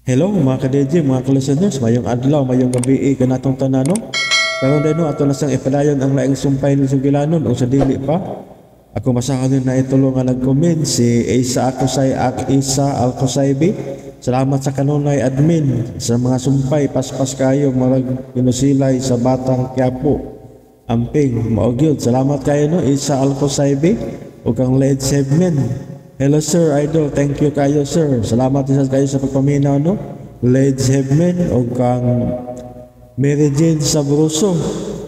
Hello mga ka-DJ, mga ka-listeners, mayong adlaw, mayong gabi kanatong tanan, no? Karon day no, ato na sang ipadayon ang laing sumpay ni Sugilanon o sa dili pa. Ako masahon na itulo nga nag-comment si Isa Akusay ak Isa Alcosaybi. Salamat sa kanunay admin sa mga sumpay, paspas kayo marag pinusilay sa Batang Quiapo. Amping mao gyud. Salamat kayo no, Isa Alcosaybi ug ang Led Segment. Hello sir, idol, thank you kayo sir. Salamat din kayo sa pagpaminaw no. Led Segment ug kang Mary Jane Sabroso.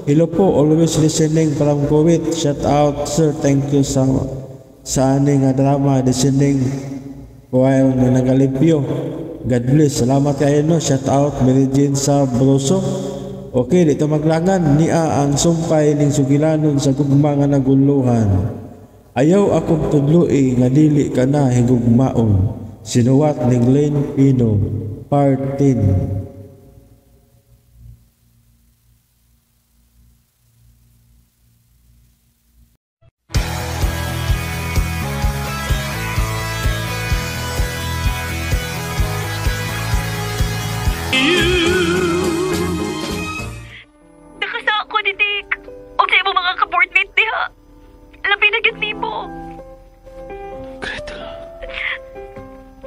Hello po, always listening from Kuwait. Shout out sir, thank you sa ani nga drama, listening while na nagalimpyo. God bless. Salamat kayo no. Shout out Mary Jane Sabroso. Okay, dito maglangan niya ang sumpay ning sugilanon sa gugma nga naguluhan. Ayaw akong tudloi nga dili ka na higugmaon. Sinuwat ni Glenn Pino, Part 10. Nakasa ako ni Dick. O sa imong mga ka-boardmate diha. Labi na gyud nimo. Gretel.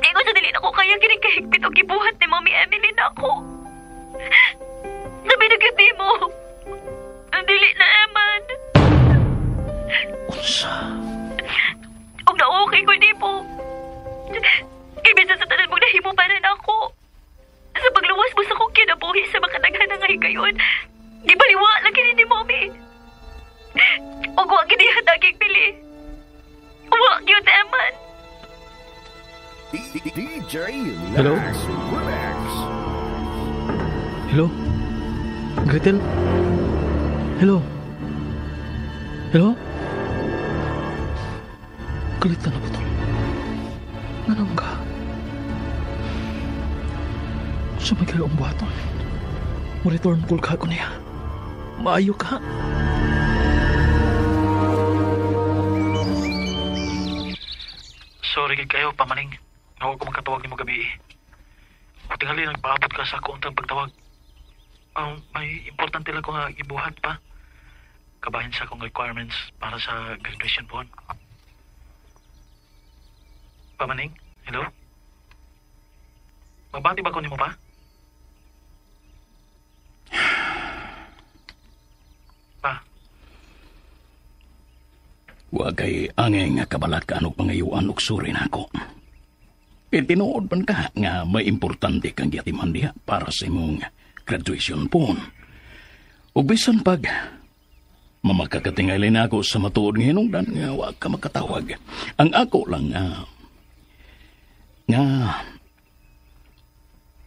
Ingon sa dili na ko kaya kining kahigpit og gibuhat ni Mommy Emily na ako. Labi na gyud nimo. Ang dili na Eman. Unsa? Og na-okay ko nimo. Kay bisan sa tanan mong nahimo para na ako. Sa pagluwas mo sa akong kinabuhi sa makadaghan nga higayon, gibaliwa lang kini ni Mommy. Og wa gid niya daging pili. Wa gyud Eman. DJ Hello? Lax Remix. Hello? Gretel? Hello? Hello? Galit na naputol. Nanong ka? Sa may kayo ang buhaton. Mo-return call ka ko niya. Maayo ka. Sorry gid kayo, pamaning. Nga ko makatawag nimo gabi. O tingali nagpaabot ka sa kuntang pagtawag. May importante lang ko nga ibuhat pa. Kabahin sa akong requirements para sa graduation bond. Pamaning, hello? Mabati ba ko nimo pa? Pa, Wa kay angay nga kabalakan og pangayuan og suri nako. Kay tinuod man ka nga may importante kang giatiman diha para sa imong graduation pon. Ug bisan pag mamakakatingali na ako sa matuod nga hinungdan nga wa ka makatawag. Ang ako lang nga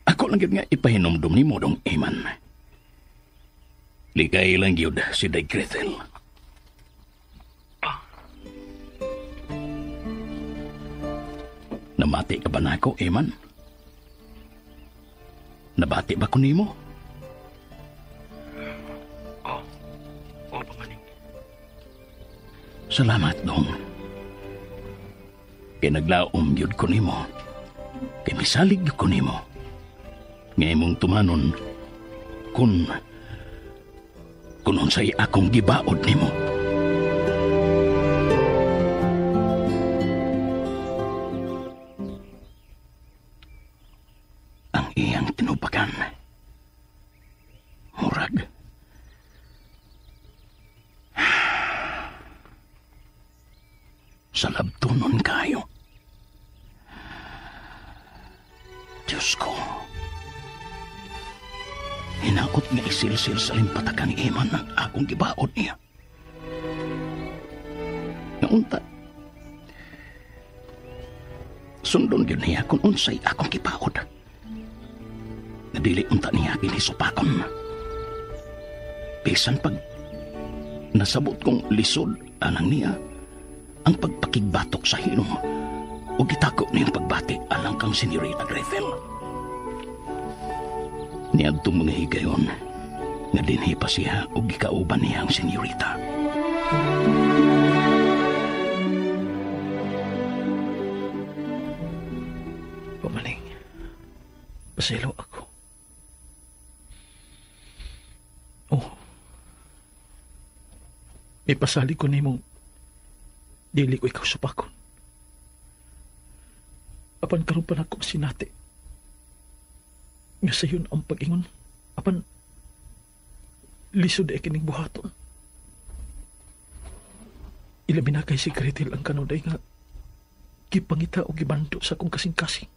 ako lang gyud nga ipahinumdum nimo dong Eman. Likay lang gyud si Day Gretel. Pa. Namati ka ba nako, Eman? Nabati ba ko nimo? Oh. Oh, pamaning. Salamat, dong. Kay naglaom gyud ko nimo. Kay misalig gyud ko nimo. Nga imong tumanon kun unsay akong gibaod nimo. Ang iyang tinubakan. Murag. Sa labtunon kayo. Diyos ko. Hinaot nga isilsil sa limpatakan ni Eman ang akong gibaod niya. Naunta. Sundon gyud niya kung unsay akong gibaod. Nadili unta niya ginisupakon. Bisan pag nasabot kong lisod anang niya ang pagpakigbatok sa hilom o gitako niyang pagbati alang kang Senyorita Gretel. Niadtong mga higayon nga dinhi pa siya o gikauban niya ang senyorita. Pamaning. Pasaylo ako. Oh. May pasali ko na imong dili ko ikaw supakon. Apan karon pa nako sinati. Nga sayon ang pag-ingon. Apan lisod ay kining buhaton. Ilabi na kay si Gretel ang kanuday nga gipangita o gibando sa akong kasing-kasing.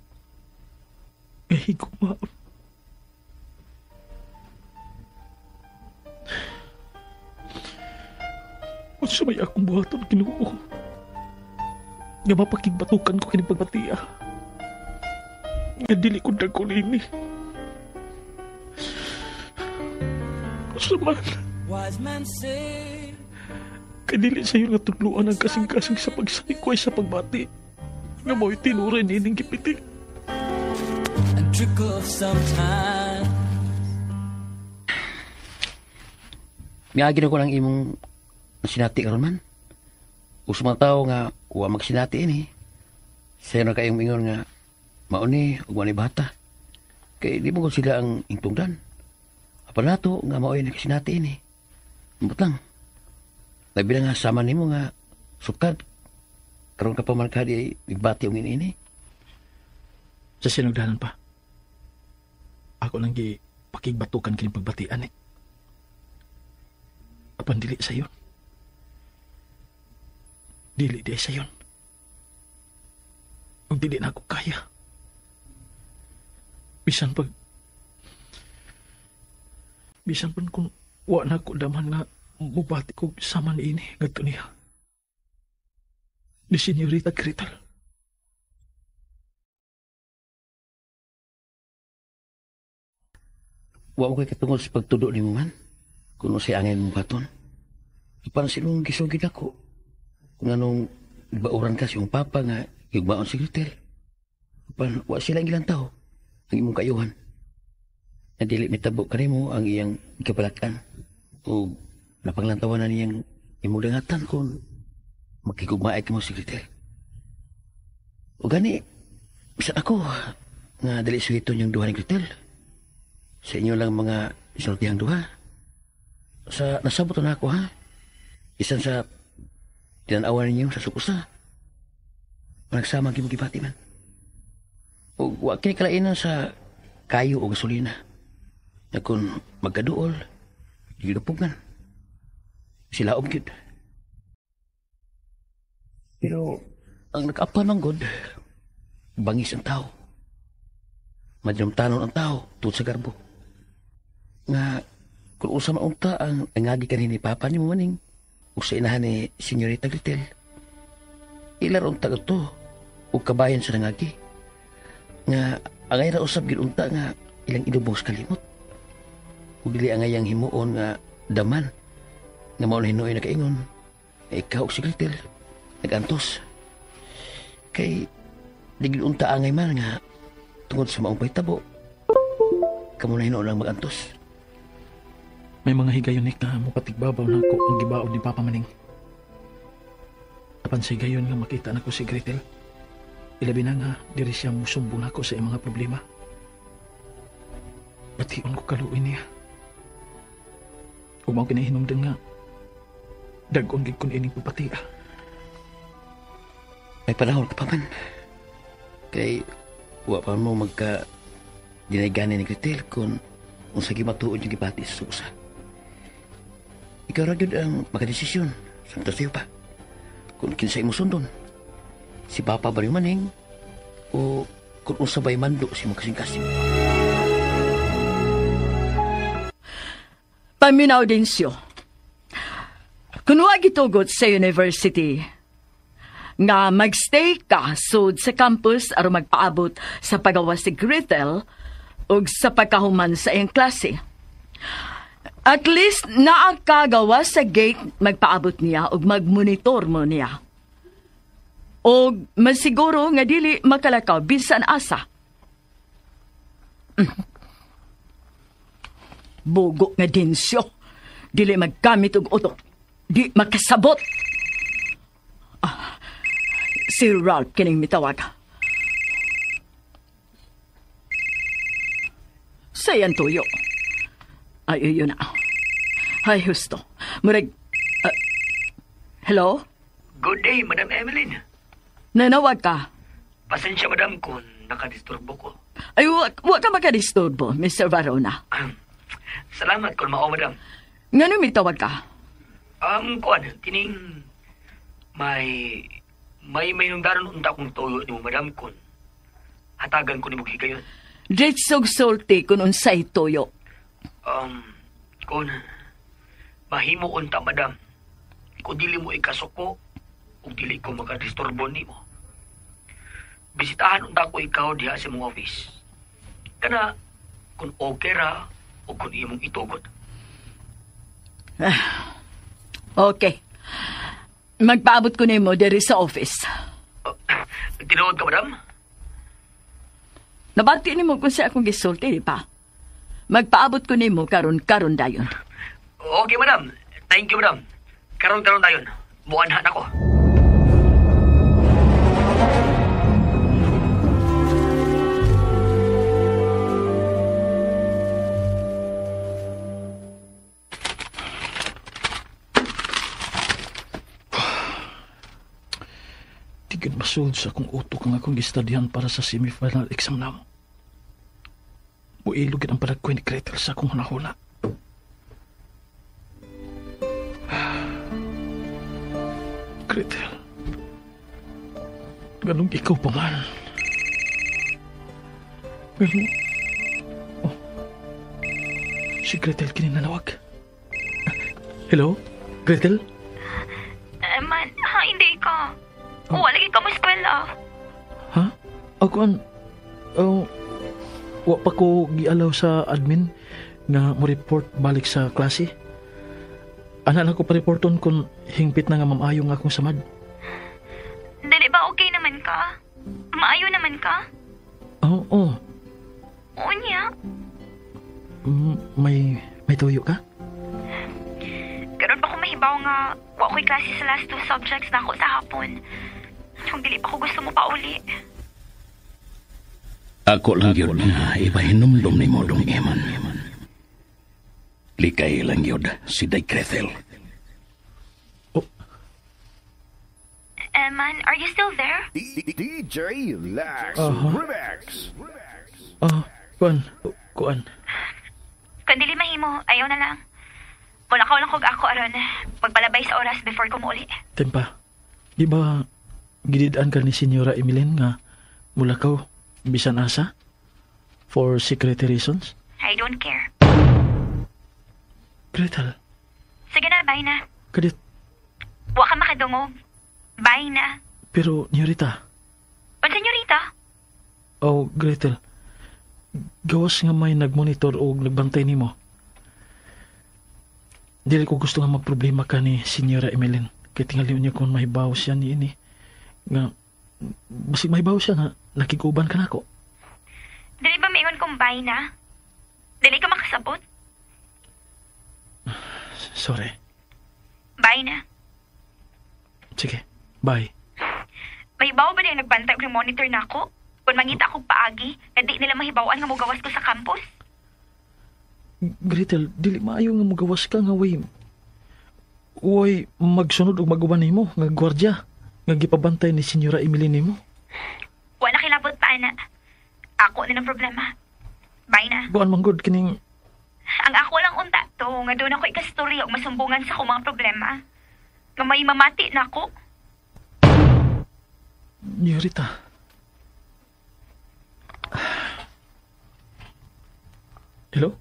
Nga higugmaon. Unsa may akong buhaton, Ginoo? Nga mapakigbatukan ko kining pagbatiya. Nga dili ko dagko nini. Unsa man? Kay dili sa'yo nga tudloan ang kasing-kasing sa pagsaykoy sa pagbati. Nga mo'y tinuray nining gipitik. And trick of some time. Miagi na ko lang imong sinati karon man. Uso mga tao nga wa magsinati ini. Sayo na kayong ingon nga mauni ug wa ni bata. Kay di mo sila ang intungdan. Apan nato nga maoy nagsinati ini. Ambot lang. Labi na nga sama nimo nga sukad. Karon ka pa man ka di igbati og ini. Sa sinugdanan pa. Ako lang gi pakigbatukan kining pagbatian eh. Apan dili sayon. Dili di sayon. Ug dili na ako kaya. Bisan pag kung wa na ako daman nga mubati ko sama ni ini ngadto niya. Ni Senyorita Gretel. Wa mo kay katungod sa pagtudo nimo man. Kung si angin mong baton. Apan silong gisugid ako. Kung anong bauran ka sa iyong papa nga higmaon si Gretel. Apan wa sila ang ilang tao ang imong kayuhan. Na dili mitabo kanimo ang iyang ikabalakan o napanglantawan na niyang imong dangatan kung makigugmaay ka mo si Gretel. O gani, bisan ako nga dili suhiton yung duha ni Gretel. Sa inyo lang mga isultihang duha. Sa nasabot na ako ha. Isan sa tinanawan ninyo sa sukusa. Nagsama gimugibati man. O wa kini kalainan sa kayo o gasolina. Na kung magkaduol, gilupugan. Sila gyud. Pero ang nag-apan man god, bangis ang tao. Madinumtanon ang tao tuod sa garbo. Nga kung usa maunta ang angagi kanini papa nimo maning ug sa inahan ni Senyorita Gretel. Ilar unta to ug kabayan sa nangagi. Nga angay ra usab gid unta nga ilang ilubong sa kalimot. Ug dili angayang himuon nga daman nga mao na hinuoy nakaingon nga ikaw ug si Gretel nagantos. Kay di gid unta angay man nga tungod sa maong pahitabo kamo na hinuon ang magantos. May mga higayon na mupatigbabaw na ako ang gibaon ni Papa Maning. Apan sa higayon nga makita na ko si Gretel, ilabi na nga diri siya musumbong nako sa iyang mga problema. Bation ko kaluoy niya. Ug mao kinahinungdan nga dag-on gid kun ining pagpatia. May panahon ka pa man. Kay wa pa mo magka dinaygani ni Gretel kung unsa gimatuod yung gibati sa susa. Ikaw ra gyud ang makadesisyon samtang sayo pa. Kung kinsa imo sundon, si Papa ba rin maning o kung unsa ba'y mando si imong kasing-kasing. Paminaw Densyo. Kung wa gitugot sa university, nga magstay ka sud sa campus aron magpaabot sa pagawas si Gretel ug sa pagkahuman sa iyang klase. At least naa kagawa sa gate magpaabot niya ug magmonitor mo niya. Og masiguro nga dili makalakaw bisan asa. Bugo nga Densyo. Dili maggamit og utok. Di makasabot. Ah, si Ralph kining mitawag. Sa iyang tuyo. Ay, yun na. Ay, husto. Murag... hello? Good day, Madam Emeline. Nanawag ka? Pasensya, Madam, kung nakadisturbo ko. Ay, wa ka makadisturbo, Mr. Varona. Salamat kung mao, Madam. Ngano may tawag ka? Kuan, kining... May nungdaron unta kong tuyo ni mo, Madam, kung hatagan ko ni mo higayon. Ditsog sulti kung unsay tuyo. Kung mahimo unta, Madam, kung dili mo ikasuko, ug dili ko makadisturbo nimo. Bisitahan unta ko ikaw diha sa imong office. Kana kung okay ra o kung imong itugot. Okay. Magpaabot ko nimo diri sa office. Tinuod ka, Madam? Nabati nimo kung sa akong gisulti, di pa? Magpaabot ko nimo karon-karon dayon. Okay, Madam. Thank you, Madam. Karon-karon dayon. Muanhan ako. Tigid masulod sa akong utok ang akong gistadyan para sa semifinal exam na mo. Muilog ang palagkoy ni Gretel sa akong hunahuna. Gretel, ganong ikaw pa man. Pero, oh, si Gretel kininanawag. Hello, Gretel? Man, ha, hindi ka. Oh. Wala ka mo eskwela. Ha? Ako oh, wa pa ko gialaw sa admin nga mo report balik sa klase. Ana lang ko pa-reporton kung hingpit na nga mamayo nga akong samad. Dili ba okay naman ka? Maayo naman ka? Oo. Oh, oh. Oo niya. May tuyo ka? Karon pa ko mahibaw nga wa ko'y klase sa last 2 subjects na ako sa hapon. Kung dili pa ko gusto mo pa uli. Ako lang yun nga ipahinumdum ni mo dong Eman. Likay lang yun si Day Gretel. Oh. Eman, are you still there? DJ Lax Remix. Kuan. Kung dili mahimo, ayaw na lang. Wala ka lang kog ako aron. Pagbalabay sa oras before ko muuli. Tempa, di ba gididaan ka ni Senyora Emeline nga mula ka bisan asa? For security reasons? I don't care. Gretel. Sige na, bye na. Kadit. Wa ka makadungog. Bye na. Pero, Nyorita. O, Senyorita? Oh, Gretel. Gawas nga may nagmonitor o nagbantay nimo. Dili ko gusto nga magproblema ka ni Senyora Emeline. Kaya tingali niya kung mahibaw siya ni ini. Nga, basig mahibaw siya nga, nakiguban ka na ako. Dili ba maingon kong bye na? Dili ka makasabot? Sorry. Bye na. Sige, bye. Mahibaw ba niya nagbantay og monitor na ako? Kung mangita akong paagi, na di nila mahibawan nga mugawas ko sa campus? Gretel, dili maayo nga mugawas ka nga way. Way magsunod og maguban nimo nga gwardiya nga gipabantay ni Senyora Emeline nimo. Wa na kilabot pa ana. Ako na ng problema. Bye na. Buan man gud kining ang ako lang unta to nga doon ako ikastorya og masumbungan sa akong mga problema. Nga may mamati na ako. Nyorita. Hello?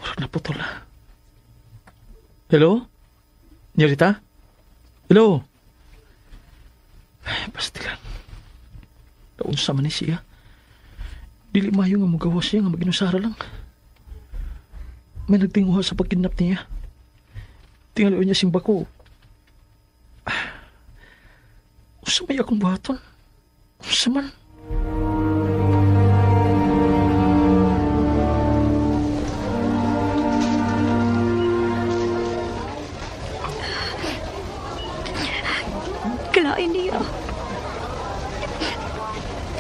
Murag naputol na. Hello? Nyorita? Hello? Ay, pastilan. Naunsa man ni siya. Dili mayo nga mugawas siya nga maginusara lang. May nagtinguha sa pagkidnap niya. Tingaloy niya simba ko. Unsa may akong buhaton? Unsa man? Kalain niya.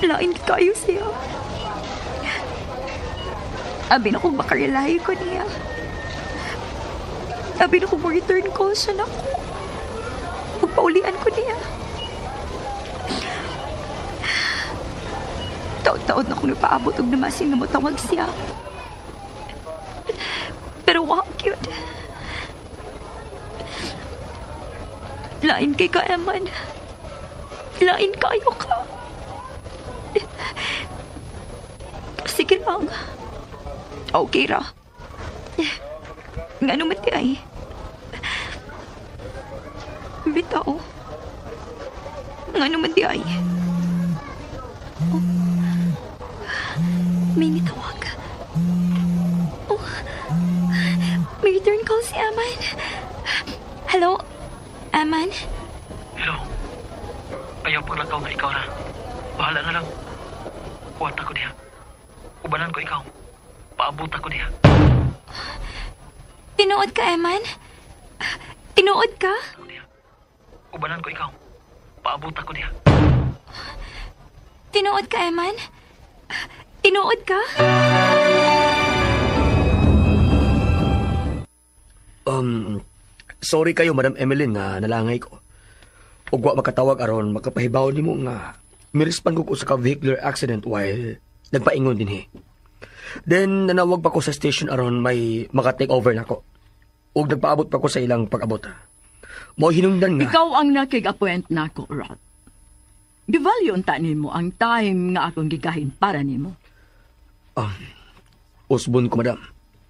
Lain kayo siya. Abi na kung makarely ko niya. Abi na kung return call siya na ko. Pagpaulian ko niya. Taod-taod na kung napaabot og namasin nga motawag siya. Pero wa cute. Lain kay ka, Eman. Lain kayo ka. Sige lang. Okay ra. Nga naman di ay. Bitaw. Nga naman di ay. Oh. May nitawag. Oh. May return call si Aman. Hello, Aman? Hello. Ayaw paglakaw nga ikaw ra. Bahala na lang. Kuwat ako diha. Ubanan ko ikaw. Paabot ako diha. Tinuod ka, Eman? Tinuod ka? Ubanan ko ikaw. Paabot ako diha. Tinuod ka, Eman? Tinuod ka? Sorry kayo, Madam Emeline, nga nalangay ko. Ug wa makatawag aron makapahibaw nimo nga mirispan ko sa ka vehicular accident while nagpaingon dinhi. Then nanawag pa ko sa station aron may maka-take over nako. Ug nagpaabot pa ko sa ilang pag-abot. Mao hinungdan nga. Ikaw ang nakig-appoint nako, Rod. Givalue unta nimo ang time nga akong gigahin para nimo. Usbon ko, madam.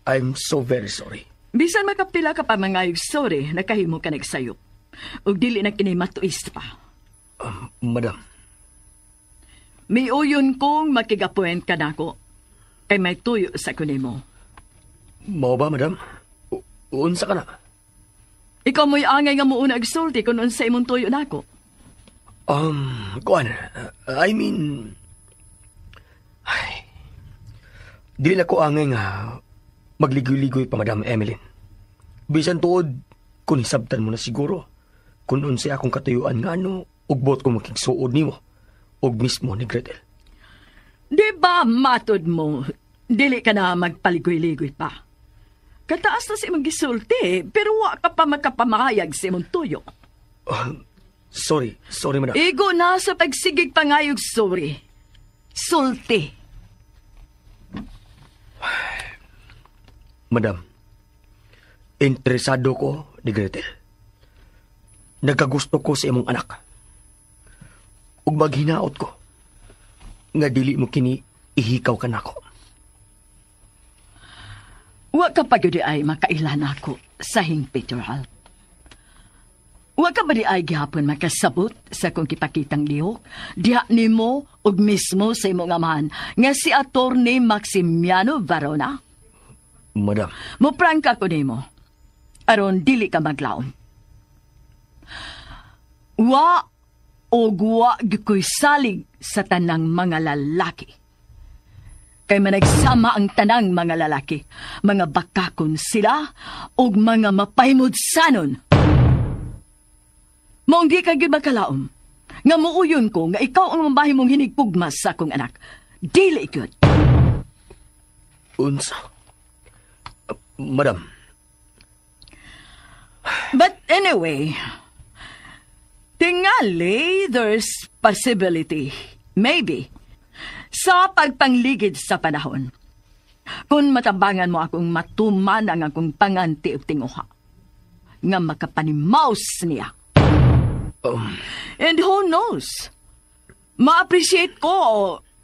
I'm so very sorry. Bisan makapila ka pa mangayog sorry, nakahimo ka nagsayop. Ug dili na kini matuis pa. Madam. Miuyon kong makig-appoint ka nako. Kay may tuyo sa kunimo. Mao ba, madam? Unsa ka na? Ikaw mo'y angay nga muuna agsulti kung unsa imong tuyo nako. Kuan, I mean, ay, dili na ko angay nga magligoy-ligoy pa, Madam Emeline. Bisan tuod, kung hisabtan mo na siguro, kung unsay akong katuyuan nga ano, ugbot ko makigsuod nimo, ug mismo ni Gretel. Di ba matod mo, dili ka na magpaligoy-ligoy pa? Kataas na si imong gisulti, pero wa ka pa makapamayag sa imong tuyo. Sorry, madam. Igo na sa pagsigig pangayog sorry. Sulti. Madam, interesado ko ni Gretel. Nagkagusto ko sa imong anak. Ug maghinaot ko nga dili mo kini ihikaw ka nako. Wa ka pa gyud ay makailan ako sa hingpit, Ralph. Wa ka ba di ay gihapon makasabot sa kong kipakitang lihok? Diha nimo ug mismo sa imong amahan nga si Attorney Maximiano Varona. Madam. Muprangka ko nimo. Aron dili ka maglaom. Wa og wa gyud ko'y salig sa tanang mga lalaki. Kay managsama ang tanang mga lalaki, mga bakakon sila og mga mapahimudsanon. Maong di ka gyud makalaom, nga muuyon ko nga ikaw ang mambahin mong hinigpugma sa akong anak. Dili gyud. Unsa? Madam. But anyway, tingali there's possibility, maybe, sa pagpangligid sa panahon. Kung matabangan mo akong matuman ang akong panganti ug tinguha, nga makapanimaus niya. And who knows? Ma-appreciate ko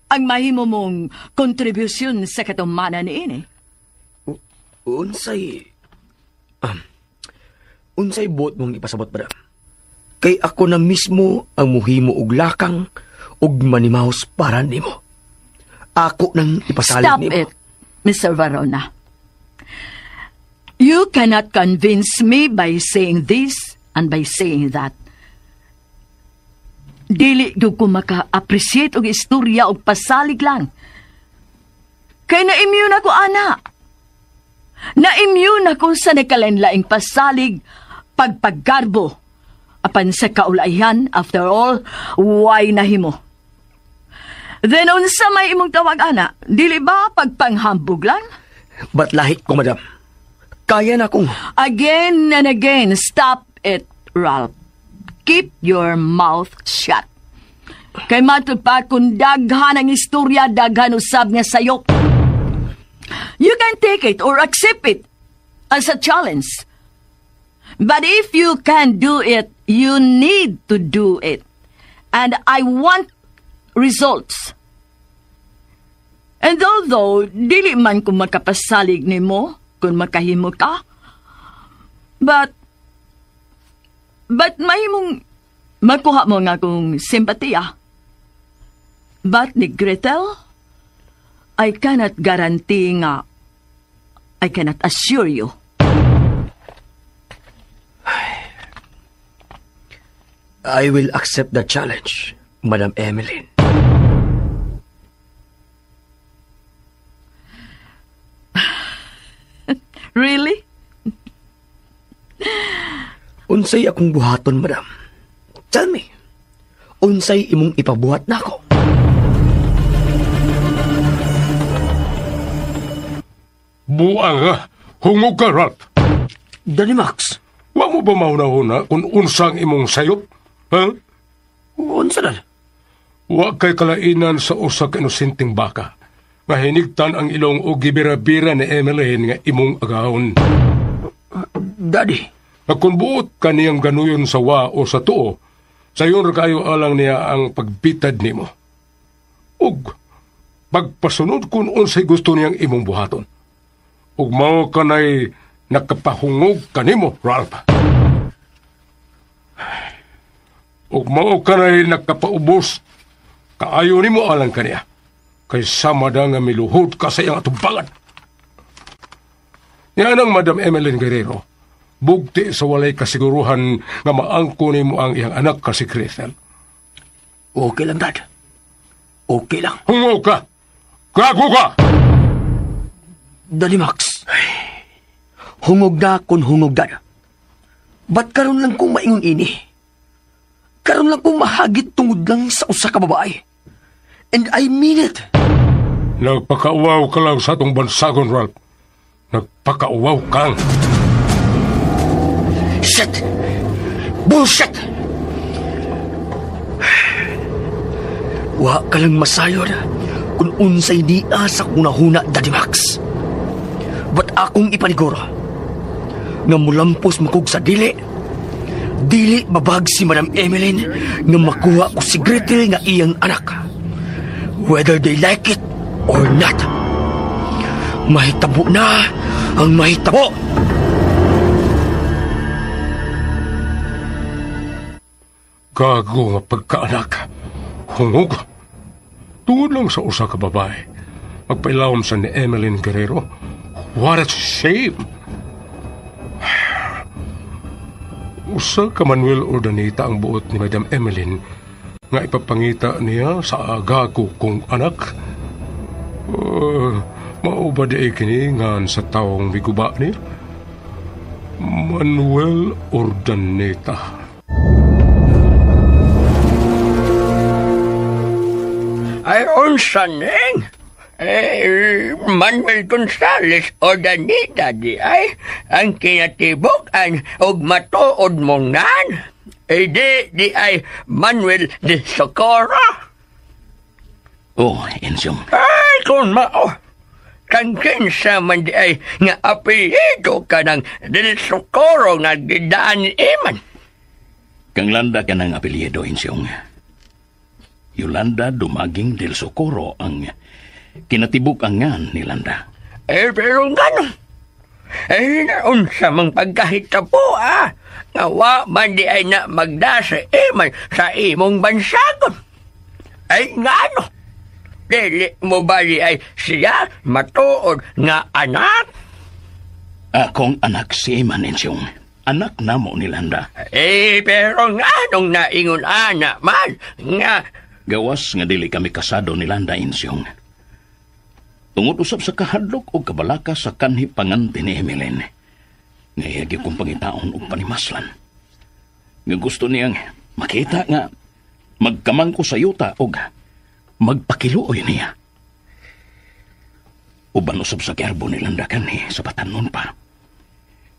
ang mahimo mong kontribusyon sa katumanan niini. Unsay... unsay buot mong ipasabot, madam? Kay ako na mismo ang muhimo og lakang ug manimaus para nimo. Ako nang ipasalig Stop nimo. it, Mr. Varona. You cannot convince me by saying this and by saying that. Dili gyud ko maka-appreciate og istorya og pasalig lang. Kay na-immune ako, ana. Na-immune ako sa nagkalain-laing pasalig, pagpaggarbo. Apan sa kaulayan, after all, why nahimo? Then unsa may imong tawag ana? Dili ba pagpanghambog lang? But lahi ko, madam. Kaya na kong... Again and again, stop it, Ralph. Keep your mouth shut. Kay matud pa kung daghan ang istorya, daghan usab nga sayop. You can take it or accept it as a challenge. But if you can do it, you need to do it. And I want results. And although, dili man kung makapasalig nimo, kung makahimo ka, but mahimong makuha mo nga kung simpatiya. But ni Gretel, I cannot guarantee nga, I cannot assure you. I will accept the challenge, Madam Emeline. Really? Unsay akong buhaton, madam? Tell me. Unsay imong ipabuhat nako? Buang ha. Hungog ka, Ralph. Daddy Max. Wa mo ba mauna-una kung unsang imong sayop? Ha? Unsa dal? Wa kay kalainan sa usa ka inosenteng baka nga hinigtan ang ilong o gibira-bira ni Emeline nga imong agahon. Daddy. Nga kung buot ka niyang ganuyon sa wa o sa tuo, sayon ra kayo alang niya ang pagbitad nimo. Ug pagpasunod kung unsay gusto niyang imong buhaton. Ug mao kanay nakapahungog kanimo, Ralph. Ug mao kanay nakapaubos kaayo nimo alang kaniya. Kay sama da nga miluhod ka sa iyang atubangan. Yan ang Madam Emeline Guerrero. Bugti sa walay kasiguruhan nga maangko nimo ang iyang anak ka si Gretel. Okay lang, Dad. Okay lang. Hungo ka! Gago ka! Daddy Max, hungog na kun hungog, Dad. Ba't karon lang kong maingon ini? Karon lang kong mahagit tungod lang sa usa ka babae. And I mean it. Nagpakauwaw ka lang sa atong bansagon, Ralph. Nagpakauwaw kang. Shit! Bullshit! Wa ka lang masayod kung unsay niya sa kunahuna, Daddy Max. Ba't akong ipaniguro nga mulampos makog sa dili? Dili babag si Madam Emeline nga makuha ko si Gretel nga iyang anak. Whether they like it or not. Mahitabo na ang mahitabo. Gago nga pagkaanak. Hungog. Tungod lang sa usa ka babae. Magpailawom sa ni Emeline Guerrero. What a shame! Usa ka Manuel Urdaneta ang buot ni Madam Emeline nga ipapangita niya sa agago kong anak. Mao ba di kini ngan sa taong miguba niya? Manuel Urdaneta. Ay, unsa ning? Eh, Manuel Gonzales Urdaneta di ay ang kinatibuk-an og matuod mong nan. Eh, di ay Manuel de Socorro. Oh, Ensyong. Ay, kung mao. Kang kinsa man di ay nga apelyido ka ng del Socorro nga gidaan iman. Kang landa ka ng apelyido, Ensyong. Yolanda Dumaging del Socorro ang kinatibuk ang ngan ni Landa. Eh, pero gano'n. Eh, naunsa mang pagkahitabo, ah. Nga wa man di ay na magdasa iman sa imong bansagon. Ay, nga ano. Dili mo ba di ay siya matuod nga anak? Akong anak si Iman, Ensyong. Anak namo ni Landa. Eh, pero nga nung naingon anak man, nga... Gawas nga dili kami kasado ni Landa, Ensyong. Tungod usab sa kahadlok o kabalaka sa kanhi pangante ni Emeline. Ngayagi kong pangitaon og panimaslan. Nga gusto niyang makita nga magkamang ko sa yuta og Magpakiluoy niya. Uban usab sa gerbo nilanda kanhi sa batanon pa.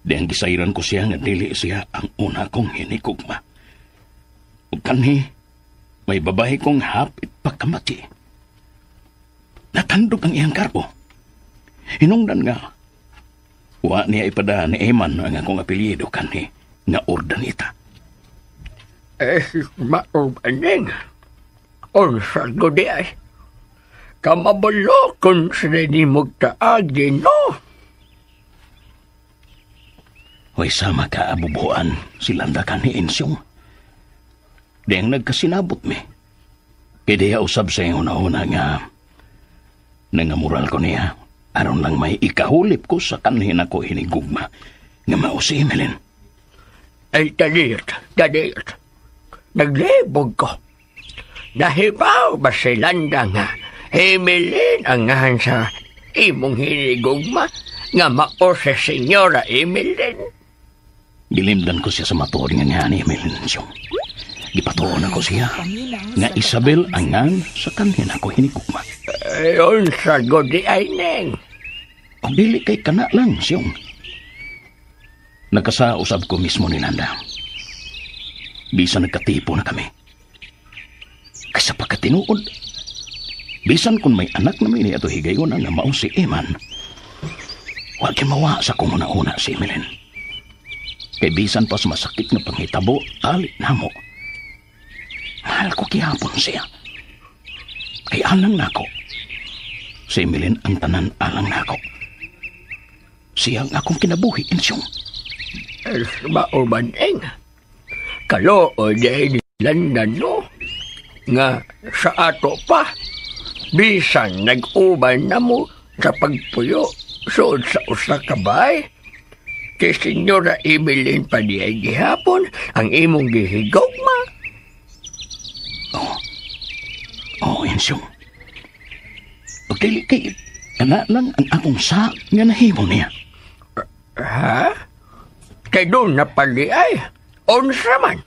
Di ang gisayran ko siya nga dili siya ang una kong hinikugma. Ug kanhi, may babae kong hapit pagkamati. Natandog ang iyang karbo. Hinungdan nga, wa niya ipada ni Eman ang akong apelyido kanhi nga Ordanita. Eh, maubaning. Unsa ko di ay. Kamabalo kung sila ni magtaagi, no? Hoy, sama ka abubuan silanda ka ni Ensyong. Di ang nagkasinabot mi. Kaya diya usab sa iyong una-una nga nangamural ko niya. Aron lang may ikahulip ko sa kanhin ako hinigugma nga mao si Emeline. Ay, taliyot, taliyot. Naglibog ko. Nahibaw ba si Landa nga Emeline ang ngahan sa imong hinigugma nga mao si Senyora Emeline? Gilimdan ko siya sa matuod nga nga ni Emeline Siyong. Gipatuon ako siya nga Isabel ang ngan sa kanhin ako hinigugma. Ayon sa godi ay neng. O dili kay kana lang, Siyong. Nagkasausab ko mismo ni Landa. Bisan nagkatipo na kami. Kaysa pagkatinuod, bisan kung may anak na may ato higayon ang mao si Eman, wag mawa sa kumuna-una si Emeline. Kay bisan pa sa masakit nga panghitabo, tali namo. Mahal ko kihapon siya. Kay alang nako. Si Emeline ang tanan alang nako. Siya ang akong kinabuhi, Insyong. Mauban, eng. Kalooy dahil London, no? Nga sa ato pa, bisan nag-uban na mo sa pagpuyo suod sa usa ka bahay. Kay Senyora Emeline pa diay gihapon ang imong gihigugma. Oo. Oo, Ensyong. Ug dili kay kana lang ang akong sa nga nahimo niya. Ha? Kay doon na pali ay. Unsa man?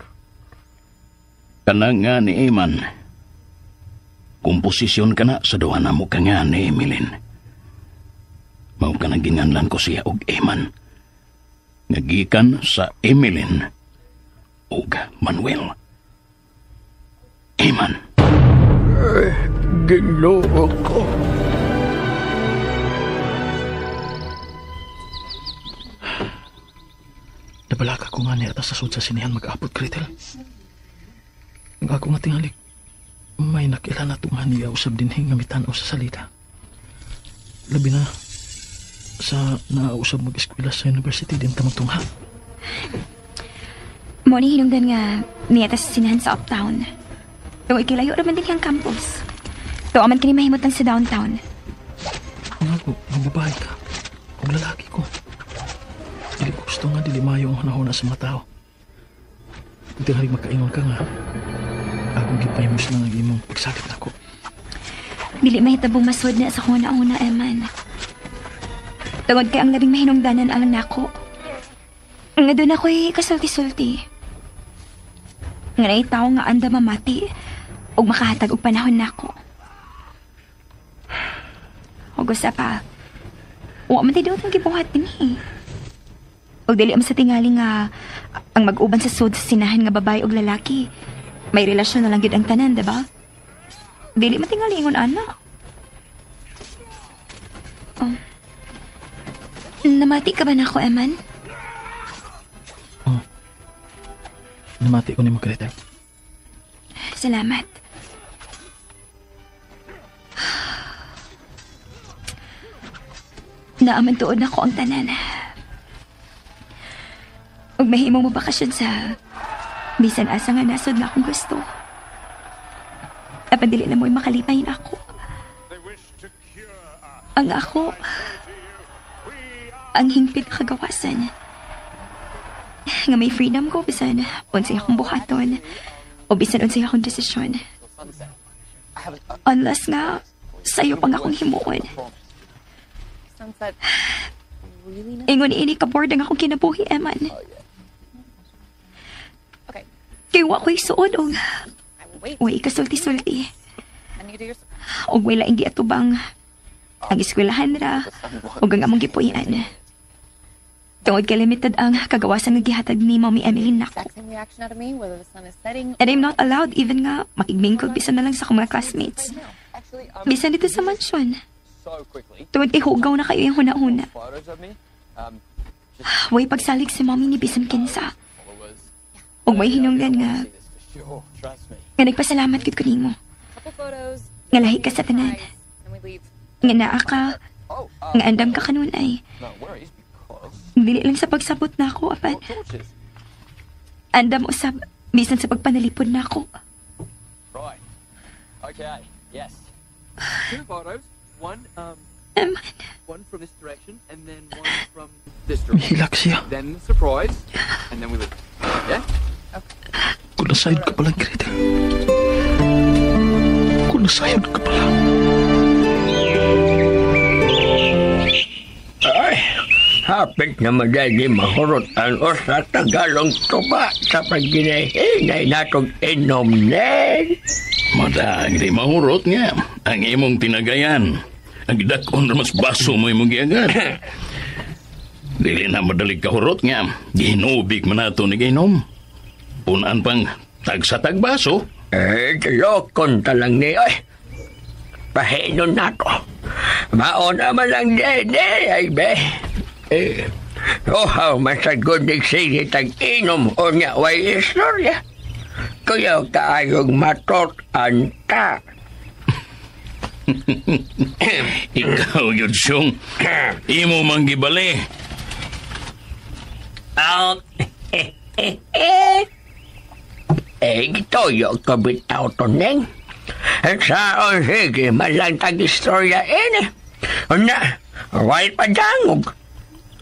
Kana nga ni Eman. Komposisyon ka na sa duha na mo ka nga ni Emeline. Mao ka na ginganlan ko siya og Eman. Nagikan sa Emeline og Manuel. Eman. Ginoo ko. Nabalaka ko nga niya sa sud sa sinihan mag-apot, Gretel. Ang ako nga tingali, may nakila na itong niya usab din nga mitanaw sa salita. Labi na sa nausab mag-eskwela sa university din tamagtungha. Mo ni hinungdan nga niya ta sa sinahan sa uptown. Tung ikilayo raman din ang campus. Tung aman kini mahimutan sa downtown. Nga ako, nga babae ka. Kung lalaki ko. Dili ko gusto nga dili maayo ang hunahuna sa mga tao. Kung tinghalik makaingon ka nga, akong gipahimos lang ang imong pagsakit nako. Dili mahitabong masud na sa akong una-una, Eman. Tungod kay ang labing mahinungdanan alang nako. Nga doon ako'y kasulti-sulti. Nga naay tao nga anda mamati ug makahatag og panahon nako. Ug usa pa, wa man ti ang gibuhat dinhi. Ug dili man sa tingali nga ang mag-uban sa sud sa sinahan nga babae ug lalaki. May relasyon na lang gyud ang tanan, diba? Dili man tingali ingon ana. Oh. Namati ka ba nako, Eman? Oh. Namati ko nimo, Gretel. Salamat. Naaman tuod nako ang tanan. Ug mahimong mabakasyon sa bisan asa nga nasod nga akong gusto. Apan dili na mo'y makalipayin ako. Ang ako, ang hingpit na kagawasan. Nga may freedom ko, bisan unsay akong buhaton o bisan unsay akong desisyon. Unless nga, sayo pang akong himuon. Ingon ini ka-bored ang akong kinabuhi, Eman. Kay wa ko'y suod og way kasulti-sulti. Ug way laing giatubang ang eskwelahan ra ug ang among gipuy-an. Tungod kay limited ang kagawasan nga gihatag ni Mommy Emily nako. And I'm not allowed even nga makigmingle bisan na lang sa akong mga classmates. Bisan dito sa mansion. Tungod kay hugaw na kayo yung huna-huna. Way pagsalig si Mommy ni bisan kinsa. Ug may hinungdan nga nga nagpasalamat gid ko nimo. Nga lahi ka sa tanan. Nga naa ka, nga andam ka kanunay. Dili lang sa pagsabot na ako, apan. Andam usab, bisan sa pagpanalipod na ako. Right. Okay. Yes. Two photos. One Eman. One from this direction and then one from this direction. Hilak siya. Then the surprise and then we leave. Yeah? Kung nasayod ka pala, Gretel. Kung nasayod ka pala. Ay, hapit na madali mahurot ang usa Tagalog tuba sa pagginahinay natong inom, Neng. Madag, di mahurot nga. Ang imong tinagayan. Ang dakon na mas baso mo imong giagad. Dili na madalig kahurot nga. Ginubig man nato ni ginom. Punan pang tag sa tagbaso. Eh, lokon talang ni. Ay, pahinon nato. Maon naman lang dede, ay be. Eh, oh, masagod ni sige tag-inom o nga way istorya. Kuya kaayong matot-an ta. Ikaw yun siyong imo mang gibali. Eh, gitoyo ko bitaw to, Neng. Saon sige, malang tag-istorya ini. Una, way padangog.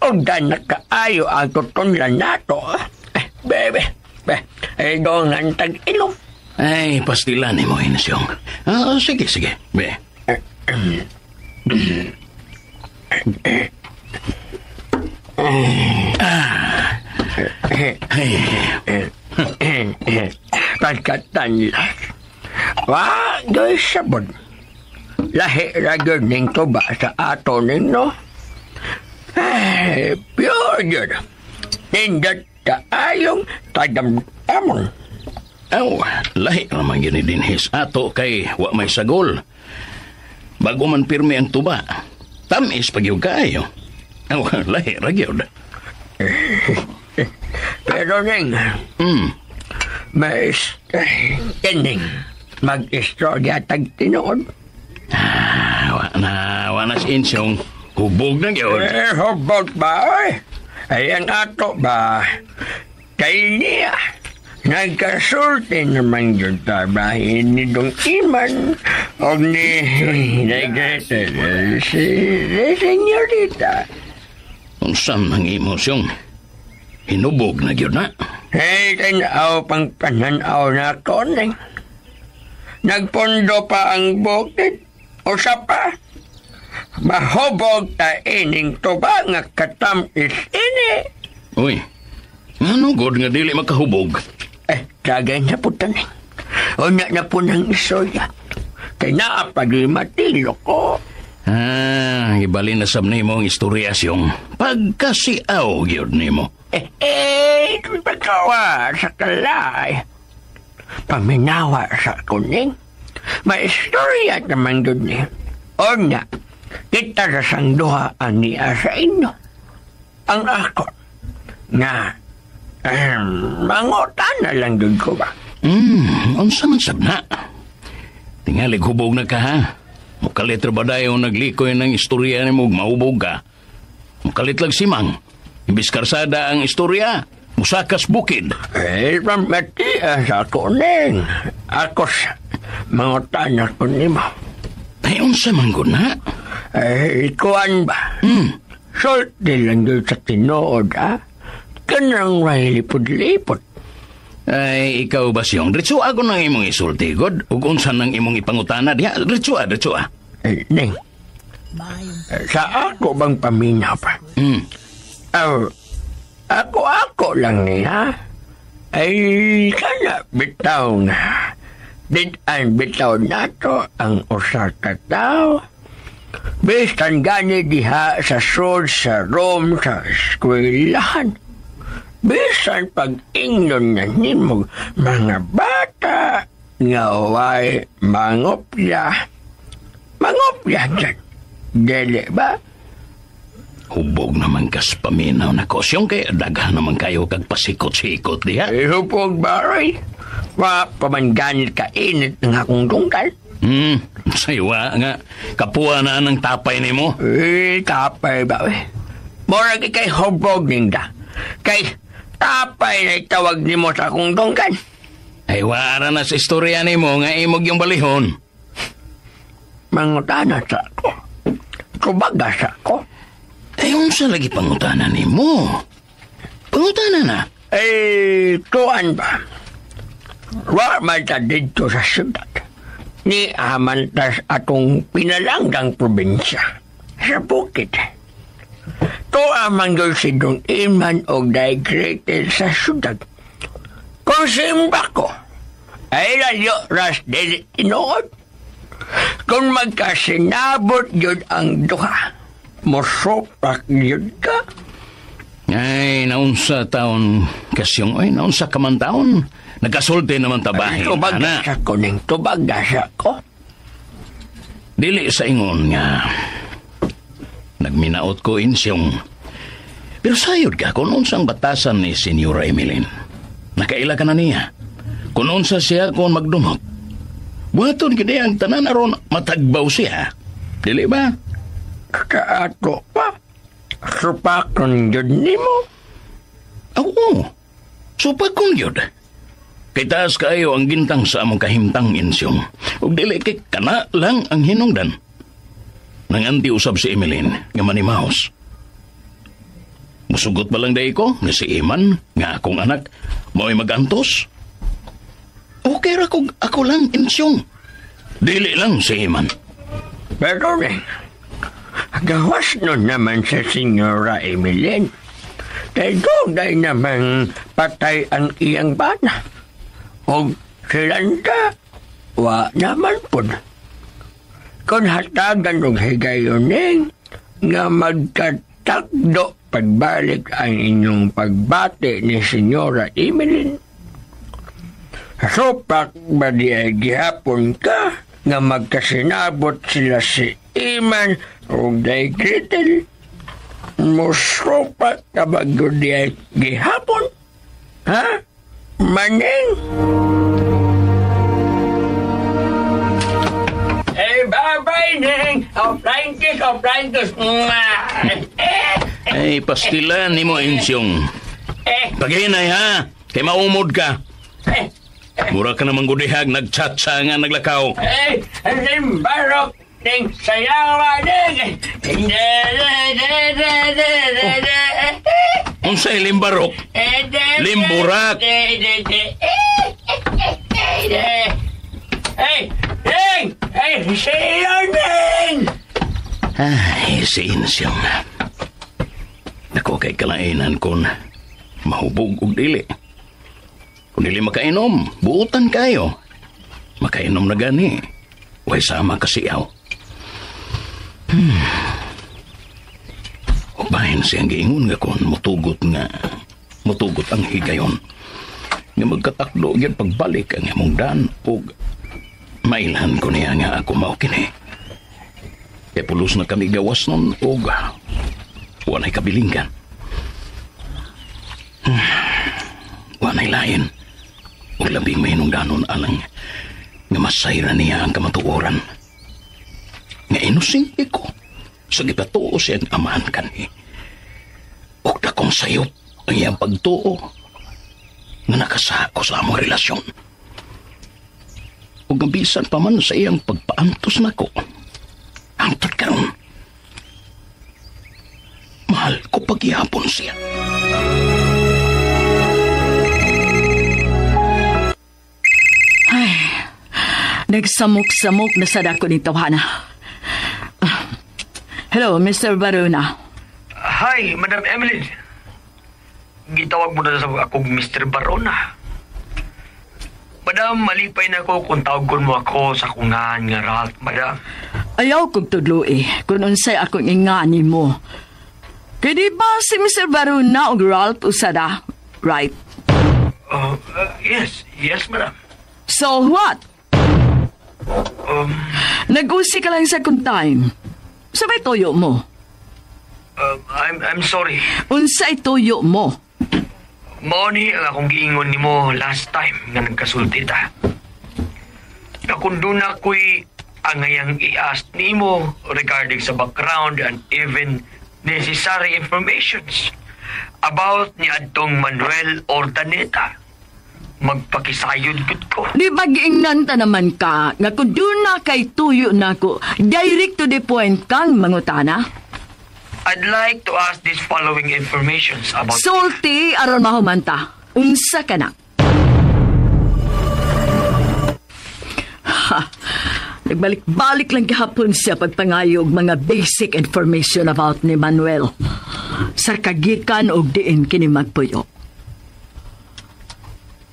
Ugdan nakaayo ang tutunlan nato. Eh, bebe, be, eh, doon ang tag-inom. Ay, pastilan ni mo, Insyong. Ah, sige, sige, be. Pagkatanlas. Wa, doy sabon. Lahi ra gyud ning tuba sa ato ninyo. Ay, pure gyud. Nindot kaayong tagamtamon. Aw, lahi naman gyud ni dinhis ato kay wa may sagol. Bago man pirmi ang tuba, tamis pag yung kaayo. Aw, lahi ra gyud. Pero ning, mais, kining, mag-istorya tag tinuod. Ah, wa na si Insyong. Hubog na gyud. Eh, hubog ba, oy? Ay, ang ato ba? Kay niya, nagkasulti naman yun tabahin ni Dong Iman o ni si Senyorita. Unsa man imo siyong hinubog na gyud na? Eh, tanaw pang pananaw na ko, Neng. Nagpondo pa ang bukid. Usa pa. Mahubog ta ining tuba nga katamis ini. Uy, ngano god nga dili makahubog? Eh, tagay na po tanin. Una na po ng istorya. Kay naapag-limatilo ko. Ah, ibalin na sab nimo ang istorya siyong pagkasiaw gyud nimo. Eh, pagkawa sa kalay. Paminawa sa kuning. May istorya naman gyud ni. Una, kita sa sang duha ang niya sa inyo. Ang ako, nga, mangutan na lang dun ko ba? Unsa man sab na? Tingalig hubog na ka, ha? Mukalit ra ba dayon naglikoy ng istorya nimo ug mahubog ka? Mukalit lang simang. Imbis karsada ang istorya, musakas bukid. Eh, pamatias ako ning. Ako sa mangutan ako nimo. Ay, unsa man gud na? Eh, ikuan ba? Sulti lang doon sa tinuod, ha? Kanang may lipod-lipod. Ay, ikaw ba siyong? Diretso ako nang imong isulti, God. Ug unsa nang imong ipangutana diha? Diretso, diretso, ah. Eh, Ning, sa ako bang paminaw pa? Ako-ako lang niya. Ay, kana bitaw nga. Did-an bitaw nato ang usa ka tawo. Bisan gani diha sa sud sa room sa eskwelahan. Bisan pag-ingnon na nimog mga bata nga way mangopya. Mangopya dyan. Dili ba? Hubog naman kas paminaw na kosyong kay daghan naman kayo kag pasikot-sikot diha. Eh, hubog ba, Roy? Wa paman ganit ka init ng akong tungkal. Saywa nga. Kapuha na ng tapay nimo. Eh, tapay ba, eh? Murag ikay hubog ninda. Kay tapay na itawag nimo sa akong tungkal. Ay, wara na sa istorya nimo nga imog yung balihon. Mangutana sa ako. Tubaga sa ako. Ay, unsa lagi pangutana nimo? Pangutana na. Eh, tuan ba? Wa man ta didto sa syudad. Ni aman tas atong pinalanggang probinsya. Sa bukid. Tuwa man gyud si Don Iman og Day Gretel sa syudad. Kung simba ko, ay layo ras dili tinuod. Kung magkasinabot yun ang duha, mosopak yun ka. Ay, naunsa taon kasyong, ay, naunsa ka man taon. Nagkasulti naman tabahin, Tubag ana. sa ko ning tubag sa ko. Dili sa ingon nga nagminaot ko insyong. Pero sayod ka kung unsang batasan ni Senyora Emeline. Nakaila ka na niya. Kung unsa siya kung magdumot. Buhaton kini ang tanan aron matagbaw siya. Dili ba? Kaato pa. Supakon yun nimo. Oo. Supakon yun. Kay taas kaayo ang gintang sa among kahimtang insyong. Ug dili kay kana lang ang hinungdan. Nanganti usab si Emeline nga manimaos. Musugot ba lang day ko nga si Iman nga akong anak mao'y magantos? Okay ra kog ako lang insyong. Dili lang si Iman. Pero rin, gawas nun naman sa Senyora Emeline. Kay dugay naman patay ang iyang bana. Og silanta, wa naman pud. Kung hatagan og higayoning nga magkatakdo pagbalik ang inyong pagbati ni Senyora Emeline. Supak ba di ay gihapon ka nga magkasinabot sila si Iman o Day Gretel? Musupak ka ba di ay gihapon? Ha? Maning? Eh, bye-bye, Neng! Oh, Francis, oh, Francis! Ay, pastilan ni mo, Insyong. Paghinay, ha? Kay maumod ka. Mura ka namang gudihag, nagtsatsa nga naglakaw. Eh, limbarok ning sayawa, Neng! Unsay limbarok? Limburak! Hey, Neng! Hey, siyo, Neng! Ay, si Insyong. Nako kay kalainan kon mahubog og dili. Kung dili makainom, buutan kayo. Makainom na gani. Way sama kasiyaw. Ubahin siyang giingon nga kon mutugot ang higayon. Nga magkatakdo gyud pagbalik ang among daan ug mailhan ko niya nga ako mao kini. Kay pulos na kami gawas nun ug walay kabilinggan. Walay lain. Ug labing mahinungdanon alang nga masayra niya ang kamatuoran. Nga inosente ko sa gipatuo siyang amahan kanhi. Ug dakong sayop ang iyang pagtuo nga nakasako sa among relasyon. Ug ang bisan pa man sa iyang pagpaantos nako, hangtod karon, mahal ko paghihapon siya. Ay, nagsamok-samok na sa dako ni tawhana. Hello, Mr. Baruna. Hi, Madam Emeline. Gitawag mo na sa akong Mr. Barona. Madam, malipay na ko kung tawagon mo ako sa kungan nga Ralph, madam. Ayaw kong tudloi kung unsay akong ingani mo. Kaya di ba si Mr. Baruna og Ralph usada, right? Yes, yes, madam. So what? Nag-usi ka lang sa kung time. Sabay tuyo mo. I'm sorry. Unsay tuyo mo? Mao ni ang akong giingon nimo last time nga nagkasulti ta. Na kung doon ako'y angayang i-ask nimo regarding sa background and even necessary informations about ni adtong Manuel Ordaneta. Magpakisayod gud ko. Di ba giingnan ta naman ka nga kung doon na kay tuyo nako, direct to the point kang mangutana? I'd like to ask these following informations about... Sulti aron mahumanta. Unsa ka na? Ha, nagbalik-balik lang gihapon siya pagpangayo og mga basic information about ni Manuel. Sa kagikan og diin kini magpuyo.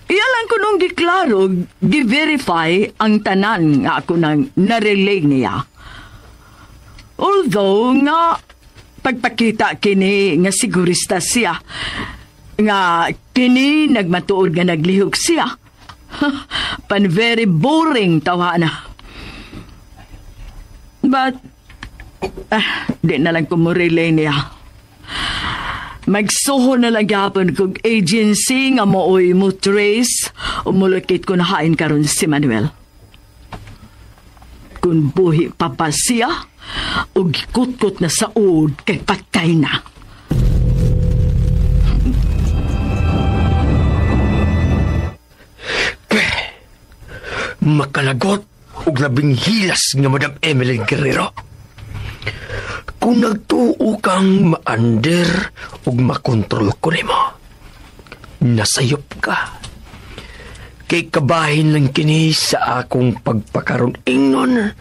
Iya lang ko nung giklaro, gi-verify ang tanan nga ako nang narelay niya. Although nga pagpakita kini nga sigurista siya, nga kini nagmatuod nga naglihok siya. Pan very boring tawhana. But, di na lang ko mo relay niya. Magsuho na lang gapon kog agency nga mooy mo trace o mulakit ko nahain karon si Manuel. Kung buhi pa pa siya, o gikutkot na sa uod kay patay na. Makalagot og labing hilas nga Madam Emily Guerrero. Kung nagtuo kang maander ug makontrol ko nimo, nasayop ka. Kay kabahin lang kini sa akong pagpakaron ingnon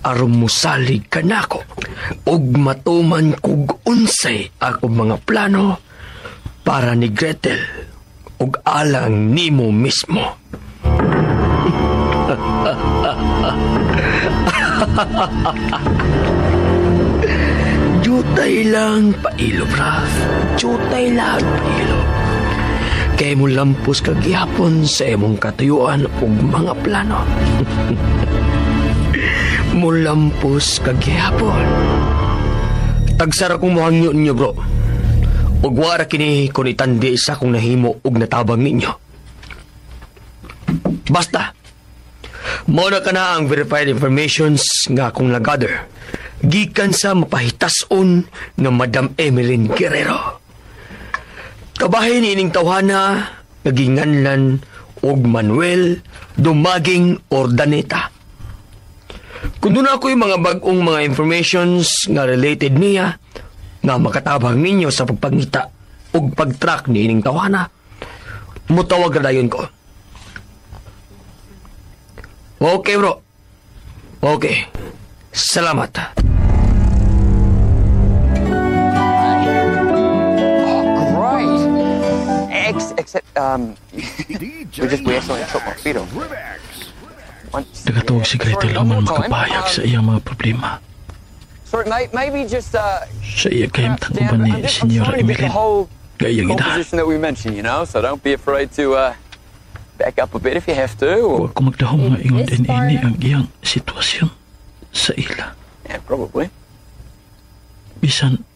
aron mosalig ka nako ug matuman kog unsay akong mga plano para ni Gretel ug alang nimo mismo. Jutay lang pailog, Ralph. Jutay lang pailog. Kay mo lampos kagihapon sa imong katuyuan ug mga plano. Mulampos kagihapon. Tagsara kong muhangyo ninyo, bro. Ug wara kini kun itandi sa kong nahimo ug natabang ninyo. Basta, mao na ka na ang verified informations nga akong nagather. Gikan sa mapahitason nga Madam Emeline Guerrero. Kabahin ining tawhana naginganlan og Manuel Dumaging Ordaneta. Kung doon ako'y mga bag-ong mga informations nga related niya nga makatabang ninyo sa pagpangita og pag-track ni ining tawhana, mutawag na dayon ko. Okay, bro. Okay. Salamat. Oh, great. Except, we accidentally chopped my feet off. Nagatuog si Gretel human makapahayag sa iyang mga problema. Sorry, mate, maybe just, sa iya kahimtang uban ni Senyora Emeline. Gayang idahan. Composition that we mentioned, you know, so don't be afraid to, back up a bit if you have to. Wa ko magdahom nga ingon din ini ang iyang sitwasyon sa ila. Yeah, probably. Bisan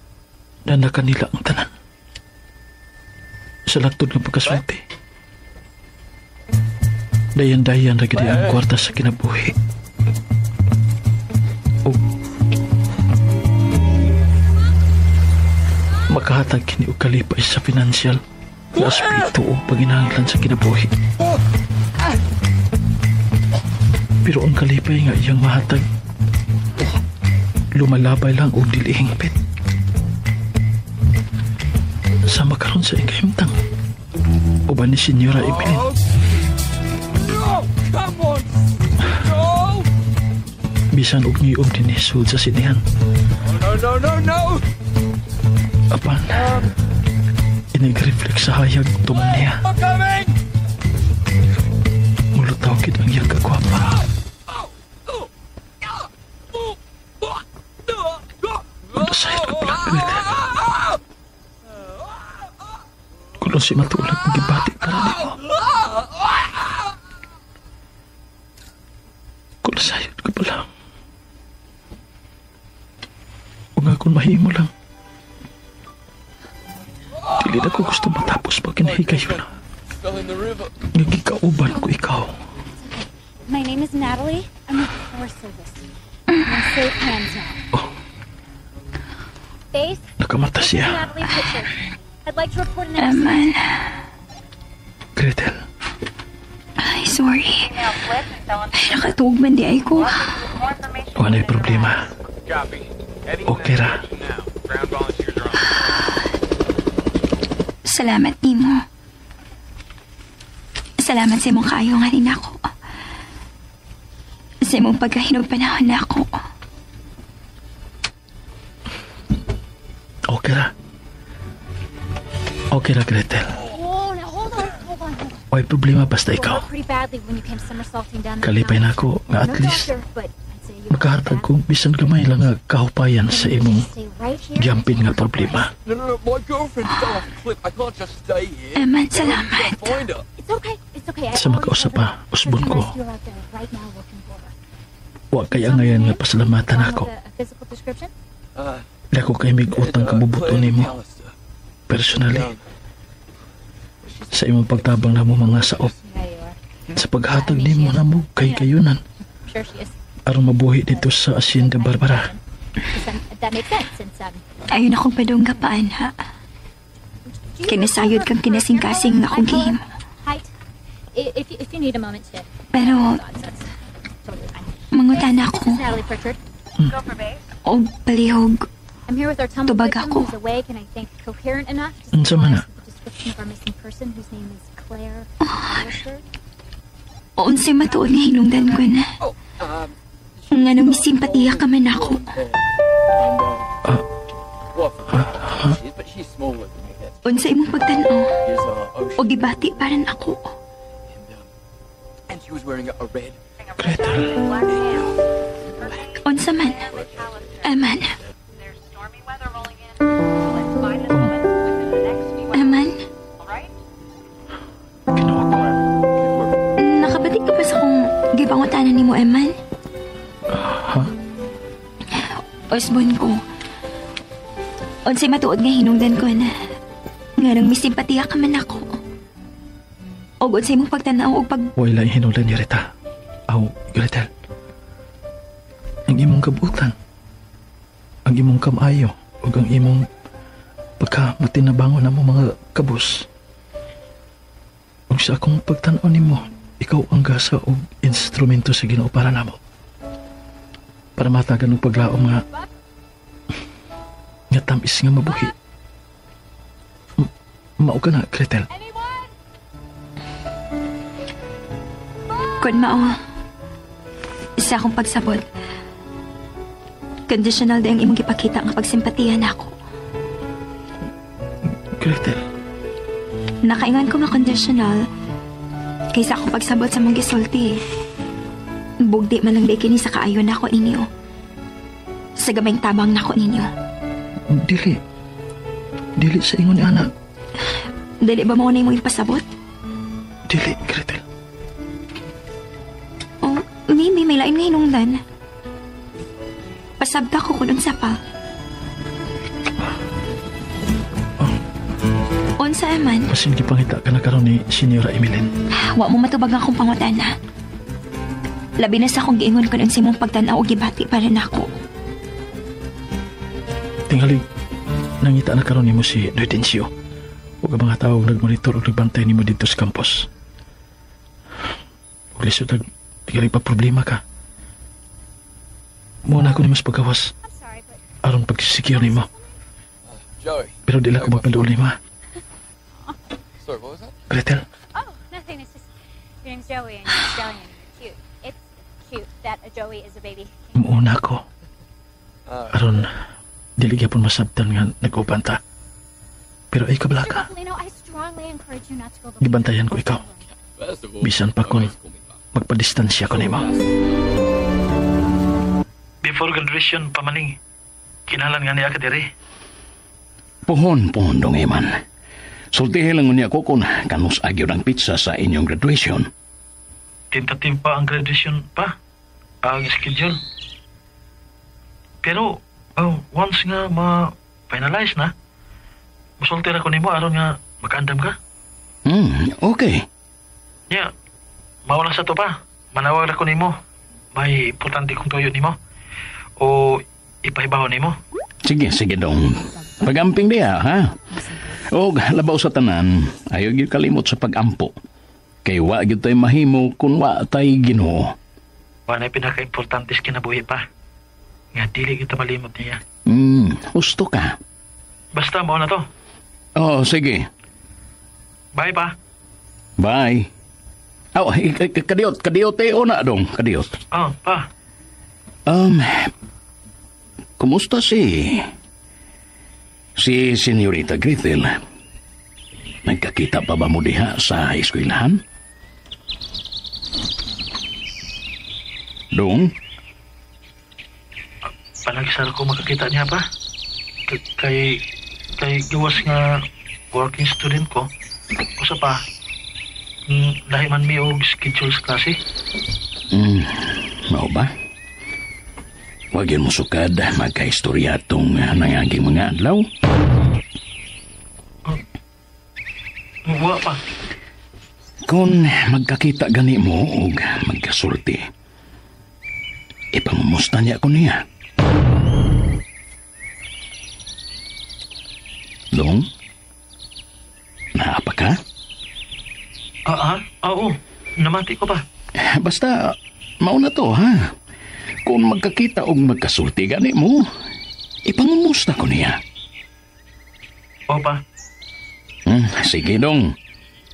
na kanila ang tanan. Sa lantod ng pagkasulti. Dayan-dayan ra gid ang kwarta sa kinabuhi. O makahatag kini og kalipay sa financial na aspeto o panginahanglan sa kinabuhi. Pero ang kalipay nga iyang mahatag, lumalabay lang og dili hingpit. Sama karon sa ikahimtang uban ni Senyora Emeline. Bisan og niyom dinhi sulod sa sinihan. No, no, no, no. Apan, inig-reflect sa hayag tumong niya. Mulutang gid ang iyang kagwapa. Kung nasayod ka pala, Gretel. Kung si matulag magibati para nimo. Kung nasayod ka pala. O nga kung mahimo lang. Dili na ko gusto matapos pag kinahigayon na. Nagikauban ko ikaw. My name is Natalie. I'm with the Forest Service. I'm in safe hands now. Oh. Base, Nakamata this is siya. Natalie Pitcher. I'd like to report an Eman. Gretel. Ay, sorry. Ay, nakatuog man di ay ko. Wala'y problema. Okay ra. Salamat nimo. Salamat sa imong kaayo nga rin ako. Sa imong pagkahinog panahon na ako. Okay ra. Okay ra, Gretel. Oh, now hold on, hold on, hold on. Wala'y problema basta You ikaw. were pretty badly when you came somersaulting down that Kalipay na mountain. ako nga at No least doctor, but I'd say you makahatag ko bisan gamay lang nga kahupayan sa imong stay right here. giampin nga problema. No, my girlfriend fell off a cliff. I can't just stay here. Eman, salamat. Find her. It's okay, it's okay. I Sa makausap pa, usbon ko. Rescue out there right now looking for her. Wa kaya ngayon nga pasalamatan Want ako. a physical description? Dako kay mig utang kabubuto nimo. Personally, sa imong pagtabang namo mga saop, Yeah, you are. sa paghatag nimo namo kay kayunan Sure she is. aron mabuhi dito sa Hacienda Barbara. That makes sense since Ayun akong padungga paan, ha? Kinasayod kang kinasing-kasing nga akong gihimo. height. If you need a moment to Pero, thoughts, that's totally fine. mangutana ako. This is Natalie Pritchard. Og palihog. I'm here with our tumble Tubag victim ako. who's awake and I think coherent enough to Unsa man na? supply us with the description of our missing person whose name is Claire Palliser. Unsay matuod nga hinungdan ko na. Nga nung simpatiya ka man ako. But she's smaller than me. That's Unsa imong pagtan-aw. Here's ocean. O gibati paran ako. And she was wearing a red. Unsa man. Eman. Eman. Nakabati ka ba sa kong gipangutanan nimo, Eman? Ha? Osbon ko. Unsay matuod nga hinungdan ko na nga nang misimpatiya ka man ako. Og unsay mong pagtan-aw og pag Way laing hinungdan ni Rita. Aw, Gretel. Ang imong kabutan, ang imong kamayo, ug ang imong pagka matinabangon na mo mga kabus. Ug sa akong pagtan-aw nimo, ikaw ang gasa og instrumento sa Ginoo para namo. Para matagan og paglaom nga nga tamis nga mabuhi. Mao ka na, Gretel. Kun mao sa akong pagsabot. Conditional di ang imong gipakita nga pagsimpatiya nako. Gretel. Nakaingon ko nga conditional kaysa akong pagsabot sa mong gisulti. Bugdi man lang di kini sa kaayo nako ninyo. Sa gamayng tabang nako ninyo. Dili. Dili sa ingon ni anak. Dili ba mo na imong ipasabot? Dili, Gretel. Oh, maybe may lain nga hinungdan. Pasabta ko kung unsa pa. Unsa man, Basin gipangita ka na karon ni Senyora Emmeline. wa mo matubag ang akong pangutana. Labi na sa akong giingon kung unsa imong pagtan-aw og gibati para nako. Tingali, nangita na karon nimo si Nuidencio. Ug ang mga tawo nagmonitor ug nagbantay nimo dito sa campus. Ug lisod nag tingali pa problema ka. Muna ako nimo sa paggawas. Aron pag-secure nimo. Joey. Pero di lang ko magpaduol nimo. ha? Sorry, what was that? Gretel, Oh, nothing. It's just your name's Joey and you're Australian. You're cute. It's cute that a Joey is a baby. muuna ko. Aron dili gyapon masabtan nga nag-uban ta. Pero ay kabla ka. Mr. Bufalino, I strongly encourage you not to go Gibantayan ko ikaw. First of all, Bisan pa kon Magpadistansya ko nimo. Before graduation pa maning, kinahanglan nga niya ka diri. Pohon, pohon dong Eman. Sultihin lang niya ko kung kanus agyo ng pizza sa inyong graduation. Tentative pa ang graduation pa, ang schedule. Pero once nga ma-finalize na, musulti ra ko nimo aron nga makaandam ka. Okay. Yeah, mao lang sa to pa. Manawag ra ko nimo. May importante kong tuyo nimo. O ipahibaw nimo. Sige, sige dong. Pagamping diha, ha? Og labaw sa tanan, ayaw gyud kalimot sa pagampo. Kay wa gyud tay mahimo kun wa tay Ginoo. Wa na pinaka-importante sa kinabuhi pa. Nga dili kita malimot niya. Husto ka. Basta mao na to. Oh, sige. Bye pa. Bye. Oh, kadiot, kadiot eh, na dong, kadiot. Oh, pa. Kumusta si Señorita Gretel? Nagkakita pa ba mo diha sa eskwelahan? Dong? Panagsar ko makakita niya pa. Kay gawas nga working student ko. Usa pa, lahi man mi og schedule sa klase. Mao ba? Wag yun mo sukad magkaistorya itong nangaging mga adlaw. Wa pa. Kung magkakita gani mo og magkasulti, ipangumusta niya ko niya. Dong? Naapa ka? Oo. Namati ko pa. Basta, mauna to, ha? Kung magkakita o magkasulti gani mo, ipangumusta ko niya. Oo pa. Sige, dong.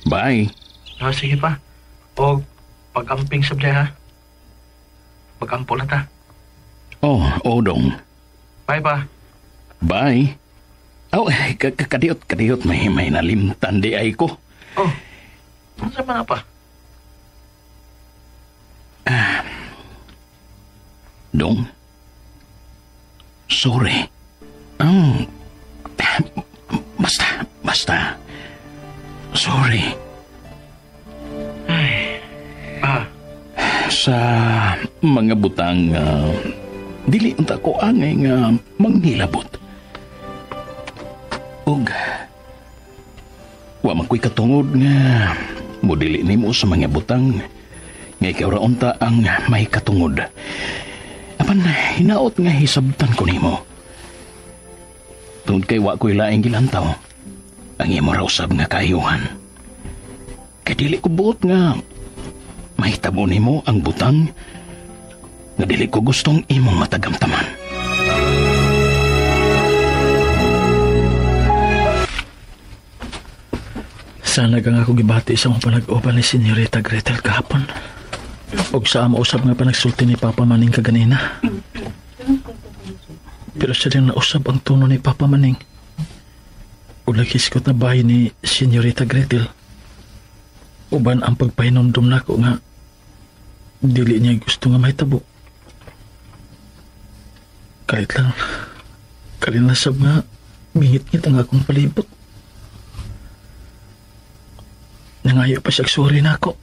Bye. Sige pa. O pag-amping sa ha? Pag-ampo na ta. Oh, dong. Bye pa. Bye. Oh, kadiot, kadiot. May nalimtan di ay ko. Oh, saan man na pa? Dong, sorry. Basta. Sorry. Ay, Sa mga butang, dili unta ko angay nga manghilabot. Ug wa man ko'y katungod nga modili nimo sa mga butang nga ikaw ra unta ang may katungod. Apan hinaot nga hisabtan ko nimo. Tungod kay wa ko'y laing gilantaw ang imo ra usab nga kaayuhan. Kay dili ko buot nga mahitabo nimo ang butang nga dili ko gustong imong matagamtaman. Sana kang ako gibati sa mong panag-uban ni Señorita Gretel kahapon. Og sa ama usab nga panagsulti ni Papa Maning kaganina. Pero siya din nausab ang tono ni Papa Maning. O naghiskot na bahay ni Señorita Gretel. Uban ang pagpahinomdom nako nga dili niya gusto nga mahitabo. Kalit lang, kalit lang sab nga mingit-ngit ang akong palibot. Nangayo pa siya sorry na ako.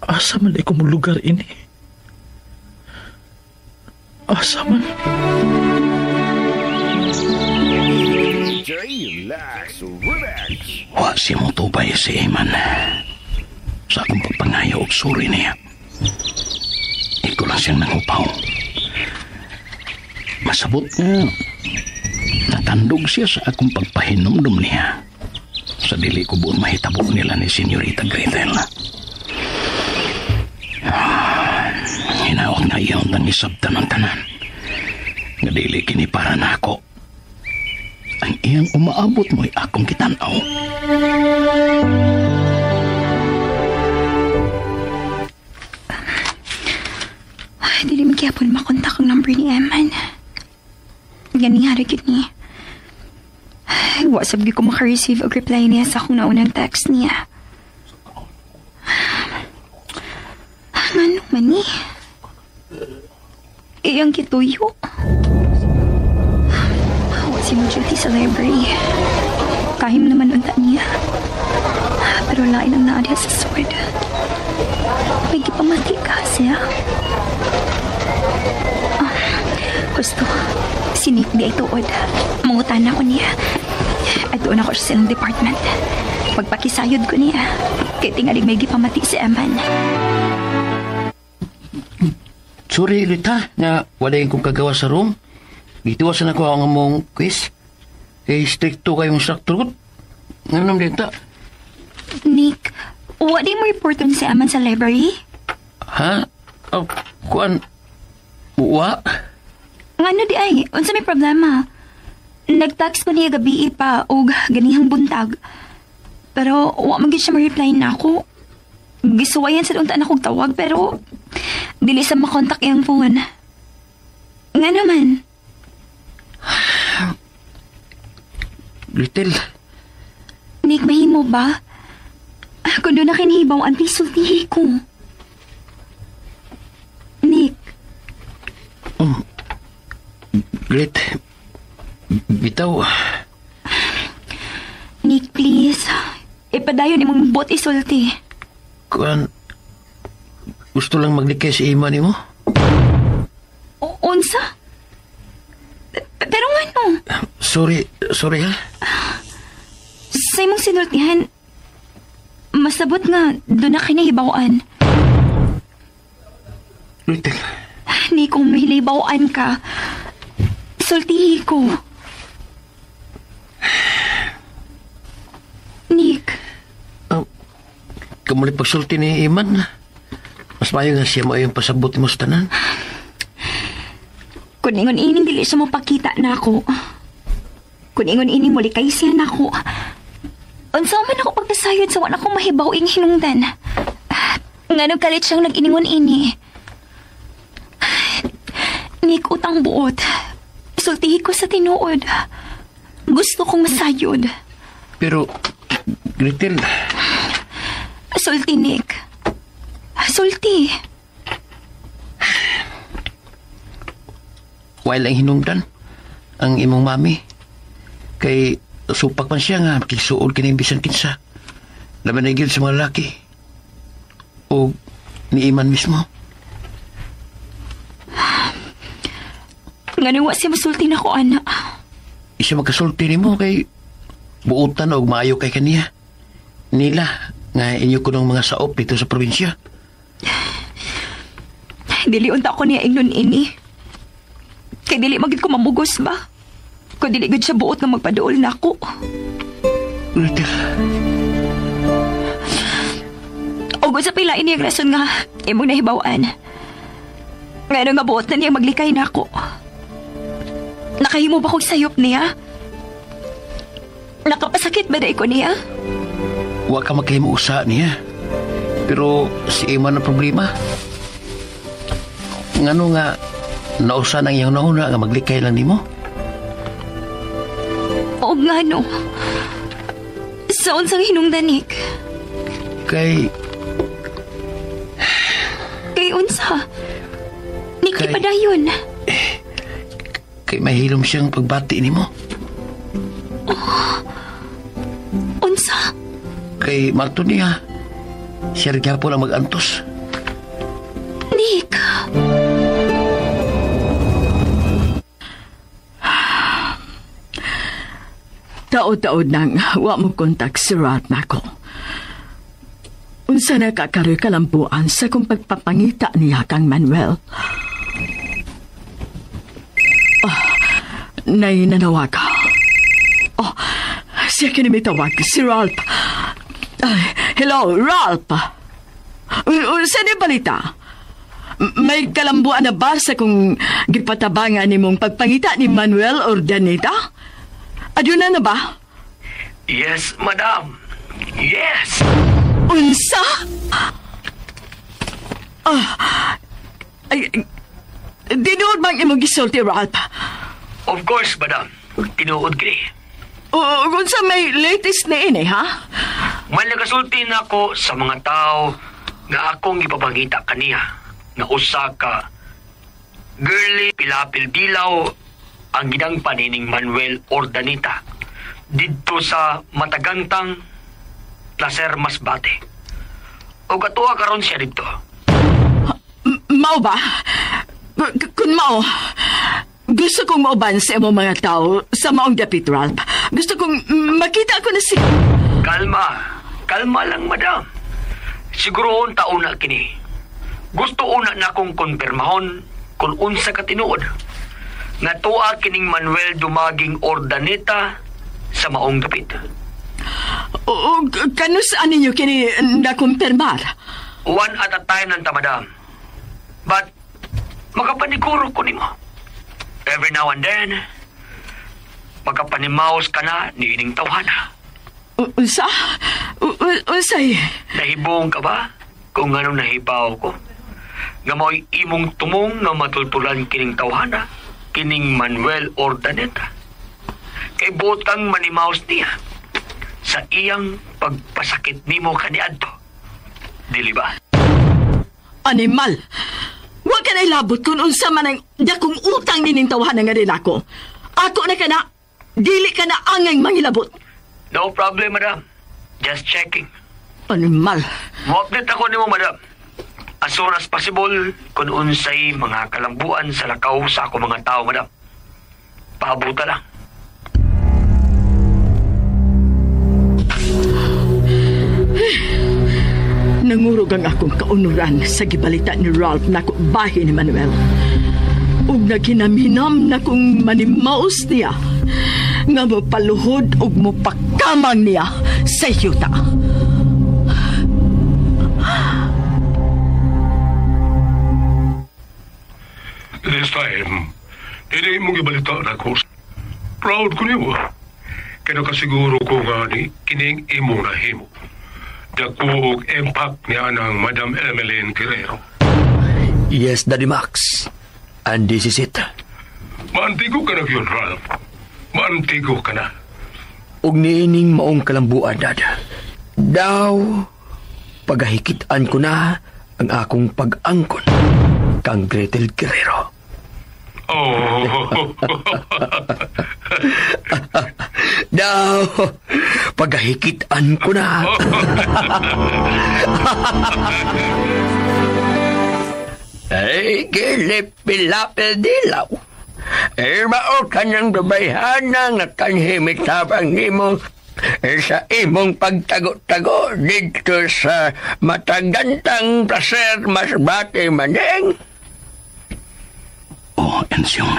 Asa man di ko mo lugar ini? Asa man? DJ Lax Remix. Wa si mo tubay si Eman. Sa akong pagpangayo og sorry niya. Iko lang siyang nangupaw. Masabot nga natandog siya sa akong pagpahinumdum niya. Sa dili ko buon mahitabo nila ni Señorita Gretel. Hinaot nga iyon nang isabtan ang tanan. Nga dili kini para nako. Ang iyang umaabot mo'y akong kitanaw. Ay, dili magyapon makontak ang number ni Eman. Ganing hari gid ni. Wa sab gyud ko maka-receive og reply niya sa akong naunang text niya. Ngano man ni? Iyang kituyo. Wa si mo duty sa library. Kahim naman unta niya. Pero lain ang naa diha sa sword. May gipamati ka siya. Gusto. Si Nick di ay tuod. Mangutan ako niya. At doon ako sa silang department. Magpakisayod ko niya. Kay tingalig may gipamati si Eman. Sorry, Rita, nga wala yung kong kagawa sa room. Gituwasan ako ang among quiz. Eh, stricto kayong instructor ko. Ngayon naman ta. Nick, wa di mo reporton si Eman sa library? Ha? Oh, kuan. Wa? Ngano di ay? Unsa may problema? Nag-text ko niya gabi pa og ganihang buntag. Pero wa man gyud siya ma-reply na ako. Gisuwayan sa unta na kog tawag pero dili sa makontak iyang phone. Nga naman? Gretel. Nick, mahimo ba? Kung doon na kinihibaw, ang pisultihi ko. Nick. Gret, bitaw. Nick, please. Ipadayon imong bot isulti. Kuan, gusto lang maglikay si ima nimo? Unsa? Pero ngano? Sorry, sorry ha? Sa imong sinultihan, masabot nga doon na kinahibawan. Gretel. Nick, kung may hinahibawan ka, sultihi ko. Nick. Kamuli pagsulti ni Iman. Mas mayo nga siya mo yung pasabot mo sa tanan. Kung ingon ining dili siya mo pakita na ako. Kung ingon ining muli kay siya na ako. Unsa man ako pagkasayod sa wala akong mahibaw ing hinungdan. Ngano kalit siyang nag-iningon ini. Nick, utang buot. Sultihi ko sa tinuod. Gusto kong masayod. Pero, Gretel... Sulti, Nick. Sulti. While ang hinungdan, ang imong mami, kay supak man siya nga, kisuod kini bisan kinsa. Laban na gyud sa mga laki. O ni Iman mismo. Ngano wa siya masulti na ko, anak. Isa magkasulti nimo kay buotan og maayo kay kaniya. Nila nga inyo kunong mga saop dito sa probinsya. Dili unta ko niya ingnon ini. Kay dili magid ko mamugos ba? Kung dili gud siya buot nga magpaduol nako. Gretel. Og sa pila ini ang rason nga imong nahibaw-an. Ngano nga buot na niya maglikay nako. Nakahimo ba kog sayop niya? Nakapasakit ba dai ko niya? Wa ka makahimo usa niya. Pero si Iman ang problema. Ngano nga nausa nang iyang nauna nga maglikay lang nimo? O ngano? Sa unsang hinungdan, Nick? Kay unsa? Nick, kay... ipadayon. Kay mahilom siyang pagbati nimo. Oh, unsa? Kay Marto niya, siya rin po lang mag-antos. Nick! Taod-taod nang wa mo kontak si Ralph nako. Unsa na kakaroy kalambuan sa kong pagpapangita niya kang Manuel. Oh, nay nanawag. Oh, siya kini may tawag, si Ralph. Ay, hello, Ralph. Unsa ni balita? May kalambuan na ba sa kung gipatabangan nimong pagpangita ni Manuel Ordaneta? Adyo na ba? Yes, madam. Yes! Unsa? Ay, tinuod bang imong gisulti, Ralph? Of course, madam. Tinuod kini. Unsa may latest ni ini, ha? May nagasulti na ako sa mga tao nga akong ipapangita kaniya nga usa ka girly pilapil dilaw ang ginang panining Manuel Ordaneta didto sa matagantang Placer Masbate. O katuwa karon siya didto. Mao ba? Kung mao, gusto kong mauban sa imong mga tao sa maong dapit, Ralph. Gusto kong makita ko na si... Kalma. Kalma lang, madam. Siguroon taon na kini. Gusto una na kong konfirmahon kung unsa ka tinuod. Nga tuwa kining Manuel Dumaging Ordaneta sa maong dapit. O, kanus-an ninyo kini nakumpirmar? One at a time lang ta, madam. But, makapaniguro ko nimo. Every now and then, makapanimaos ka na ni ining tawhana. Unsa? Unsay? Nahibong ka ba kung anong nahibaw ko? Nga mao'y imong tumong nga matultulan kining tawhana, kining Manuel Ordaneta. Kay butang manimaos niya sa iyang pagpasakit nimo kaniadto. Dili ba? Animal! Wa ka na ilabot kung unsa man ang dakong utang nining tawhana nga din ako. Ako na ka na, dili ka na angay mangilabot. No problem, madam. Just checking. Animal. Mo-update ako nimo, madam. As soon as possible, kung unsay mga kalambuan sa lakaw sa ako mga tao, madam. Paabuta lang. Nangurog ang akong kaunuran sa gibalita ni Ralph na ako bahin ni Manuel. Ug naghinamhinam na kong manimaos niya nga mapaluhod ug mopakamang niya sa yuta. This time, dili mong ibalita na ko. Proud ko niyo. Kaya nakasiguro ko nga ni kining imong nahimo. Dako og impact niya ng Madam Emeline Guerrero. Yes, Daddy Max. And this is it. Maantigo ka na yun, Ralph. Maantigo ka na. Og niining maong kalambuan, Dad. Daw, pagahikitan ko na ang akong pag-angkon kang Gretel Guerrero. Oh. Daw, pagahikitan ko na. Ay, gilip-pilapil dilaw. Ay, mao ka ng babayhana nga kanhimitabang nimo sa imong pagtago-tago dito sa matagantang Placer Masbate maning. Oh, Ensyong.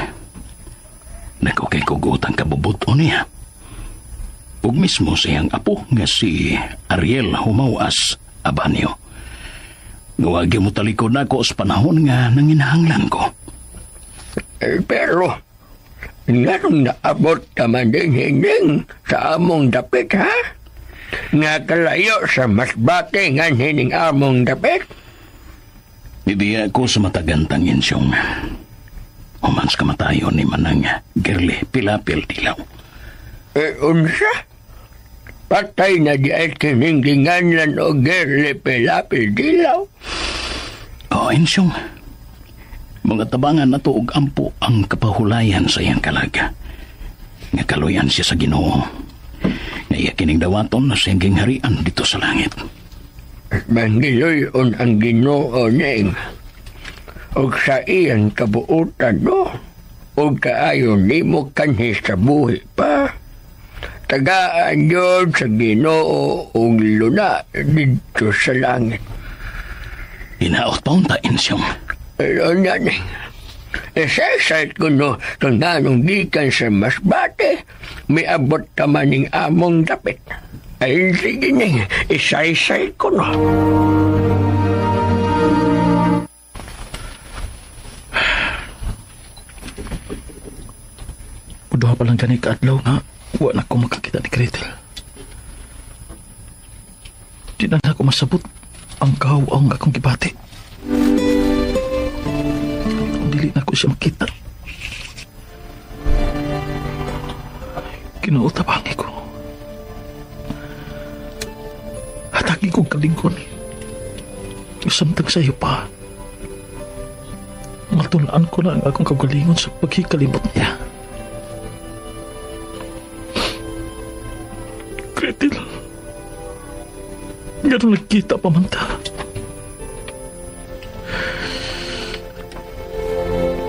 Nagkukay kugutang kabubuto niya. Ug mismo siyang apo nga si Ariel Humawas Abanyo. Ngawagi mo talikod na ako sa panahon nga nanginahanglan ko. Pero, ngarong naabot ka man din hining sa among dapit, ha? Nga kalayo sa Masbate nga hining among dapit? Bibiya ko sa matagantang insyong. Humans kamatayon ni Manang Girly Pilapil Dilaw. Unsa? Patay na di ay kiningginganan o Girly Pilapil Dilaw? Oo, Ensyong. Mga tabangan na to og ampo ang kapahulayan sa iyang kalaga. Nga kaluyan siya sa Ginoo. Nga iya kining dawaton na siyang gingharian dito sa langit. Mangiloy-on ang Ginoo ning. Og sa iyang kabuutan, no? Og kaayo nimo kanhi sa buhi pa. Tagaan yun sa Ginoo og luna dito sa langit. Hinaot pa unta, Ensyong. Pero naning, isasayt ko no, kung nanong gikan sa Masbate, may abot ka maning among dapit. Ay, sige ning, isaysay ko no. Uduha pa lang gani kaadlaw nga, wa na ko makakita ni Gretel. Di na ako masabot ang kahaw ang akong gibati. Dili na ko siya makita. Kinuutabangi ko. kalingkon. Samtang sa iyo pa, matulaan ko na ang akong kagalingon sa paghikalimot niya. Gretel, ganun nagkita pa man ta.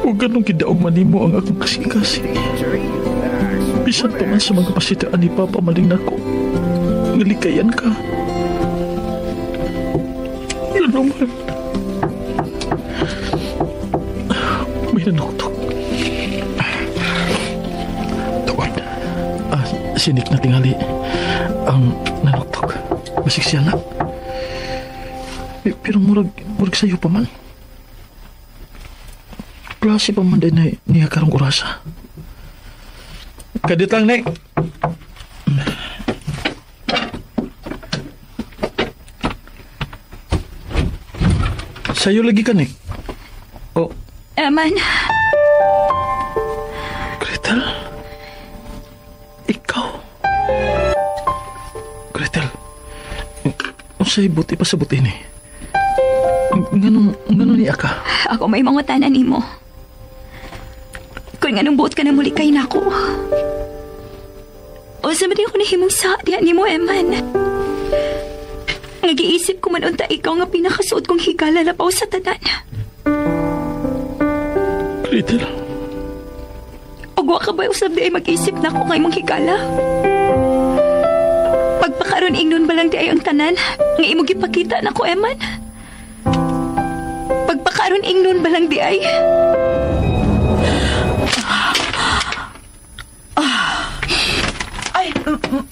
O ganun gidaog man nimo ang akong kasing-kasing. Bisan pa man sa mga pasitaan ni Papa maling nako, nalikayan ka. Ano man. May nanuktok. Tuod. Sinik na tingali ang nanuktok. Basig siya na. Pero murag sa'yo pa man. Klase pa man din na niya karong orasa. Kadit lang, Nek. Sa'yo lagi ka, Nick. Oh. Eman. Gretel. Ikaw. Gretel. Unsay buti pa sa buti ni? Ngano niya ka? Ako may mangutanan nimo. Kung anong buot ka na muli kay nako. O sa man ako nahimong sa diha nimo, Eman. Nag-iisip ko man unta ikaw nga pinakasuot kong higala lapaw sa tanan. Gretel. Ugwa ka ba usab di ay mag-isip na ako kay mong higala? Pagpakaroon ingnon ba lang di ay ang tanan nga imong gipakita nako, Eman? Pagpakaroon ingnon ba lang di ay? Ay,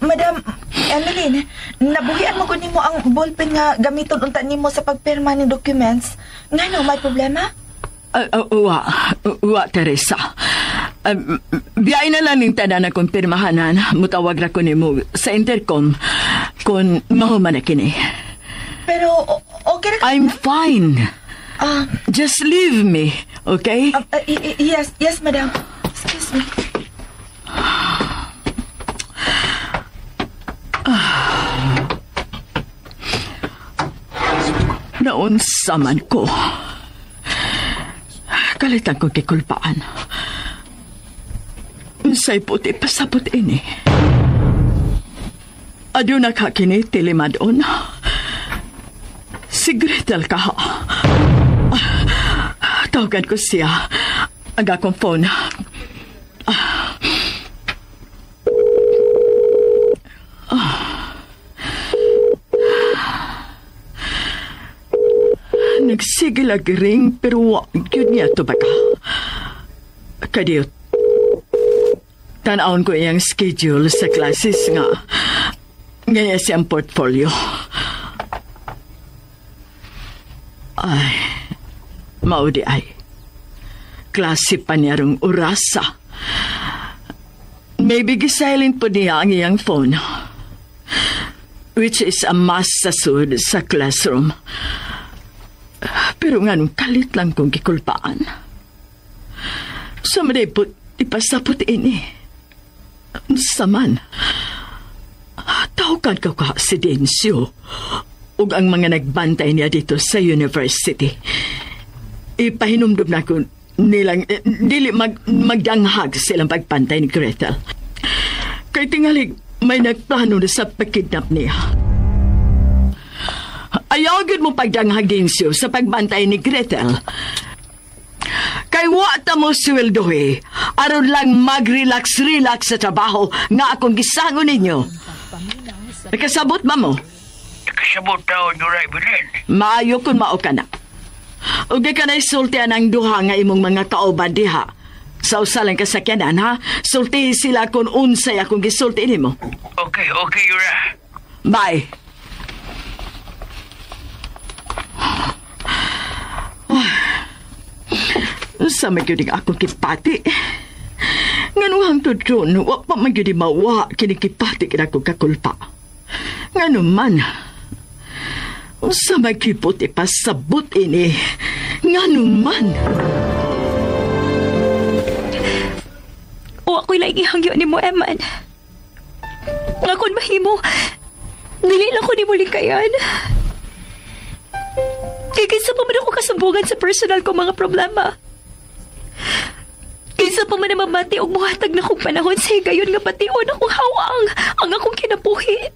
Madam Emeline, nabuhian mo ko nimo ang ballpen nga gamiton unta nimo sa pagpirma ng documents. Ngano, may problema? Wa, Teresa. Biyay na lang ning tanan na kumpirmahanan. Mutawag ra ko nimo sa intercom kung mahuman na kini. Pero okay ra ka? I'm fine. Just leave me, okay? Yes, madam. Excuse me. Naunsa man ko. Kalitan kong kikulpaan. Unsay puti pasabot ini. Aduna ka kini tilimadon. Si Gretel ka. Tawagan ko siya. Ang akong phone. Nagsige ring pero wa gyud niya to baka. Kadiyot. Tan-awon ko iyang schedule sa classes nga ngaya siyang portfolio. Ay, maudi ay. Klase pa niya rong orasa. Maybe gisilent po niya ang iyang phone. Which is a must sa sud sa classroom. Pero nga nung kalit lang kong gikulpaan. Sa maday ipasapot ini. Saman, tawagan ko ka si Dencio ug ang mga nagbantay niya dito sa university. Ipahinumdum na ko nilang, dili magdanghag silang pagpantay ni Gretel. Kay tingalig, may nagplano na sa pagkidnap niya. Ayaw gud mo pagdanghag Dencio sa pagbantay ni Gretel. Kay wa ta mo sweldohe, aron lang mag-relax-relax sa trabaho nga akong gisangon ninyo. Nakasabot ba mo? Nakasabot tao, Nora Evelyn. Maayo kung mao ka na. Ug di ka na isultian ang duha nga imong mga kauban diha. Sa usalang kasakyanan, ha? Sultihi sila kung unsay akong gisulti nimo. Okay, Yura. Bye. Sa may gyud akong kipati. Nganong hangtod ron, wa pa man gyud mawa kini kipati kini akong kakulpa. Ngano man, sa may kipot ipasabot ini. Ngano man. O ako'y laing ihangyo ni mo, Eman. Nga kung mahimo, dili lang ko ni mo likayan. Kay kinsa pa man ako kasumbugan sa personal ko mga problema. Kinsa pa man mamati og muhatag na kong panahon sa higayon nga bation akong hawang ang akong kinabuhi.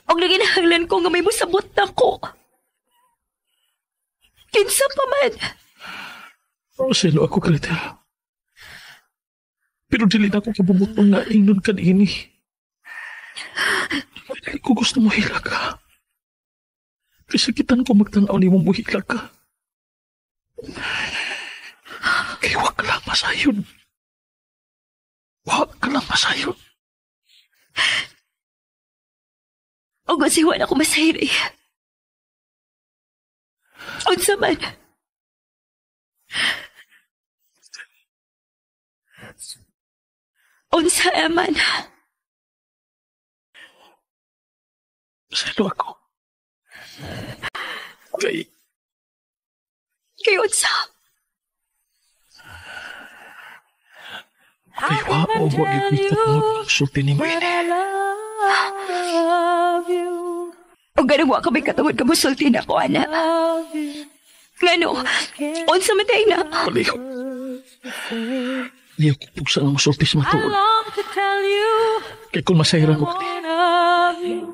Og naginahanglan ko nga may musabot na ko. Kinsa pa man. Maselo ako, Gretel. Pero dili na ako kabubutong nga ingnon ka niini. Dili ko gusto mo hila ka. Kasakitan ko magtanaw ni mo muhila ka. Kay wa ka lang masayon. Wa ka lang masayon. Og si Juan ako masayri. Unsa man. Unsa man. Masaylo ako. Kay... Kay unsa? Kay wa o wa gipita mo sulti ni mo ini. O ganun wa ka may katungod ka musulti na ko, ana. Ngano, unsa man tayo na? Palihog. Liyaw ko pugsa nga musulti sa matuod. Kay kung masayran mo kani,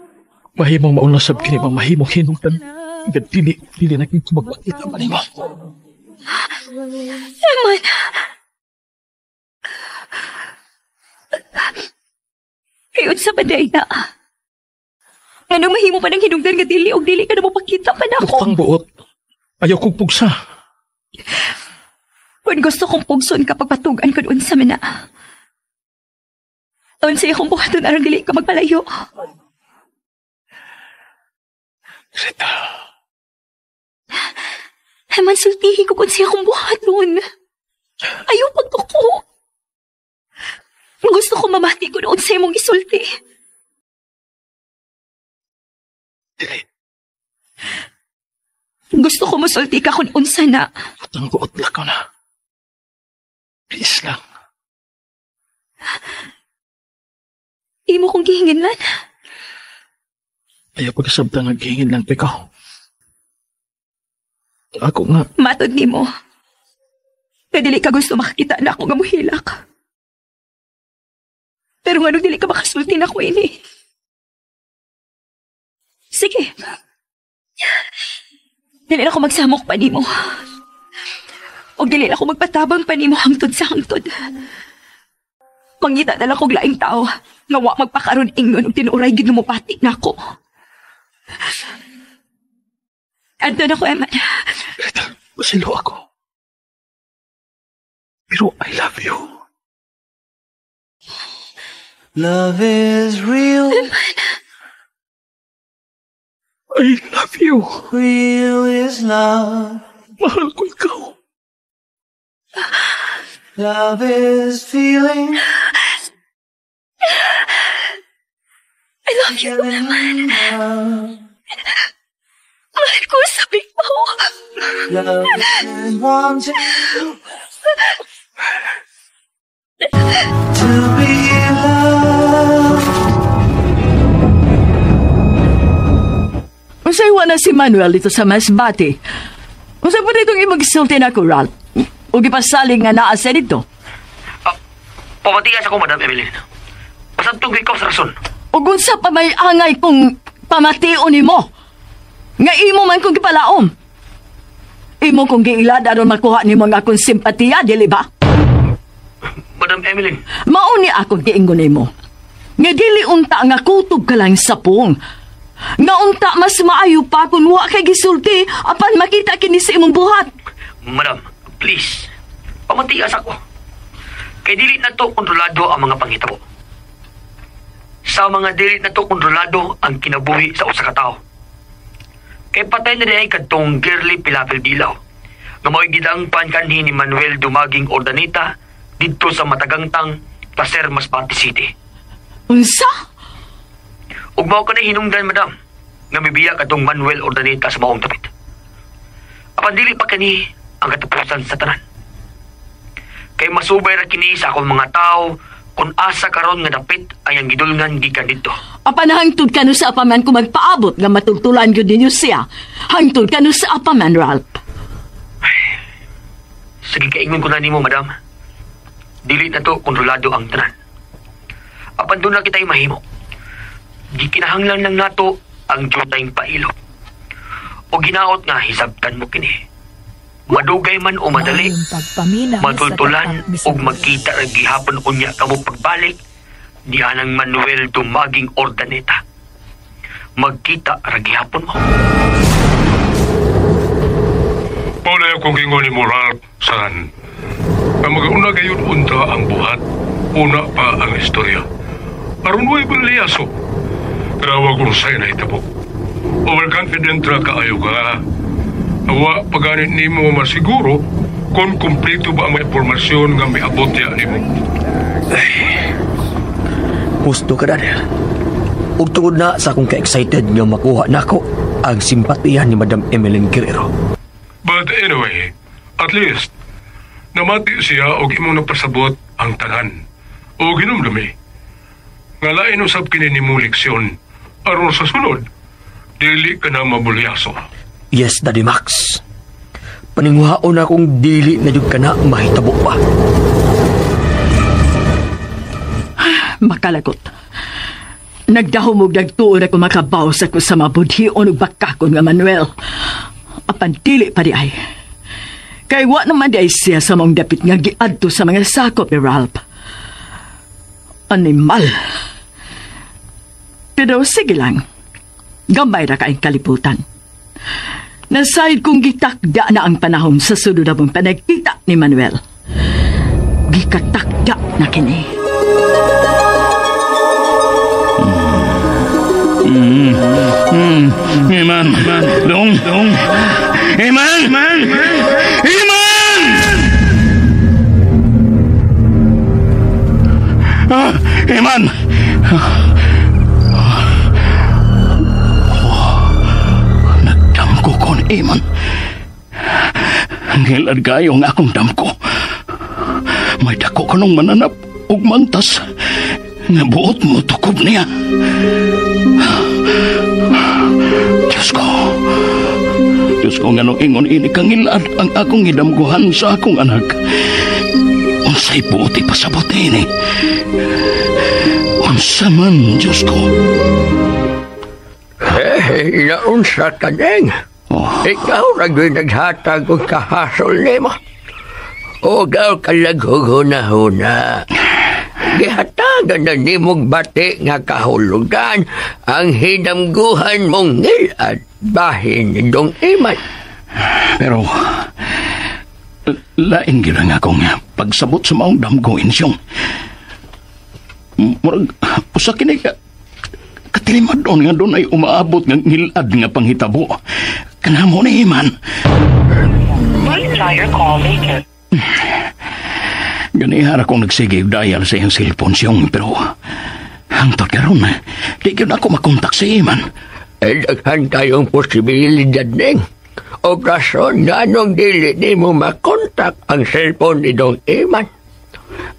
mahimong mauna sab kini bang mahimong hinungtan. Dili, dili na kini magpakita pa nimo. Eman. Kay unsa man day na? Anong mahimo pa ng hinungdan nga dili og dili ka na mapakita pa na ako? Pang buot. Ayaw kong pugsa. Kung gusto kong pugson kapag patugan ka doon sa mana. Unsa akong buhaton aron dili ka magpalayo. Rita. Eman, sultihin ko kung siya akong buhaton. Ayaw pagtuko. Gusto ko mamati ko noon sa imong isulti. Dili. Gusto ko musulti ka kung unsa na. Ang buot lang ko na. Please lang. Imo kong gihingin lan. Ayaw pagkasabta nga gihingin lang ikaw. Ako nga. Matod nimo. Kadili ka gusto makakita na ako nga muhilak. Pero nga nung dili ka makasulti na ko ini. Sige. Dili na ako magsamok pa nimo. O dili na ako magpatabang pa nimo hangtod sa hangtod. Mangita na lang kog laing tao nga wa magpakaron ingon og tinuoray gid mupati na ako. Andun ako, Eman. Gretel, masilo ako. Pero I love you. Love is real. Eman. I love you. Real is love. Mahal ko ikaw. Love is feeling. I love you, Eman. Mahal ko sabi mo. Love is wanting to be loved. Unsay wa na si Manuel dito sa Masbate? Unsay po ditong imagsulti na ko, Ralph? O gipasalig nga naa sa dito? Pamatigas ako, Madam Emeline. Pasantong ikaw sa rason. Ug unsa pa may angay kung pamation nimo? Nga imo man kong gipalaom. Imo kong giilad aron makuha nimo ang akong simpatiya, dili ba? Madam Emeline. Mao ni akong giingon nimo. Nga dili unta nga kutob ka lang sa pung. Nga unta mas maayo pa kung wa kay gisulti apan makita kini sa imong buhat. Madam, please. Pamatias ako. Kay dili na to kontrolado ang mga panghitabo. Sa mga dili na to kontrolado ang kinabuhi sa usa ka tawo. Kay patay na diay kadtong Girly Pilapil Dilaw. Nga mao'y gidangpan kanhi ni Manuel Dumaging Ordaneta didto sa Matagangtang, Placer, Masbate City. Unsa? Ug mao ka na hinungdan, madam, nga mibiya kadtong Manuel Ordaneta sa maong tapit. Apan dili pa kani ang katapusan sa tanan. Kay masubay ra kini sa akong mga tao Kung asa karon nga dapit ay ang gidulngan gikan didto. Apan hangtod kanu sa apaman kung magpaabot nga matultulan gyud ninyo siya. Hangtod kanu sa apaman, Ralph. Sige, kaingon ko na nimo, madam. Dili na to kontrolado ang tanan. Apan doon na kita'y mahimo. Gikinahanglan lang nato ang jutayng pailo. O ginaot nga hisabtan mo kini. Madugay man o madali, matultulan og magkita ra gihapon unya kamo pagbalik ni anang Manuel Dumaging Ordaneta. Magkita ra gihapon mo. Paulay akong gingon ni Ralph San. Ang magauna gayon unta ang buhat, una pa ang istorya. Aron way balyaso. Pero kung sa'yo na itabo. Overconfident ra kaayo ka. Awa paganit nimo masiguro kung kumpleto ba ang mga impormasyon nga miabot ya nimo. Gusto ka, Daniel. Ug tungod na sa akong ka-excited nga makuha nako ang simpatiya ni Madam Emeline Guerrero. But anyway, at least, namati siya og imong napasabot ang tanan. O hinumdumi. Nga lain usab kini nimo leksyon. Aron sa sunod, dili ka na mabulyaso. Yes, Daddy Max. Paninguhaon akong dili na jud ka na mahitabo pa. Makalagot. Nagdahom og nagtuon ako makabaw sa ko sa mabudhion og bakakon nga Manuel. Apan dili pa di ay. Kay wa naman di ay siya sa maong dapit nga giadto sa mga sakop ni Ralph. Animal. Pero sige lang. Gamay ra kaayong kalibutan. Nasayod kong gitakda na ang panahon sa sulod na mong panagkita ni Manuel. Gikatakda na kini. Iman, dong, dong. Iman, man, Iman! Ah, Iman! Nagdamko ko ni Iman. Ngilad kayo ang akong damko. May dako ko nung mananap og mantas nga buot mo tukob niya. Diyos ko. Diyos ko, nga nung ingon ini kangilad ang akong hidamguhan sa akong anak. Unsay buot ipasabot ini. Unsa man, Diyos ko. Eh, naunsa ka neng. Oh. Ikaw ragyo'y naghatag og kahasol nimo. Ugaw kalaghughuna-huna. Gihatagan na nimog bati nga kahulugan ang hidamguhan mong ngilad bahin ni Dong Iman. Pero lain gyud ang akong pagsabot sa maong damgo, Insyong. Murag usa kini ka katilimadon nga doon ay umaabot nga ngilad nga panghitabo. Kanamo ni Iman. Please try your call later. Ganihara kong nagsige dial sa iyang cellphone siyong, pero hangtod karon, di gyud ako makontak si Iman. Eh, daghan kayong posibilidad ning. O rason nga anong dili nimo makontak ang cellphone ni Dong Iman.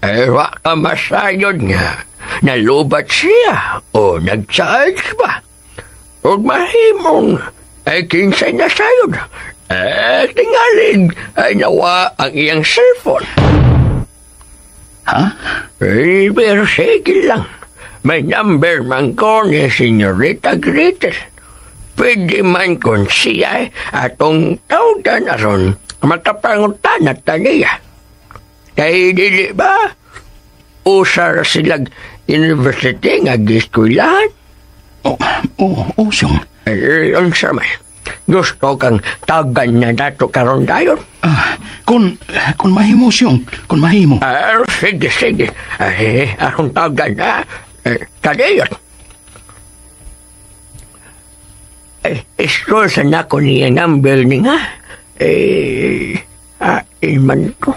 Eh, wa ka masayod nga nalubat siya o nag-charge ba. Ug mahimong ay kinsay nasayod. Eh, tingalig ay nawa ang iyang cellphone. Ha? Eh, pero sige lang. May number man ko ni Senyorita Gretel. Pwede man kung siya atong tawagan aron makapangutan at niya. Kay dili ba? Usa ra silag university nga giskuylahan? Oh, siyong. Eh, unsa man. Gusto kang tagan na nato karon dayon? Kung mahimo siyong, kung mahimo. Sige, sige. Ay, akong tagan na. Kadayon. Eh, iskol sa nako niya number ni nga. Eh, iman ko.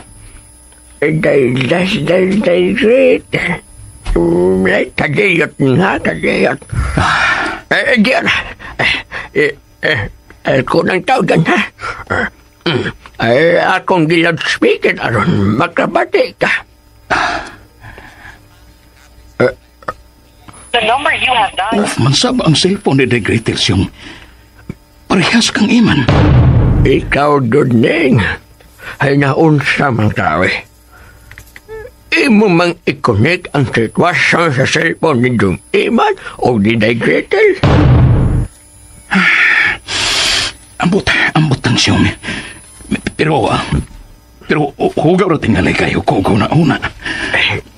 Eh, dahil, great. Kadayot nga, kadayot. Eh, diyan. Eh, kunang tawagan, ha? Ay, akong gilad-speaker aron makabati ka. The number you have dialed. Off man sab ang cellphone ni Day Gretel siyong. Parehas kang Iman. Ikaw, Dudning. Ay naunsa man ka, eh. Imo mang i-connect ang sitwasyon sa cellphone ni Dong Iman o ni Day Gretel. Ambot, ambot ang siyong. Pero, pero hugaw ra tingalay kayo ko na una.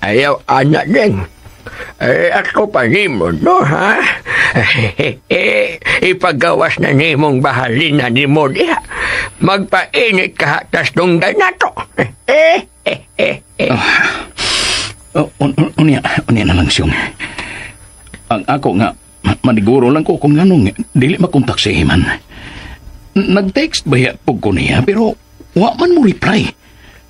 Ayaw, anak ding. Eh, ako pa nimo, no, ha? Ipagawas na nimong bahalin na nimo diha. Magpainit ka hatas dunggan nato. Oh, unya, unya na lang siyong. Ang ako nga, maniguro lang ko kung anong dili makontak si Iman. Nag-text ba ya pug ko niya, pero wa man mo reply.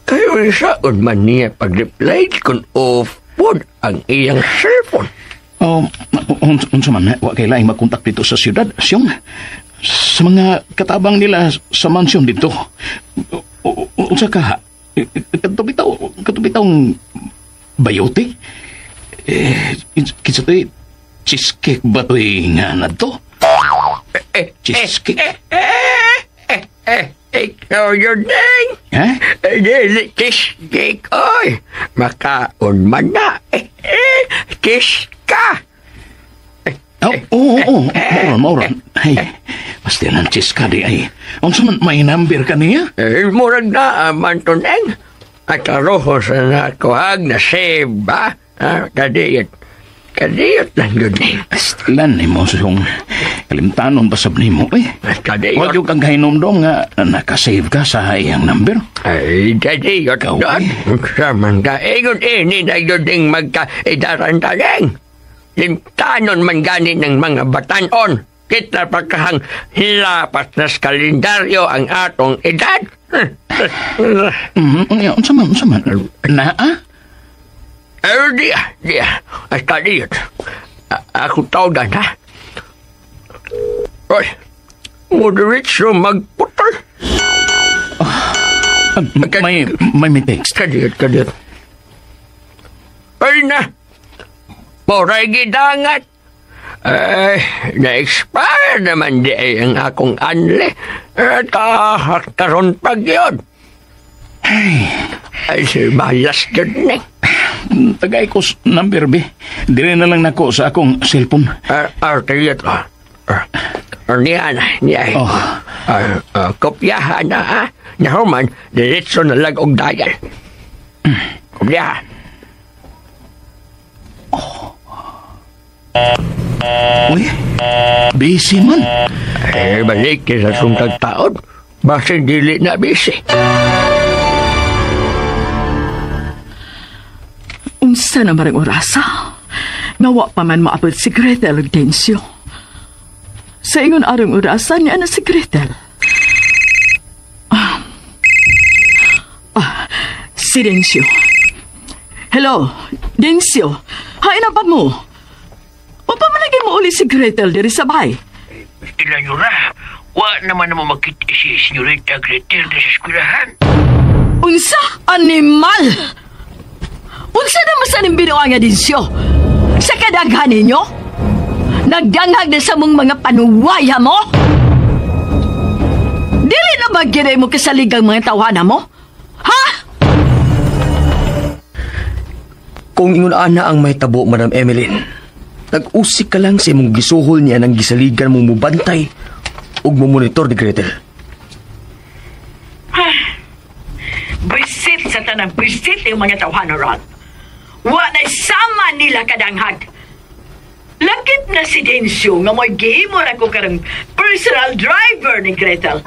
Kayo saon man niya pag-reply kung off pod ang iyang cellphone. Oh, unsa man, wa kay laing makontak dito sa siyudad, siyong. Sa mga katabang nila sa mansyon dito. Unsa ka? Katubitaw bayote? Eh, kinsa to'y cheesecake ba to'y nga na to? Cheesecake? Ikaw yun, Ding. Ha? Dili, cheesecake, oy. Makaon man na. Kiss ka. Oh, oo, oo, mauran, mauran. Ay, basta ng cheese ka di ay. Unsa man may number ka niya? Eh, murag na man to, Neng. At karoho sa nakuhag na save ba? Ah, kadiyot. Kadiyot lang yun, Neng. Astilan ni mo siyong kalimtanon ba sab nimo eh. Kadiyot. Huwag yung kang kahinomdom nga nakasave ka sa iyang number. Ay, kadiyot. Ikaw, eh. Saman ka, ingon ini na yun ding magkaidaran ta, Neng. Limtanon man gani ng mga batanon. Kita pagkahang hilapas na sa kalendaryo ang atong edad. Unsa man, unsa man. Naa? Eh, di, di. Ay, kadiyot. Ako tawagan, ha? Oy, moderatso magputol. May text. Kadiyot, kadiyot. Ay na! Moray gidangat. Ay, na-expire naman di ay ang akong anli. At karon pag yun. Ay, si malas yun eh. Tagay ko number, be. Dire na lang nako sa akong cellphone. Tigit. Niya na, niya. Oh. Kopyahan na, ha? Nahuman, diretso na lang og dial. Kopyahan. Oh. Uy, busy man. Eh, balik sa sungkag taon. Basin dili na busy. Unsa na marang orasa? Nawa pa man maabot si Gretel ug Dencio. Sa ingon arang orasa niya na si Gretel. Si Dencio. Hello, Dencio. Hain na pa mo. O pa malagay mo uli si Gretel diri sa bahay? Ilayura, wa naman na mo makita si Senyorita Gretel sa eskwelahan. Unsa? Animal! Unsa naman sa ning binuang nga Dencio? Sa kadaghan ninyo? Nagdanghag na sa mong mga panuwaya mo? Dili na ba ginay mo kasaligang mga tawhana mo? Ha? Kung ingon ana ang mahitabo, Madam Emeline, nag-usik ka lang sa imong gisuhol niya ng gisaligan mong mubantay ug mumonitor ni Gretel. Bisit sa tanang bisit yung mga tawhana, Rod. Wa na'y sama nila kadanghag. Lakip na si Dencio nga mo'y gihimo na ko karang personal driver ni Gretel.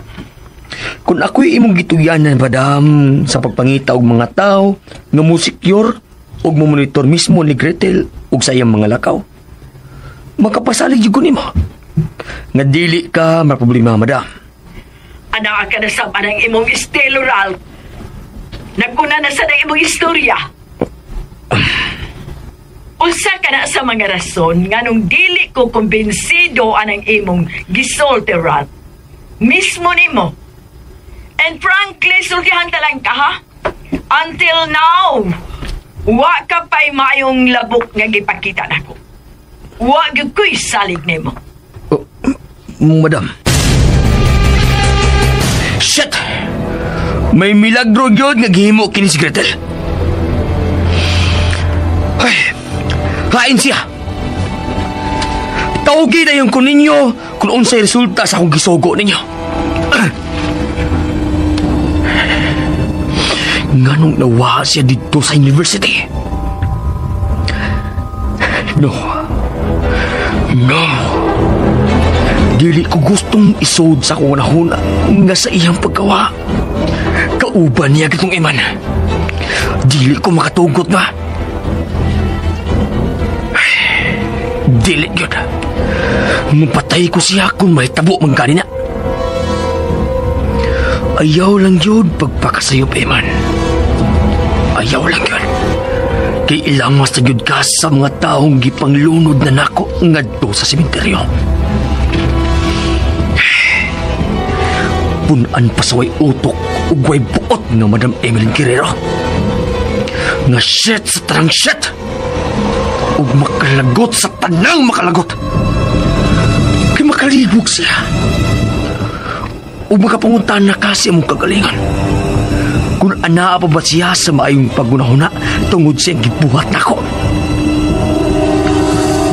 Kung ako'y imong gituyanan, Madam, sa pagpangita og mga tao nga mo secure ug mumonitor mismo ni Gretel ug sa iyang mga lakaw, makapasalig jud ko nimo. Nga dili ka maproblema, Madam. Anaa ka na sa panang imong estilo, Ralph. Naguna na sa nang imong istorya. Unsa ka na sa mga rason nganong dili ko kumbinsido anang imong gisulti, Ralph. Mismo nimo. And frankly, sultihan ta lang ka, ha? Until now, wa ka pa'y maayong labok nga gipakita nako. Wa gyud ko'y salig nimo. Madam. Shit! May milagro gyud nga gihimo kini si Gretel. Ay, hain siya. Tawgi na yung kuninyo kung unsay resulta sa akong gisugo ninyo. Nganong nawa siya dito sa university? No. No. Dili ko gustong isod sa akong unahuna nga sa iyang pagkawa. Kauban niya kitong iman. Dili ko makatugot nga. Dili gyud. Mapatay ko siya kung may tabo man ganina. Ayaw lang yun pagpakasayop, Eman. Ayaw lang yun. Kay ilangas na yun ka sa mga taong gipanglunod na nako ngadto sa sementeryo. Punan pa sa way utok ug way buot nga Madam Emeline Guerrero. Nga shit sa tanang shit! Ug makalagot sa tanang makalagot! Kay makalibog siya. Ug makapangunta na kasi among kagalingan. Kung anaa pa ba siya sa maayong pagunahuna tungod siyang gibuhat nako.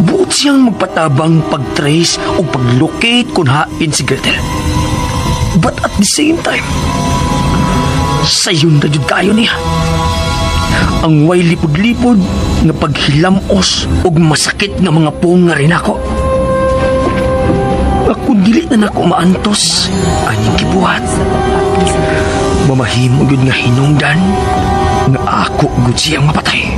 Buot siyang magpatabang pag-trace o pag-locate kung hain si Gretel. But at the same time, sayon na jud kayo niya. Ang way lipod-lipod nga paghilamos og masakit nga mga punga rin ako. Ako dili na nako maantos anyang gibuhat. Mamahimo gyud nga hinungdan nga ako gud siyang mapatay.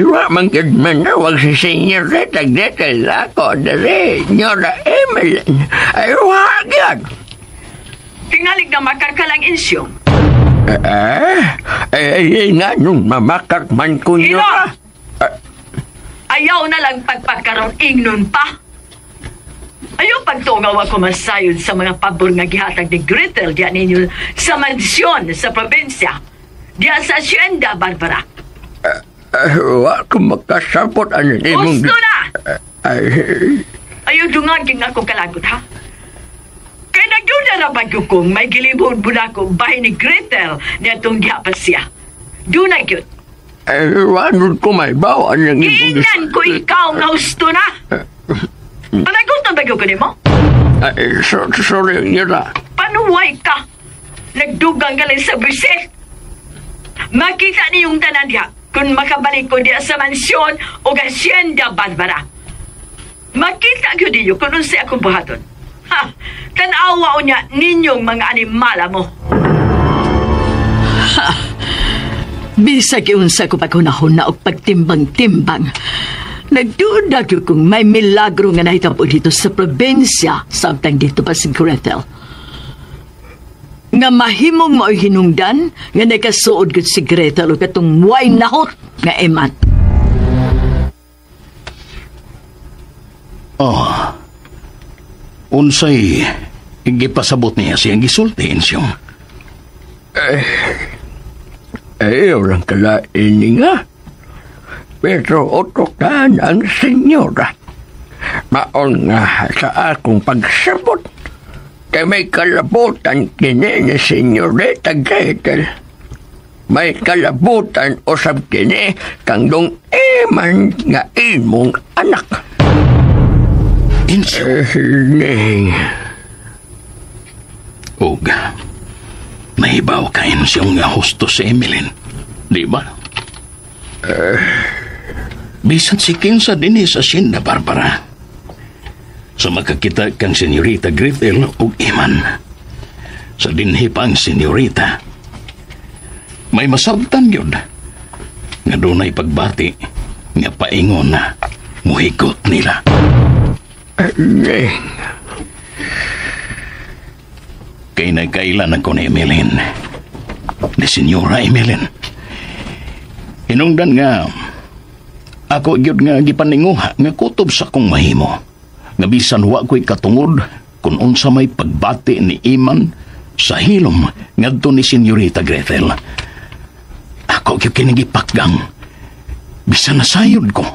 Wa man gyud manawag si Senyorita Gretel ako diri, Senyora Emeline. Ay, wa gyud. Tingalig na makakalang insyong. Nga nung mamakak man ko niyo. Ayaw na lang pagpagkaroon ingnon pa. Ayaw pagtungaw ako masayod sa mga pabor nga gihatag ni Gretel diyan ninyo sa mansyon sa probinsya. Diyan sa Hacienda, Barbara. Wa ko makasabot ano imong... Gusto na! Ayaw dungaging ako kalagot, ha? Kaya nagyuda na ba kung may gilibon bulako bahay ni Gretel na itong diha pa siya. Doon na yun. Wano ko may bawaan ng imong... Giinan ko ikaw nga husto na! Panagutan ba ko nimo? Sorry, Nira. Panuway ka! Nagdugang ka lang sa busit! Makita niyong tanan diha kung makabalik ko diha sa mansyon o hacienda, Barbara. Makita ko ninyo kung unsay akong buhaton. Ha! Tanawa o niya ninyong mga animala mo. Ha! Bisag iunsa ko paghunahon na og pagtimbang-timbang. Nagduda ko kung may milagro nga nahitabo dito sa probinsya samtang dito pa si Gretel. Nga mahimong mao'y hinungdan nga nakasuod gud si Gretel o katong way nahot nga eman. Oh. Unsay gipasabot niya siyang gisulti, Insyong? Ayaw lang kalain nga. Pero utokan ang senyora. Maon nga sa akong pagsabot. Kay may kalabutan kini ni Senyorita Gretel. May kalabutan usab kini kang dong eman nga imong anak. Insyong. Og, nahibaw ka, Insyong, nga husto si Emeline. Di ba? Bisan si kinsa din sa Hacienda, Barbara. Sa makakita kang Senyorita Gretel og Iman. Sa dinhi pa ang Senyorita. May masabtan yun. Nga dunay pagbati, nga paingon na muhigot nila. Kay nagkailan ako ni Emeline. Ni Senyora Emeline. Hinungdan nga, ako gyud nga gipaninguha nga kutob sa akong mahimo. Nga bisan wa ko'y katungod kung unsa may pagbati ni Iman sa hilom ngadto ni Senyorita Gretel. Ako gyud kining gipakgang. Bisan nasayod ko.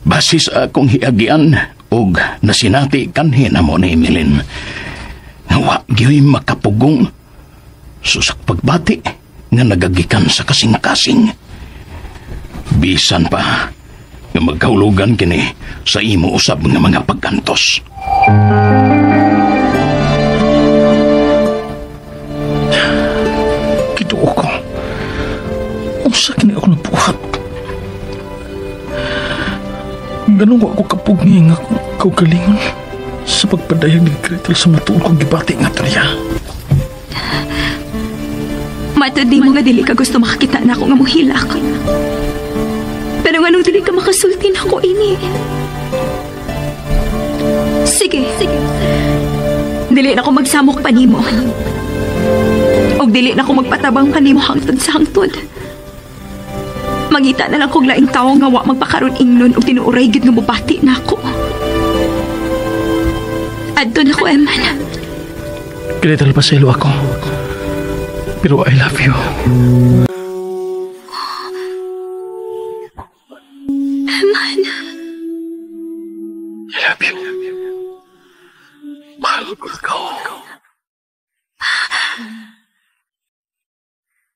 Base sa akong hiagian og nasinati kanhi namo ni Emilyn, nga wa gyoy makapugong susak pagbati nga nagagikan sa kasing-kasing. Bisan pa nga magkahulugan kini sa imo usab nga mga pagkantos. Kituo ko. Unsa kini ako nabuhat? Ganun ko ako kapugni nga akong kaugalingon sa pagpadayag ni Gretel sa matuod kong gibati nga niya. Matod di mo nga dili ka gusto makakita na ako nga muhilak. Pero nganong dili ka makasulti na ako ini. Sige. Dili na ako magsamok pa nimo. Og dili na ako magpatabang pa nimo hangtod sa hangtod. Mangita na lang kog laing tawo nga wa magpakaron ingnon og tinuoray gid nga mobati nako. Adto na ko, Eman. Gretel, paselo ako. Pero I love you. Eman. I love you. Mahal ko ikaw.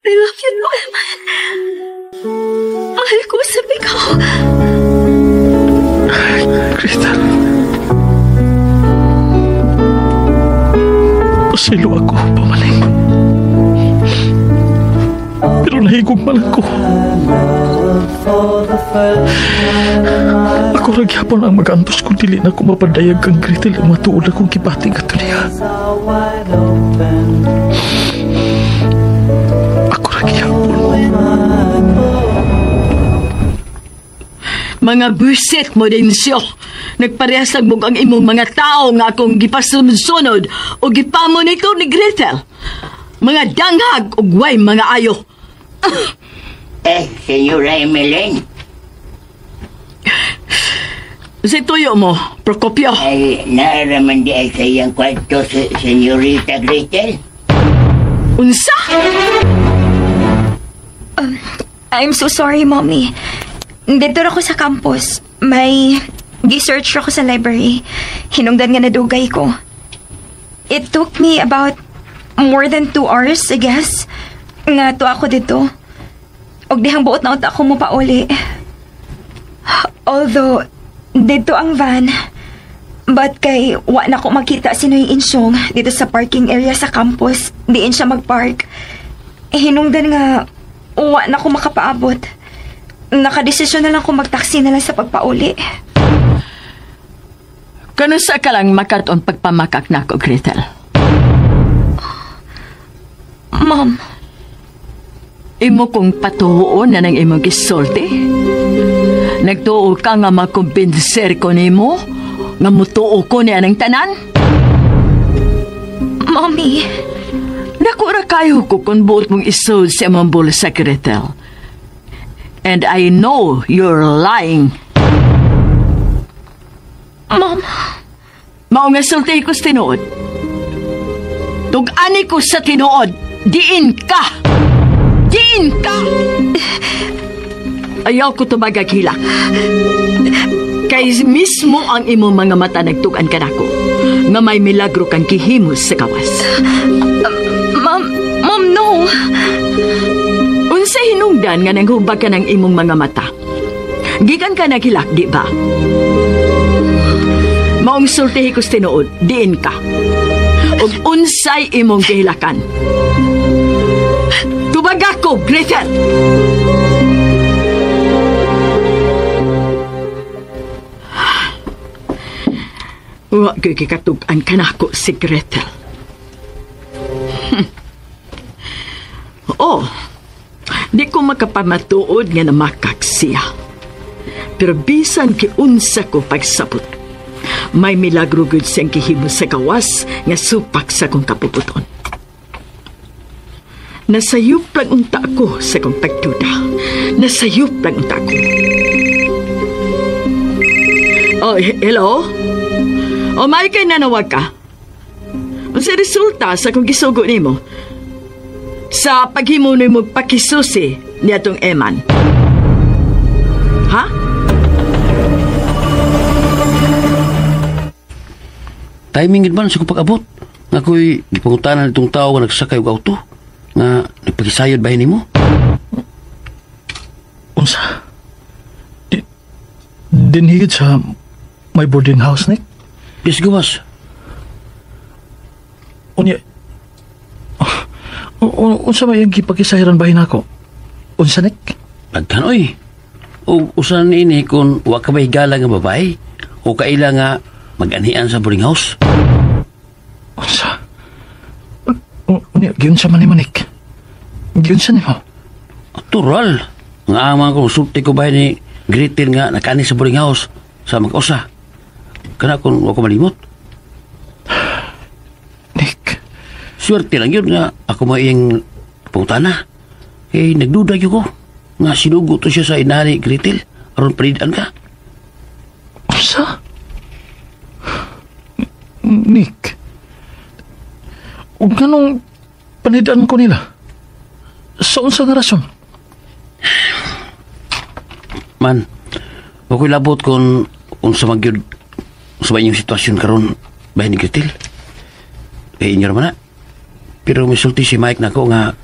I love you too, Eman. Mahal ko sa ikaw. Gretel. Pasilo ako, pamaling. Pero nahigog man ako. Ako ra gyapon ang mag-antos kung dili na ako mapadayag kang Gretel ang matuod akong gibati nga niya. Ako ra gyapon. Mga buset mo din siyo. Nagparehas lang ang imong mga tao nga akong gipasunod-sunod o gipamonitor ni Gretel. Mga danghag o way mga ayo. Senyora Emeline. Sa tuyo mo, Procopio. Ay, naaraman di ay kayang kwarto, Senyorita Gretel. Unsa? I'm so sorry, Mommy. Dito ako sa campus. May gi-search ako sa library. Hinungdan nga nadugay ko. It took me about more than 2 hours, I guess. Nga to ako dito. Og dihang buot na unta ako mo pauli. Although, dito ang van. But kay wa na ko makita sino yung insyong dito sa parking area sa campus. Diin siya magpark. Hinungdan nga, wa na ko makapaabot. Nakadesisyon na lang kung magtaksi na lang sa pagpauli. Kanusa ka lang makaton pagpamakak na ako, Gretel? Ma'am. Imo kong patuoon na ng imong gisulti? Nagtuo ka nga makumbinser ko nimo? Nga mutuo ko niya ng tanan? Mommy. Naku, ra kayo ko kung buot mong isod sa imong bulsa, Gretel. And I know you're lying. Mom. Mao nga sulti ko sa tinuod. Tug-ani ko sa tinuod, diin ka! Diin ka! Ayaw ko tumagag hilak. Kay mismo ang imong mga mata nagtug-an kanako nga may milagro kang gihimos sa kawas. Ma'am, Ma'am, no! Unsa hinungdan nga nanghubag ka ng imong mga mata? Gikan ka naghilak, di ba? Maong sultihi ko sa tinuod, diin ka. Ug unsay imong gihilakan? Tubag ako, Gretel! Wa ko'y kikatug-an kanako si Gretel. Oh, di ko makapamatuod nga namakak siya. Pero bisan kiunsa ko pagsabot, may milagro gud siyang gihimo sa gawas nga supak sa kong kapuputon. Nasayop lang unta ko sa kong pagduda. Nasayop lang unta ko. Oh, hello? O may kay nanawag ka? Unsa resulta sa kong gisugo nimo? Sa paghimo nimo pakisusi niadtong Eman. Ha? Timing gid man sa pag-abot. Nga ko'y gipangutanan itong tao nga nagsakay og auto. Nga nagpakisayod bahin nimo. Unsa? Dinhigit sa my boarding house, Nick? Yes, gawas. Unya, unsa may ang gipakisahiran bahin ako? Unsa, Nick? Pagkan, oy. O usan ini kung wa ka may higala nga babae o kaila nga mag-anian sa boarding house? Unsa? Unya, giunsa man ni Nick? Giunsa ni mo? Natural. Nga ang mga konsulti ko bahin ni Gretel nga nakaani sa boarding house sa mag-usa. Kana kung wa ko malimot. Nick. Swerte lang yun nga ako maiyang pangutana. Eh, nagduda yun ko. Nga sinugo to siya sa inani Gretel. Aron palidan ka. Unsa? Nick. Ug nganong panidan ko nila? Sa unsa nga rason? Man, wa ko'y labot kung unsa man gyud sa inyong sitwasyon karon bahin ni Gretel. Eh, inyo naman na. Pero misulti si Mike nako nga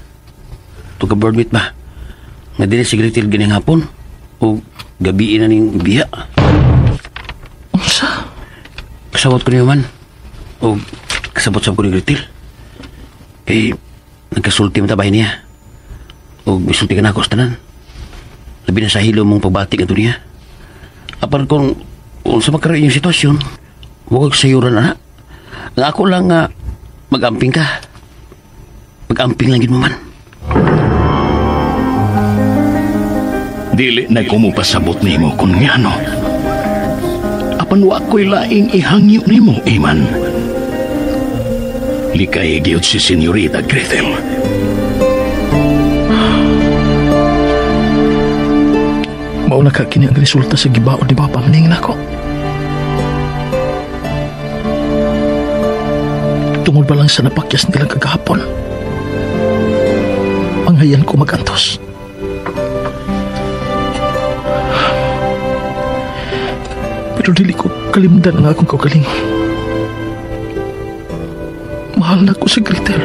tuga birdmeat ba? Nga dili si Gretel gining hapon o gabiin na ning biya. Unsa? Kasabot ko niyo man. O kasabot sa ko ni Gretel. Kay nagkasulti man ta bahin niya. O misulti ka na ako sa tanan. Labi na sa hilo mong pagbati ka niya. Apan kung sa magkaroon yung sitwasyon, huwag sayuran na. Nga ako lang nga mag-amping ka. Mag-amping lang yun mo man. Dili na ko mupasabot nimo kung ngano. Apan wa ko'y laing ihangyo nimo, Iman. Likay giyod si Senyorita Gretel. Mauna ka kini ang resulta sa gibaon ni Papa maningin ako. Tungod ba lang sa napakyas nilang kagahapon, panghayan ko magantos. Pero dili ko kalimdan ang akong kaugalingon. Mahal na ko si Gretel.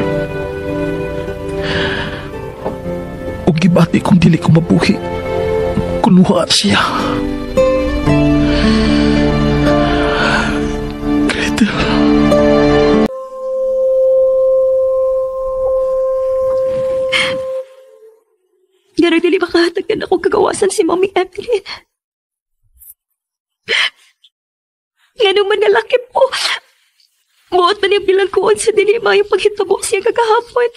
O gibati kung dili ko mabuhi, kunuha siya. Gretel. Gano'y dili makahatagdan ako kagawasan si Mommy Evelyn. Ngano man nalaki po. Buot man yung bilangkuan sa dili maayong paghitabo siya kagahapon.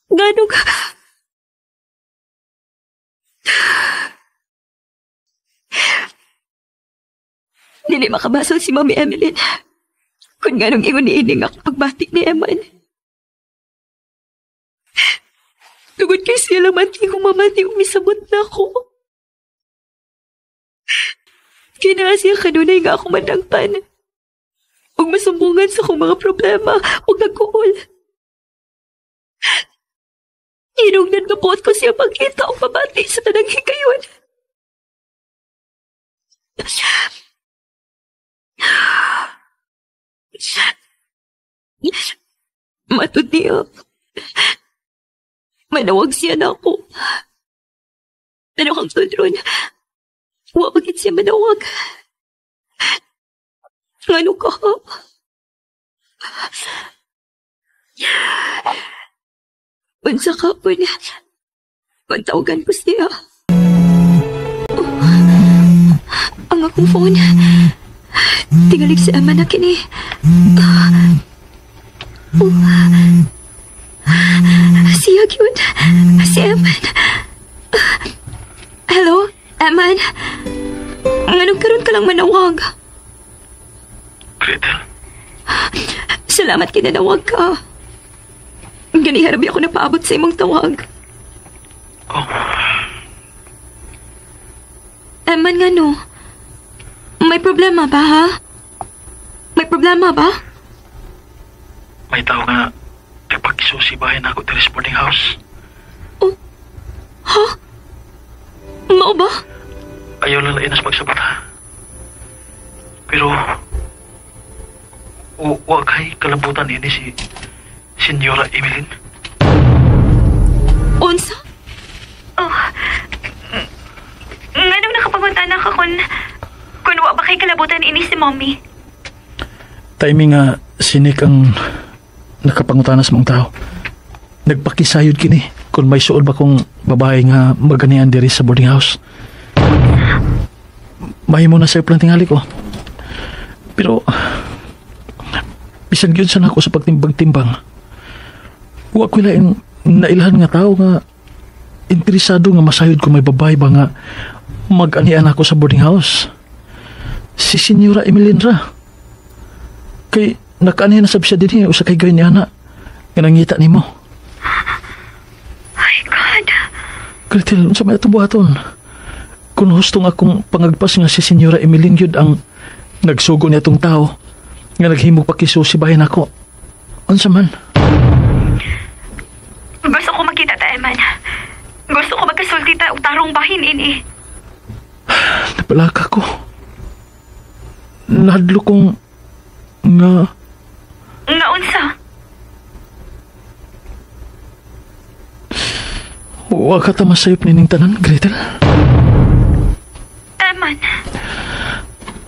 Ngano ka... Dili makabasol si Mommy Evelyn. Kung nganong ingon niining ako pagbati ni Eman. Tungod kay siya lang man kung mamati umisabot na ako. Kinaa siya kanunay nga ako manangpan. Huwag masumbungan sa akong mga problema. Huwag nagkuol. Inungnan mabuot ko siya pagkita o pabati sa tanang higayon. Matod niya. Manawag siya na ako. Pero kang tudron, wa pagit siya manawag. Ngano ka? Unsa ka po niya? Pantawagan ko siya. Oh, ang akong phone. Tingalig si Emma na kini. Oh. Siya yun. Si Eman. Hello, Eman. Nganong karon ka lang manawag? Gretel. Salamat kinanawag ka. Ganiharabi ako napaabot sa imong tawag. Oh. Eman, ngano? May problema ba, ha? May problema ba? May tao nga Pagsusibahin ako diri sa boarding house. Oh, ha? Mao ba? Ayaw lang lain as pagsabot ha. Pero, wa kay kalabutan ini si Senyora Emeline. Unsa? Oh, nganong nakapangutan ka kung wa ba kay kalabutan ini si Mommy? Timing nga sinik ang nakapangutana sa mga tao. Nagpakisayod kini kung may suod ba kong babae nga maganian diri sa boarding house. Mahimo na sa plan tingali ko. Pero bisan gyud sa nako sa pagtimbang-timbang, wa ko lain nailhan nga tao nga interesado nga masayod kung may babae ba nga mag-anian ako sa boarding house. Si Senyora Emeline ra. Kay nakaanihan na sab siya dinhi usa kay gayon ni ana nga nangita nimo. Ay God. Gretel, unsa may atong buhaton? Kung husto nga akong pangagpas nga si Senyora Emeline gyud ang nagsugo niya atong tao nga naghimog pakisusibahin ako. Unsa man? Gusto ko makita ta, Eman. Gusto ko magkasulti ta og tarong bahin ini. Napalaka ko. Nahadlo kong nga... Nga unsa? Wa ka ta masayop nining tanan, Gretel. Eman.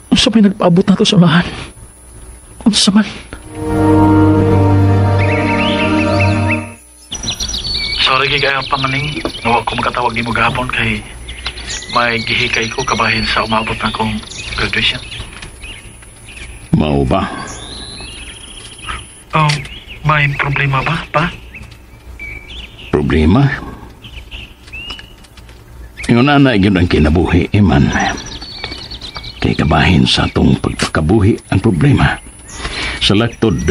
Unsa may nagpaabot na to sa unahan? Unsa man? Sorry kay kaya pamaning. Wa ko makatawag nimo gahapon kay may gihikay ko kabahin sa umabot na akong graduation. Mao ba? May problema ba, pa? Problema? Ingon na gyud ang kinabuhi, Eman. Kay kabahin sa atong pagpakabuhi ang problema. Sa laktod,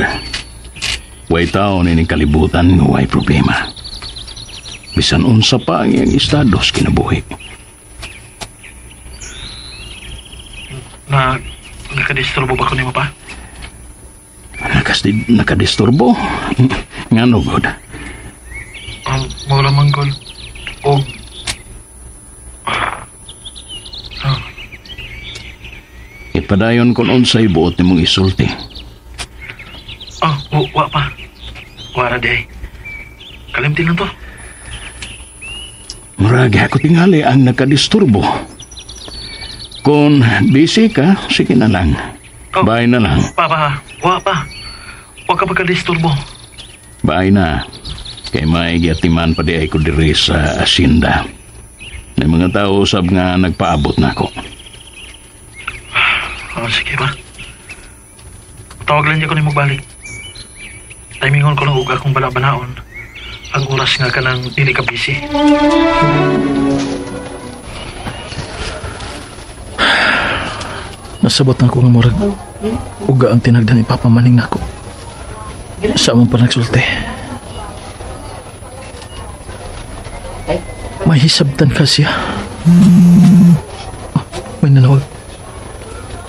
way tao nining kalibutan nga way problema. Bisan unsa pa ang iyang estado sa kinabuhi. Nakadisturbo ba ko nimo pa? Nakadisturbo? Ngano god? Mao lamang god. Og ipadayon kon unsay buot nimong isulti. Wa pa. Wa ra di. Kalimti lang to. Murag ako tingali ang nakadisturbo. Kung busy ka, sige na lang. Oh, bye na lang. Pa, wa pa. Wa ka pagkadisturbo. Bye na. Kay may giatiman pa di ay ko diri sa asyenda. May mga tao sab nga nagpaabot na ako. Sige ba? Tawag lang niya ko ni magbalik. Timingon ko lang og akong bala-balaon. Ang oras nga ka nang dili ka busy. Nasabot na ako nga murag uga ang tinagdan ni Papa Maning nako. Sa among panagsulti. May hisabtan ka siya. Oh, may nanawag.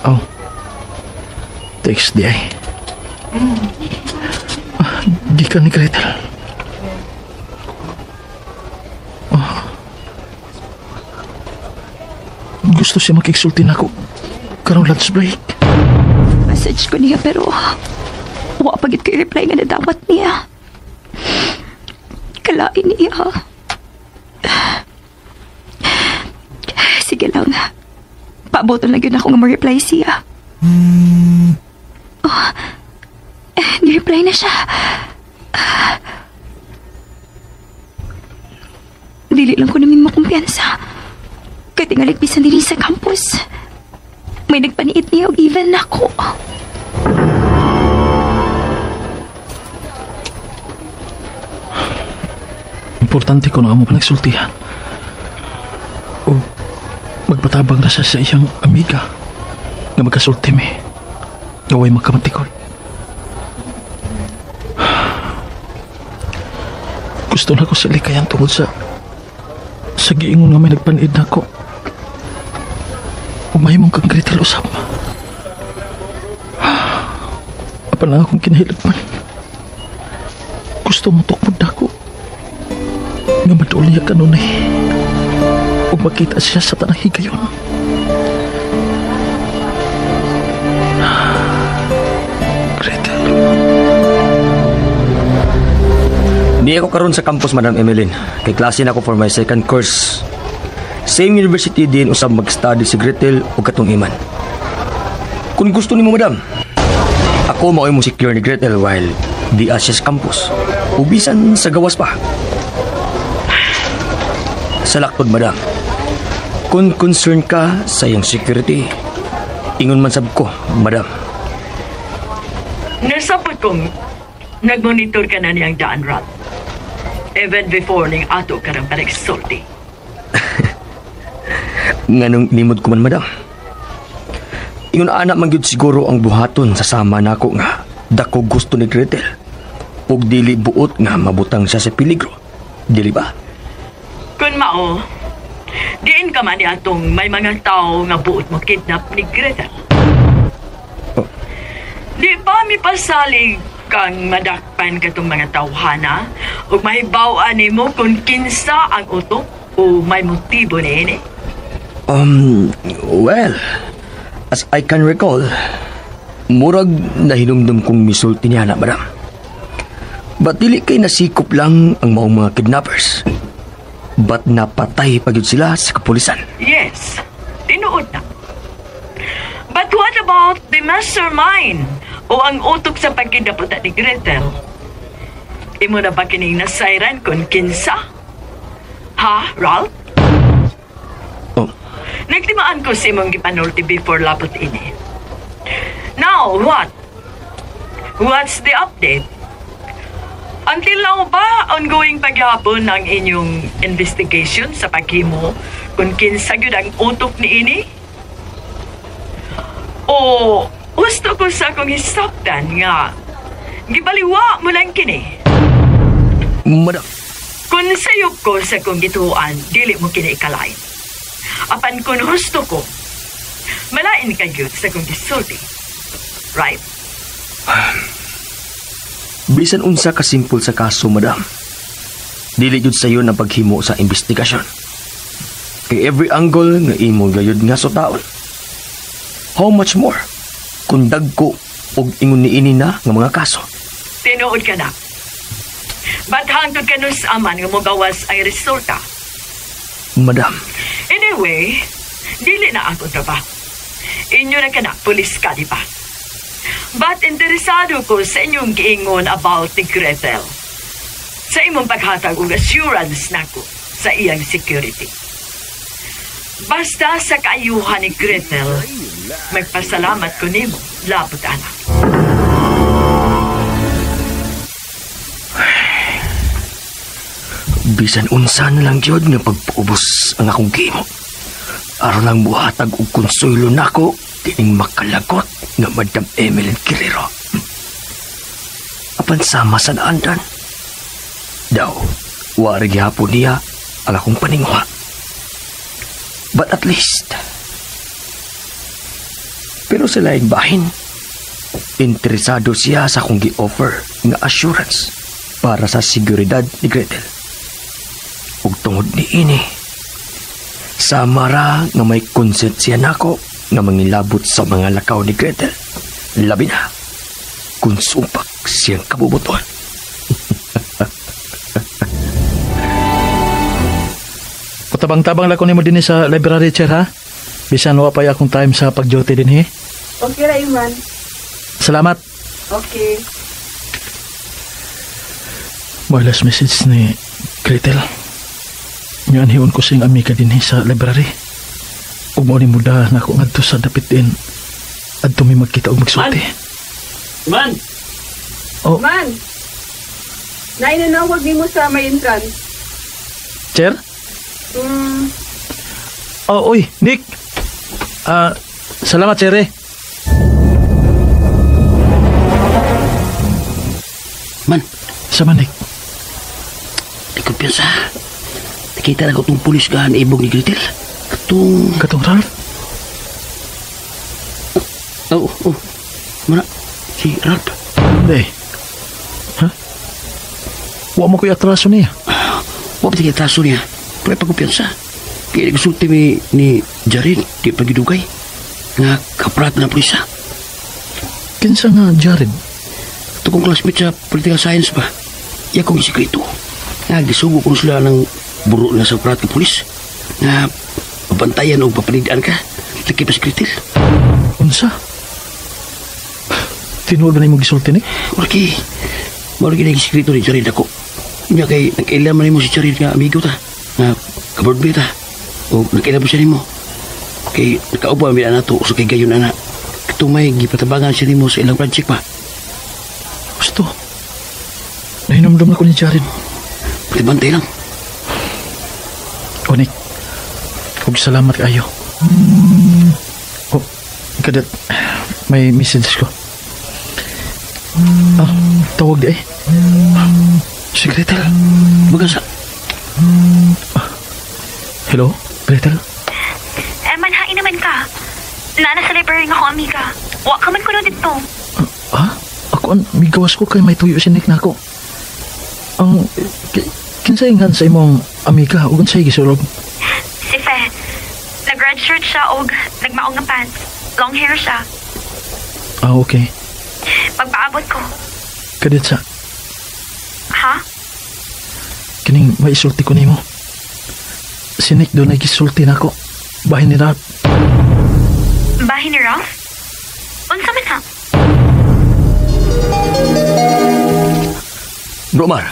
Oh. Text di ay. Di ka ni Gretel. Oh. Gusto siya makiksulti nako. Karong lunch break. Message ko niya pero wa pa gid ko i-reply nga nadawat niya. Kalain niya. Sige lang. Paaboton lang yun ako nga ma-reply siya. Oh, ni-reply na siya. Dili lang ko namin makumpiyansa. Kaya tingalig bisan din sa campus. May nagpaniit niya og even nako. Importante ko na amo pa nagsultihan. O magpatabang na siya sa iyang amiga nga magkasulti mi. Gaway magkamatikol. Gusto na ko sa likayan tungod sa giingon nga may nagpaniid na ko. Umahimong kang Gretel usap. Apan lang akong kinahilagman. gusto mo tukmod ako. Nga maduol niya kanunay. Ug makita siya sa tanang higayon. Gretel. Di ako karon sa campus, Madam Emeline. Kay klase na ako for my second course. Same university din usab mag-study si Gretel ug katong Iman. Kung gusto nimo, Madam, ako mao'y mo secure ni Gretel while di siya sa campus. Ubisan sa gawas pa. Sa laktod, Madam, kung concern ka sa iyong security, ingon man sab ko, Madam. Nasapot kong nagmonitor ka na niyang daan, Ralph. Even before ning ato ka ng panagsulti. Nganong nimod ko man, Madam. Ingon anak man gyud siguro ang buhaton sa sama nako nga dako gusto ni Gretel. Ug dili buot nga mabutang siya sa peligro. Dili ba? Kun mao, diin ka man ni atong may mga tao nga buot mo kidnap ni Gretel. Oh. Di ba mipasalig kang madakpan katong mga tawhana ug mahibaw-an nimo kung kinsa ang utok o may motibo niini? Well, as I can recall, murag nahinumdum kong misulti niya na, Madam. But dili kay nasikop lang ang maong mga kidnappers. But napatay pa gyud sila sa kapulisan. Yes, tinuod na. But what about the mastermind o ang utok sa pagkidnap ni Gretel? Imo na ba kining nasayran kung kinsa? Ha, Ralph? Oh. Nagtimaan ko sa imong gipanulti before lapot ini. Now, what? What's the update? Until now ba, ongoing paghapon ang inyong investigation sa paghimo kung kinsa gyud ang utok ni ini? O gusto ko sa akong hisabtan nga gibaliwa mo lang kini. Madam. Kung sayop ko sa akong gituan, dili mo kini ikalain. Apan kung husto ko, malain ka gyud sa akong gisulti. Right? Bisan unsa ka simple sa kaso, Madam. Dili gyud sayon ang paghimo sa investigasyon. Kay every angle nga imo gayud nga sutaon. How much more kung dagko og ingon niini na nga mga kaso? Tinuod ka na. But hangtod ka nus aman nga mogawas ang resulta. Madam. Anyway, dili na ako trabaho. Inyo na ka na, pulis ka, di ba? But interesado ko sa inyong giingon about ni Gretel. Sa imong paghatag og assurance nako sa iyang security. Basta sa kaayuhan ni Gretel, magpasalamat ko nimo, labot anak. Bisan unsa na lang gyud nga pagpaubos ang akong gimo. Aron lang muhatag og konsuelo nako kining makalagot nga Madam Emeline Guerrero. Apan sama sa naandan. Daw, wari gihapon niya ang akong paningwa. But at least, pero sa laing bahin, interesado siya sa akong gi-offer nga assurance para sa seguridad ni Gretel. Ug tungod ni ini, samara nga may consent siya nako nga mangilabot sa mga lakaw ni Gretel. Labi na kung sumpak siyang kabubuton. Patabang-tabang lang ko nimo dinhi sa library chair, ha? Bisan wa pay akong time sa pag-duty dinhi. Okay ra, Iman. Salamat. Okay. My last message ni Gretel. Nga anhion ko siyang amiga dinhi sa library. Ug mao ni muda nako ngadto sa dapit din. Adto mi magkita og magsulti. Man. Oh. Man. Nainanawag nimo sa may entrance. Chair? Oh, oy, Nick. Salamat, Chere. Man. Sama, Nick. Di ko piyansa. Nakita na ko itong pulis gahan ibog ni Gretel. Katong... Katong Ralph? Oo, oh, oh. Mana, si Ralph. Hindi. Ha? Wa mo ko'y atraso niya. Wa pa tigay atraso niya. Pero pagkumpiyansa. Kaya nagsulti mi ni Jared, di pagidugay. Nga kaprat na pulisa. Kinsa nga Jared? Ito kong classmate sa political science ba? Iya kong isikreto. Nga gisugo kong sila ng buro na sa prat ng pulis. Nga pabantayan o papanidaan ka. Laki pa si Gretel. Unsa? Tinuod ba na imong gisulti ni? Muraki. Muraki na isikreto ni Jared ako. Unya kay nagkailaman nimo si Jared nga amigo ta. Nga kaboardmate ta. O nagkailaman siya nimo. Kay nakaubo ang na to so kay gayon ana. Katumay gipatabangan siya nimo sa ilang project pa. Gusto. Nahinumdum na ko ni Jared. Pati bantay lang. O Nick, ug salamat kaayo. Oh, kadat, may message ko. Ah, tawag di eh. Si Gretel. Magasa. Hello, Gretel? Eman, hain naman ka. Nana sa library nga ko, amiga. Wa ka man kuno dito. Ha? Ako ang migawas ko kay may tuyo si Nick na ako. Ang kinsa inghan sa imong amiga ug unsay gisulog? Si Fe. Nag-red shirt siya og nagmaong nga pants. Long hair siya. Ah, okay. Magpaabot ko. Kadit sa Ha? Kining maisulti ko nimo. Si Nick doon ay gisulti na ako. Bahin ni Ralph. Bahin ni Ralph? Unsa man ha? Bro Mar,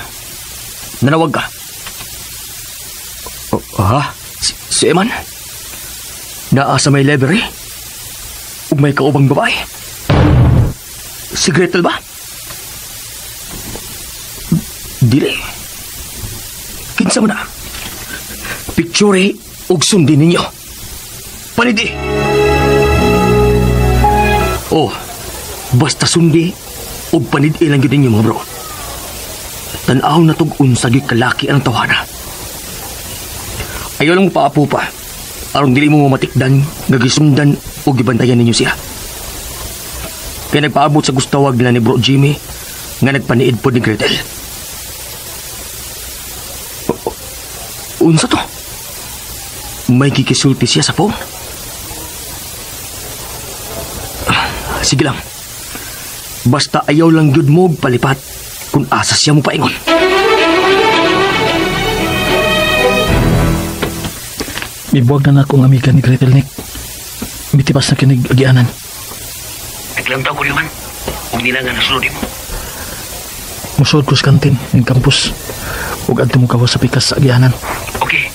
nanawag ka. Oh, ha? Si Eman? Naa sa may library? Ug may kaubang babae? Si Gretel ba? Dili. Kinsa man na? Picture ug sundin ninyo. Panidi. Oh, basta sundi ug panidi lang gyud ninyo mga bro. Tan-aw na tug unsa gyud kalaki ang tawhana. Ayaw lang paapo pa. Aron dili mo matikdan, nga gisundan o gibantayan ninyo siya. Kaya nagpaabot sa gustawag nila ni Bro Jimmy nga nagpaniid po ni Gretel. Unsa to? May kikisulti siya sa phone? Sige lang. Basta ayaw lang gyud mo palipat kung asa siya mo paingon. Mibuwag na akong amiga ni Gretel, Nick. Mitipas na kinig agianan. Naglantaw ko naman. Huwag nila nga nasunod mo. Musuod ko sa kantin ng campus. Huwag adto mo kawas sa pikas sa agianan. Okay.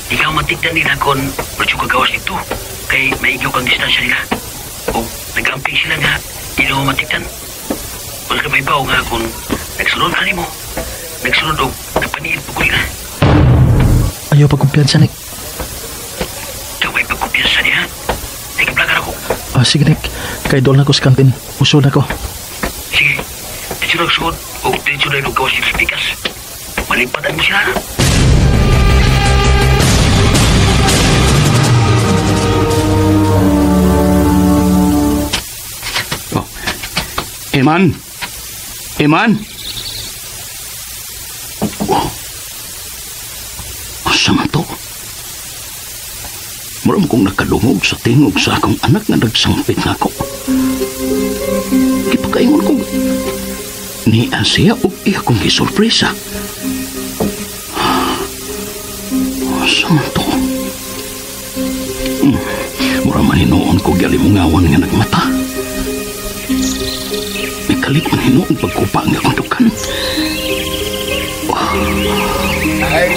Ikaw matigdan nila kung medyo kagawas dito. Kay maigyo kang distansya nila. O nagamping sila nga hindi mo matigdan. Wala ka may baw nga kung nagsunod ka nimo. Nagsunod o napaniid po ko nila. Ayaw pagkumpiyansa, Nick. Ikaw may pagkumpiyansa niya. Nagiblagar ako. Ah, sige, Nick. Kay dool na ko sa kantin. Usod na ko. Sige. Dito nagsuod o dito na yung gawas dito sa pikas. Malimpatan mo sila. Oh. Eman! Eman! Oh. Asa man to? Mura mo kong nakadungog sa tingog sa akong anak nga nagsangpit na ako. Gipakaingon kong niya siya o iya kong gisurpresa. Asa man to? Mura man hinuon ko gyalimungawan nga nagmata. Nagkalit man hinuon pagkupa nga akong dukan. Ay,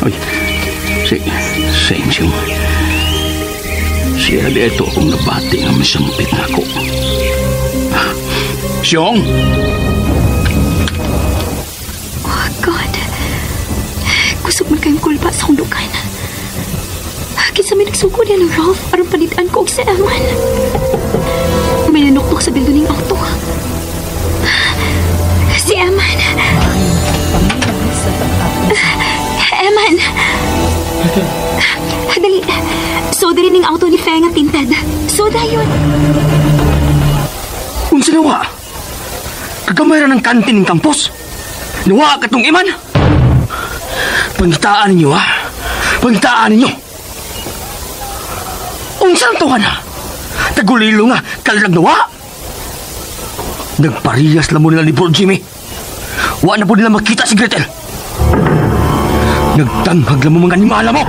Ay, si Siya dito akong nabati nga misangpit na ako. Siyong! Oh, God. Kusog man kayong kulpa sa akong dukan. Kinsa may nagsuko niya ng Ralph aron panitaan ko og si Eman. May nanuktok sa bildo ning auto. Si Eman. Eman! Dali. So, dali ning auto ni Feng at tinted. So, dayon. Unsa nawa? Kagamay ra ng kantin ng campus. Nuwa ka tong iman! Pangitaan ninyo, ha? Pangitaan ninyo! Unsa to ka na? Tagulilo nga, kalag nawa! Nagpariyas lang mo nila ni Bro Jimmy. Wa na po nila makita si Gretel. Nagtanghag lang mo mga animala mo!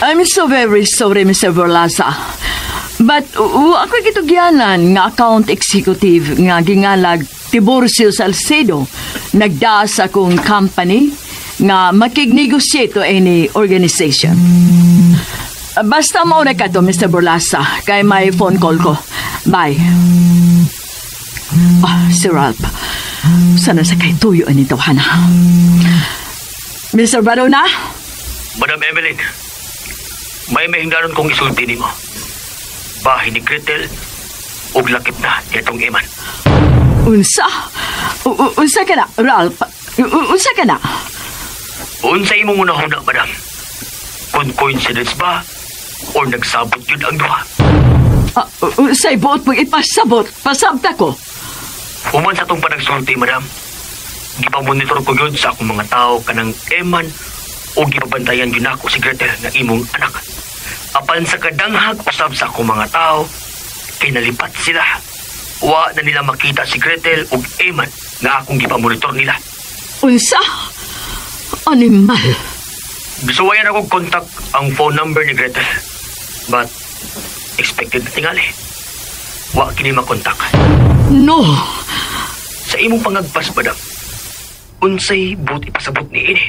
I'm so very sorry, Mr. Borlaza. But ako gitugyanan nga account executive nga gingalag Tiburcio Salcedo nagdaa sa akong company nga makig-negotiate to any organization. Basta mauna ka to, Mr. Borlaza, kay may phone call ko. Bye. Ah, si Ralph. Sana sa kay tuyo ni tawhana. Mr. Barona? Madam Emeline, may mahinggaron kong isulti nimo. Bahin ni Gretel ug lakip na itong iman. Unsa? Unsa ka na, Ralph? Unsa ka na? Unsa imong unahuna, madam? Kung coincidence ba or nagsabot yun ang duha? Unsay buot mong ipasabot? Pasabta ko. Human sa itong panagsulti, madam, gipamonitor ko yun sa akong mga tao kanang Eman o gipabantayan yun ako si Gretel nga imong anak. Apan sa kadanghag usab sa akong mga tao, kay nalipat sila. Wa na nila makita si Gretel ug Eman nga akong gipamonitor nila. Unsa? Animal. Gisuwayan ako kontak ang phone number ni Gretel. But expected na tingali. Wa kini makontak. No. Sa imong pangagpas, madam, unsay buot ipasabot ni ini?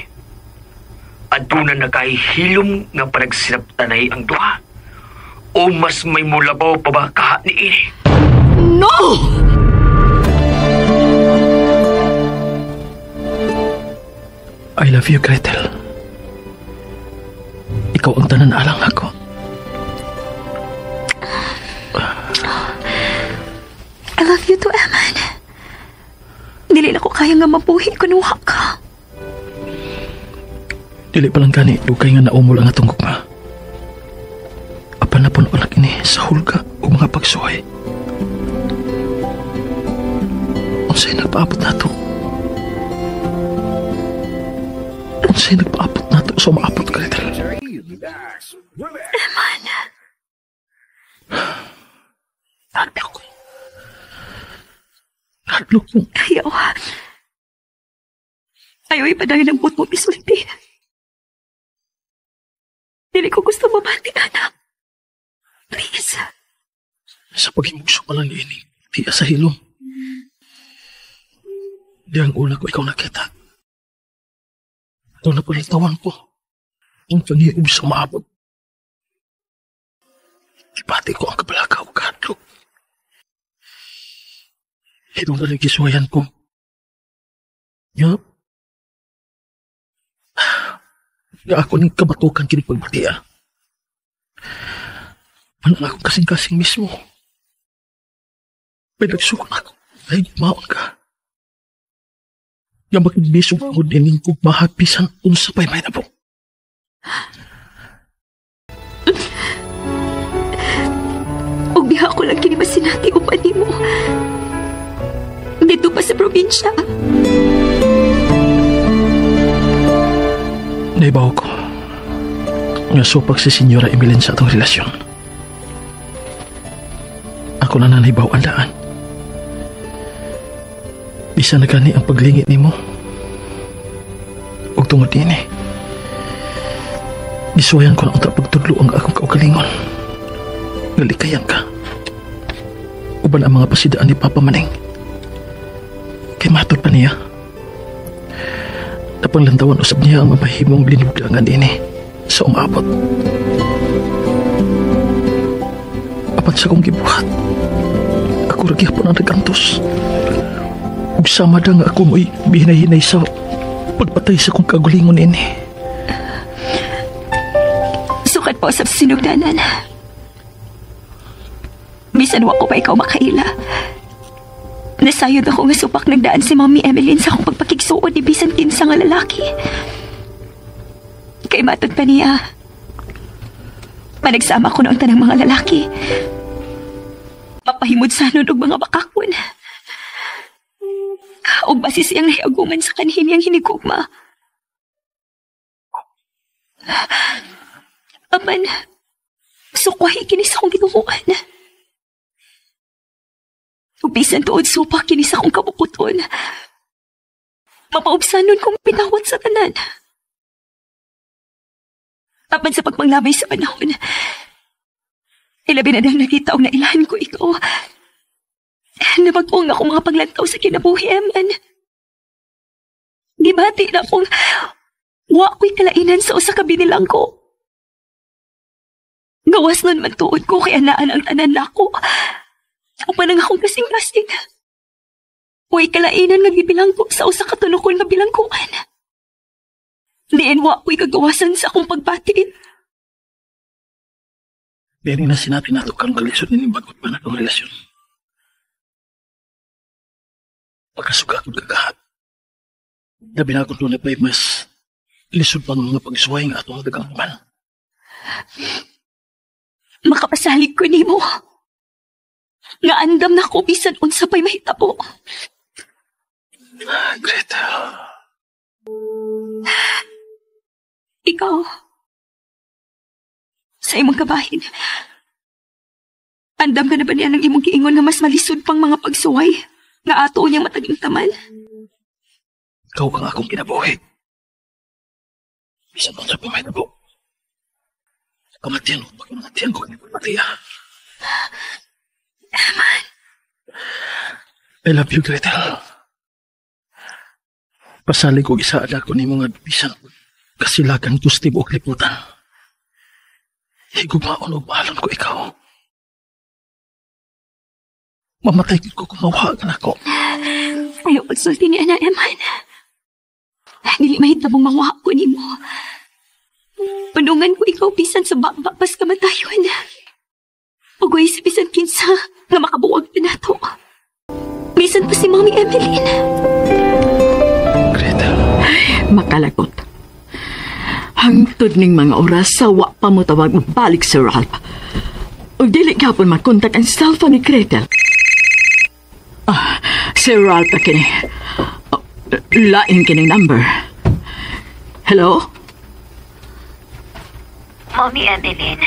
Aduna na kay hilom nga panagsinabtanay ang duha. O mas may mulabaw pa ba kaha ni ini? No! I love you, Gretel. Ikaw ang tanan alang ako. I love you too, Eman. Dili na ko kaya nga mabuhi kung wa ka. Dili pa lang gani, dugay nga naumol ang atong gugma. Apan na puno lang ini sa hulga o mga pagsuway. Unsay nagpaabot nato? Unsay nagpaabot nato sa umaabot, Gretel? Eman. Hadlok ko. Hadlok ko. Ayaw. Ayaw ipadayon ang buot mo, isulti. Dili ko gusto mabati, anak. Please. Sa paghimugso pa lang ini, tiya sa hilom. Di ang una ko ikaw nakita. Ito na palitawan ko. Ang panghiub sa maabot. Ipati ko ang kabalaka o kahadlok. Hinong na nagkisuwayan ko. Nga. Nga ako ning kabatukan kini pagbatia. Manang akong kasing-kasing mismo. Pinagsukon ako. Ay, maon ka. Nga makigbisog ako dining kong mahapisan unsa pa'y may nabo. Ug diha ko lang kini masinati upan nimo. Dito pa sa probinsya. Naibaw ko nga supak si Senyora Emeline sa atong relasyon. Ako na naibaw ang daan. Bisa na gani ang paglingit nimo. Ug tungod niini, gisuwayan ko na unta pagtudlo ang akong kaugalingon. Nalikayan ka. Uban ang mga pasidaan ni Papa Maning. Kay matod pa niya. Napanglantawan usab niya ang mabahimong linugdangan ini sa umabot. Apan sa akong gibuhat, ako ra gihapon ang nagantos. Ug sama da nga ako mo'y bihinay-hinay sa pagpatay sa akong kagulingon ini. Sukat po sa sinugdanan. Bisan wa ko pa ikaw makaila. Nasayod ako nga supak nagdaan si Mommy Emeline sa akong pagpakigsuod ni bisan kinsa nga lalaki. Kay matod pa niya. Panagsama ko noon tanang mga lalaki. pahimudsanon og mga bakakon. Og basi siyang nahiaguman sa kanhin niyang hinigugma. Apan, sukwahi kini sa akong ginuhuan. Ug bisan tuod supa kini sa akong kabukuton. Mapaubsanon kong pinawat sa tanan. Apan sa pagpanglabay sa panahon, ilabi na nang nakita og nailahan ko ikaw. Nabag-o nga akong mga paglantaw sa kinabuhi, Eman. Gibati na akong wa ko'y kalainan sa usa ka binilang ko. Gawas nun man tuod ko kay anaan ang tanan nako. Upan ang akong kasing-kasing. Way kalainan nga gibilang ko sa usa ka tunokon nga bilangguan. Diin wa ko'y kagawasan sa akong pagbati. Dili na sinabi nato kang kalisod ni bagot pa na akong relasyon. Pagkasuga akong kagahat. Labi na akong tunay pa'y mas lisod pang mga pagsuway nga atong nagagaman. Makapasalig ko nimo. Nga andam na ko bisan unsa pa'y mahitabo. Gretel. Ikaw, sa imong kabahin, andam ka na ba niya ng imong giingon nga mas malisod pang mga pagsuway nga ato niyang mataging taman? Ikaw kang akong kinabuhi. Bisan man sa pamahitabo. Kamatian ko, pagkamatian ko, pagkamatian. Eman. I love you, Gretel. Pasalig og isa ala ko nimo nga bisan kasilagan ko sa tibuok liputan. Higugmaon og mahalon ko ikaw. Mamatay ko kung mawagan ako. Ayaw pagsulti ni Ana, Eman. Dili mahitabong mawa ko nimo. Panungan ko ikaw bisan sa baba pas kamatayon. Ugay sa bisan kinsa nga makabuwag pa nato. Bisan pa si Mommy Emeline. Gretel. Makalagot. Hangtod ning mga oras sa wa pa mo tawag balik si Ralph. Ug dili gapon makontak ang cellphone ni Gretel. Ah, si Ralph na kini. Oh, lain kining number. Hello? Mommy Emeline.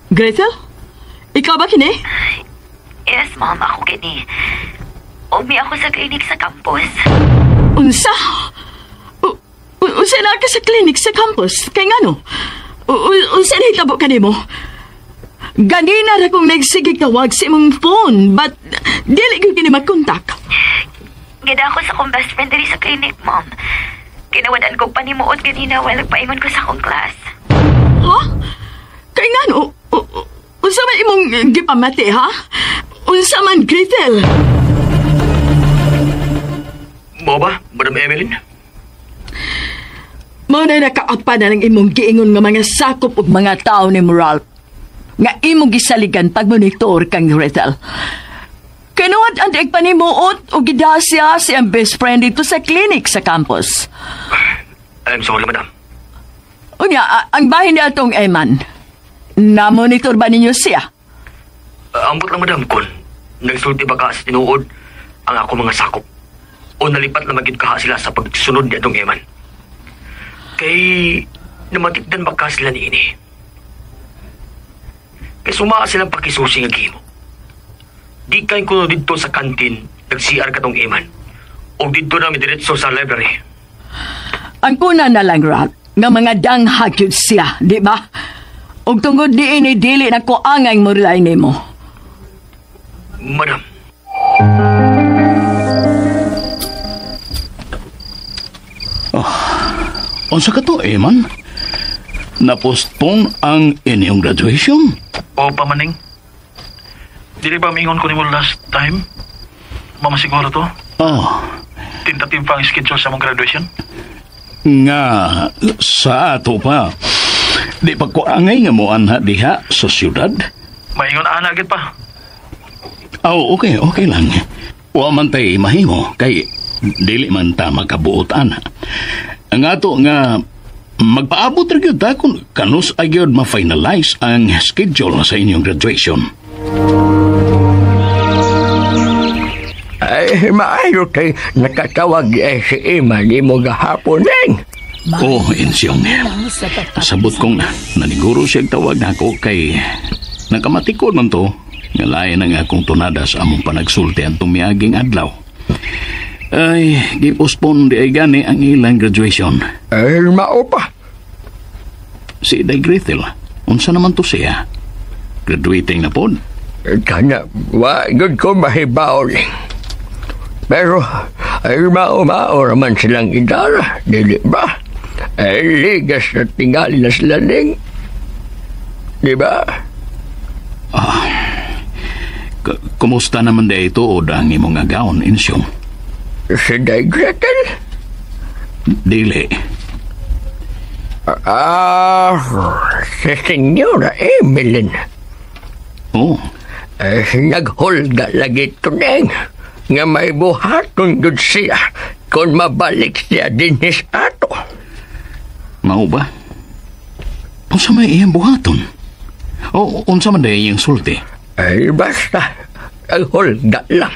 Gretel? Ikaw ba kini? Yes, Mom. Ako kini. Umi ako sa clinic sa campus. Unsa? Unsa na ka sa clinic sa campus? Kay ngano? Unsa na hitabo kanimo? Ganina ra kong nagsigig tawag sa imong phone, but dili ko kini makontak. Gida ako sa akong best friend diri sa clinic, Mom. Ginawadan kong panimuot ganina while nagpaingon ko sa akong class. Ha? Kay ngano? Unsa man imong gipamati, ha? Unsa man, Gretel? Mao ba, Madam Emeline? Mao na nakaapa na ng imong giingon nga mga sakop og mga tao ni Ralph nga imong gisaligan pagmonitor kang Gretel. Kinuhat ang daig panimuot o gidasya si ang best friend dito sa clinic sa campus. I'm sorry, Madam. Unya, ang bahin niya atong Eman. Na-monitor ba ninyo siya? Ambot lang, Madam, kun nagsulti ba ka sa tinuod ang ako mga sakop o nalipat na magid kaha sila sa pagsunod ni atong Eman. Kay namatikdan ba ka sila ni ini? Kay sumaa silang pakisusi nga gihimo. Di kayo kuno didto sa kantin, nag-CR katong Eman. O didto na midiretso sa library. Ang kuna na lang, Ralph, nga mga danghag yun siya, di ba? Og tungod di ini dili na ko angay murlay nimo. Madam. Oh, unsa ka to, Eman? Na-postpone ang inyong graduation? Oo pa, Maning. Dili ba mingon ko nimo last time? Mamasiguro to? Oh. Tentative pa ang schedule sa mong graduation? Nga, sa ato pa. Di pa ko angay nga mo anha diha sa siyudad? Maingon ana agad pa. Oh, okay, okay lang. Wa man tay mahimo kay dili man ta makabuot ana. Ang ato nga magpaabot ra gyud ta kung kanus ay gyud ma-finalize ang schedule sa inyong graduation. Ay, maayo kay nakatawag eh, si Ima ni mo gahapon ning. Oh, Insyong. Sabot kong naniguro siya tawag nako kay nakamatikod man to nga lain ang akong tunada sa among panagsulti ang tumiaging adlaw. Ay, gipospon di ay gani ang ilang graduation. Ay, mao pa. Si Day Gretel, unsa naman to siya? Graduating na pod. Kana, wa gud ko mahibaw ning. Pero, ay mao-mao raman silang idara, dili ba? Ay, ligas na tingali na sila ning. Di ba? Ah, kumusta naman di ito o ang imong agaon, Insyong? Si Day Gretel? Dili. Ah, si Senyora Emeline. Oh. Eh, naghulga lagi ito neng. Nga may buhaton gud siya kung mabalik siya dinhis ato. Mao ba? Unsa may iyang buhaton? O unsa man day iyang sulti? Ay, basta, ang hulga lang.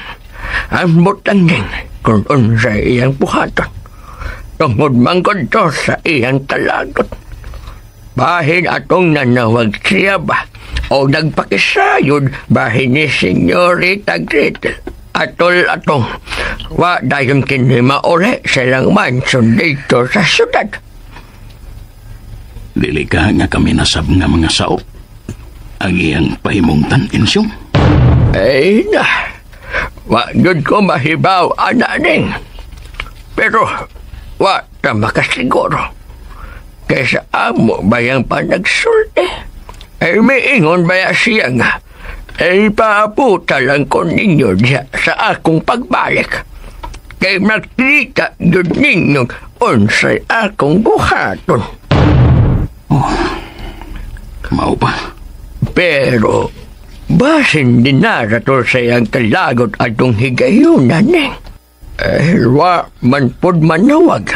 Ambot lang din kung unsa iyang buhaton. Tungod man gud to sa iyang kalagot. Bahin atong nanawag siya ba? O nagpakisayod bahin ni Senyorita Gretel. Atol atong wa dayon kini mauli silang mansion dito sa syudad. Dili ka nga kami nasab nga mga saop. Ang iyang pahimungtan, Insyong. Ay na, wa gud ko mahibaw ana ning. Pero wa ta makasiguro. Kaysa amo bayang panagsulti. Ay miingon baya siya nga. Ay paaputa lang ko ninyo diya sa akong pagbalik. Kay makita yun ninyo unsay akong buhaton. Oh, mao ba? Pero, basin dinarator sa iyang kalagot atong higayunan eh. Eh, wa man pod manawag.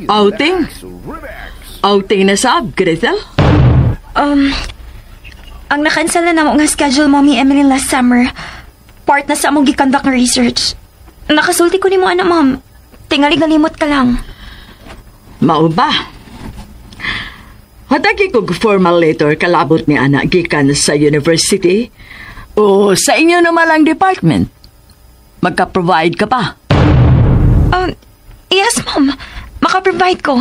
Outing? Outing na sab, Gretel? Ang nakansel na namo nga schedule, Mommy Emily, last summer. Part na sa among giconduct nga research. Nakasulti ko nimo ana, Ma'am. Tingali galimot ka lang. Mao ba? Hatagi kog formal letter kalabot ni ana gikan sa university o sa inyo naman lang department. Magka-provide ka pa. Yes, Ma'am. Maka-provide ko.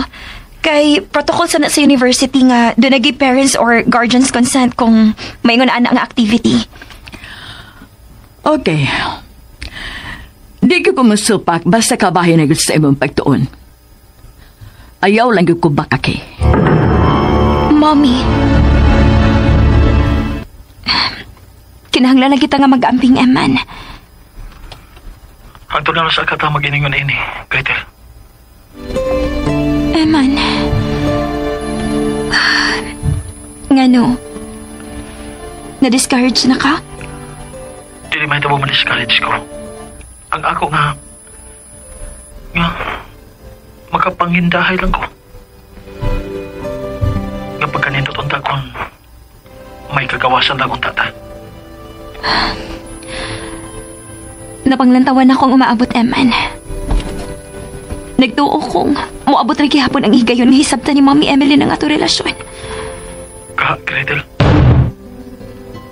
Kay protocol sa na sa university nga doon nagi parents or guardians consent kung maingon ana nga activity. Okay. Di ko musupak basta kabahin na gud sa imong pagtuon. Ayaw lang gyud ko bakake. Mommy. Kinahanglan na kita nga mag-amping, Eman. Hangtod na sa kata mag-iningon ini, Gretel. Eman. Ngano? Na-discourage na ka? Dili may tabo ma-discourage ko. Ang ako nga makapangindahay lang ko. Nga pagkanindot unta kon may kagawasan lang unta ta. Napanglantawan akong umaabot, Eman. Nagtuo kong moabot ra gihapon ang higayon nga hisabtan ni Mommy Emily ng ato relasyon. Ka, Gretel?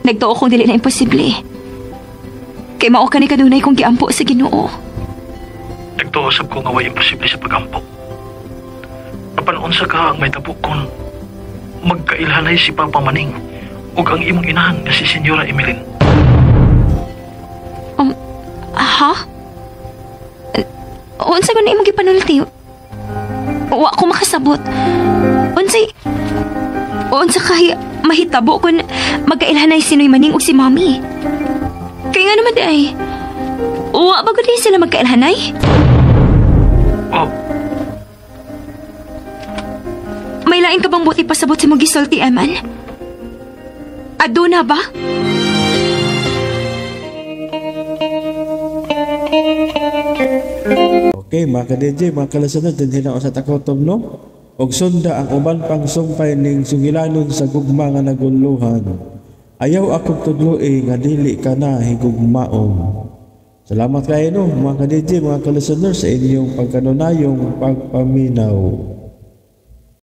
Nagtuo kong dili na imposible. Kay mao ka ni kadunay kong giampo sa Ginoo. Nagtuo sab ko nga way imposible sa pagampo. Apan unsa ka ang may tabo kon magkailhanay si Papa Maning ug ang imong inahan nga si Senyora Emeline. Ha? Unsa ko na imong gipanulti? Wa ko makasabot. Unsa kay mahitabo kun magkailhanay si Noy Maning ug si Mommy? Kaya nga naman di ay, wa ba gud sila magkailhanay? Oh. May lain ka bang buti pasabot sa mong gisulti, Eman? Aduna ba? Okay, mga ka-DJ, mga ka-listener, dinhi na sa takotom, no? Og sunda ang uban pang sumpay ning sugilanon sa gugma nga naguluhan. Ayaw akong tudloi nga dili ka na higugmaon. Salamat kayo no, mga ka-DJ, mga ka-listener sa inyong pagkanunayong pagpaminaw.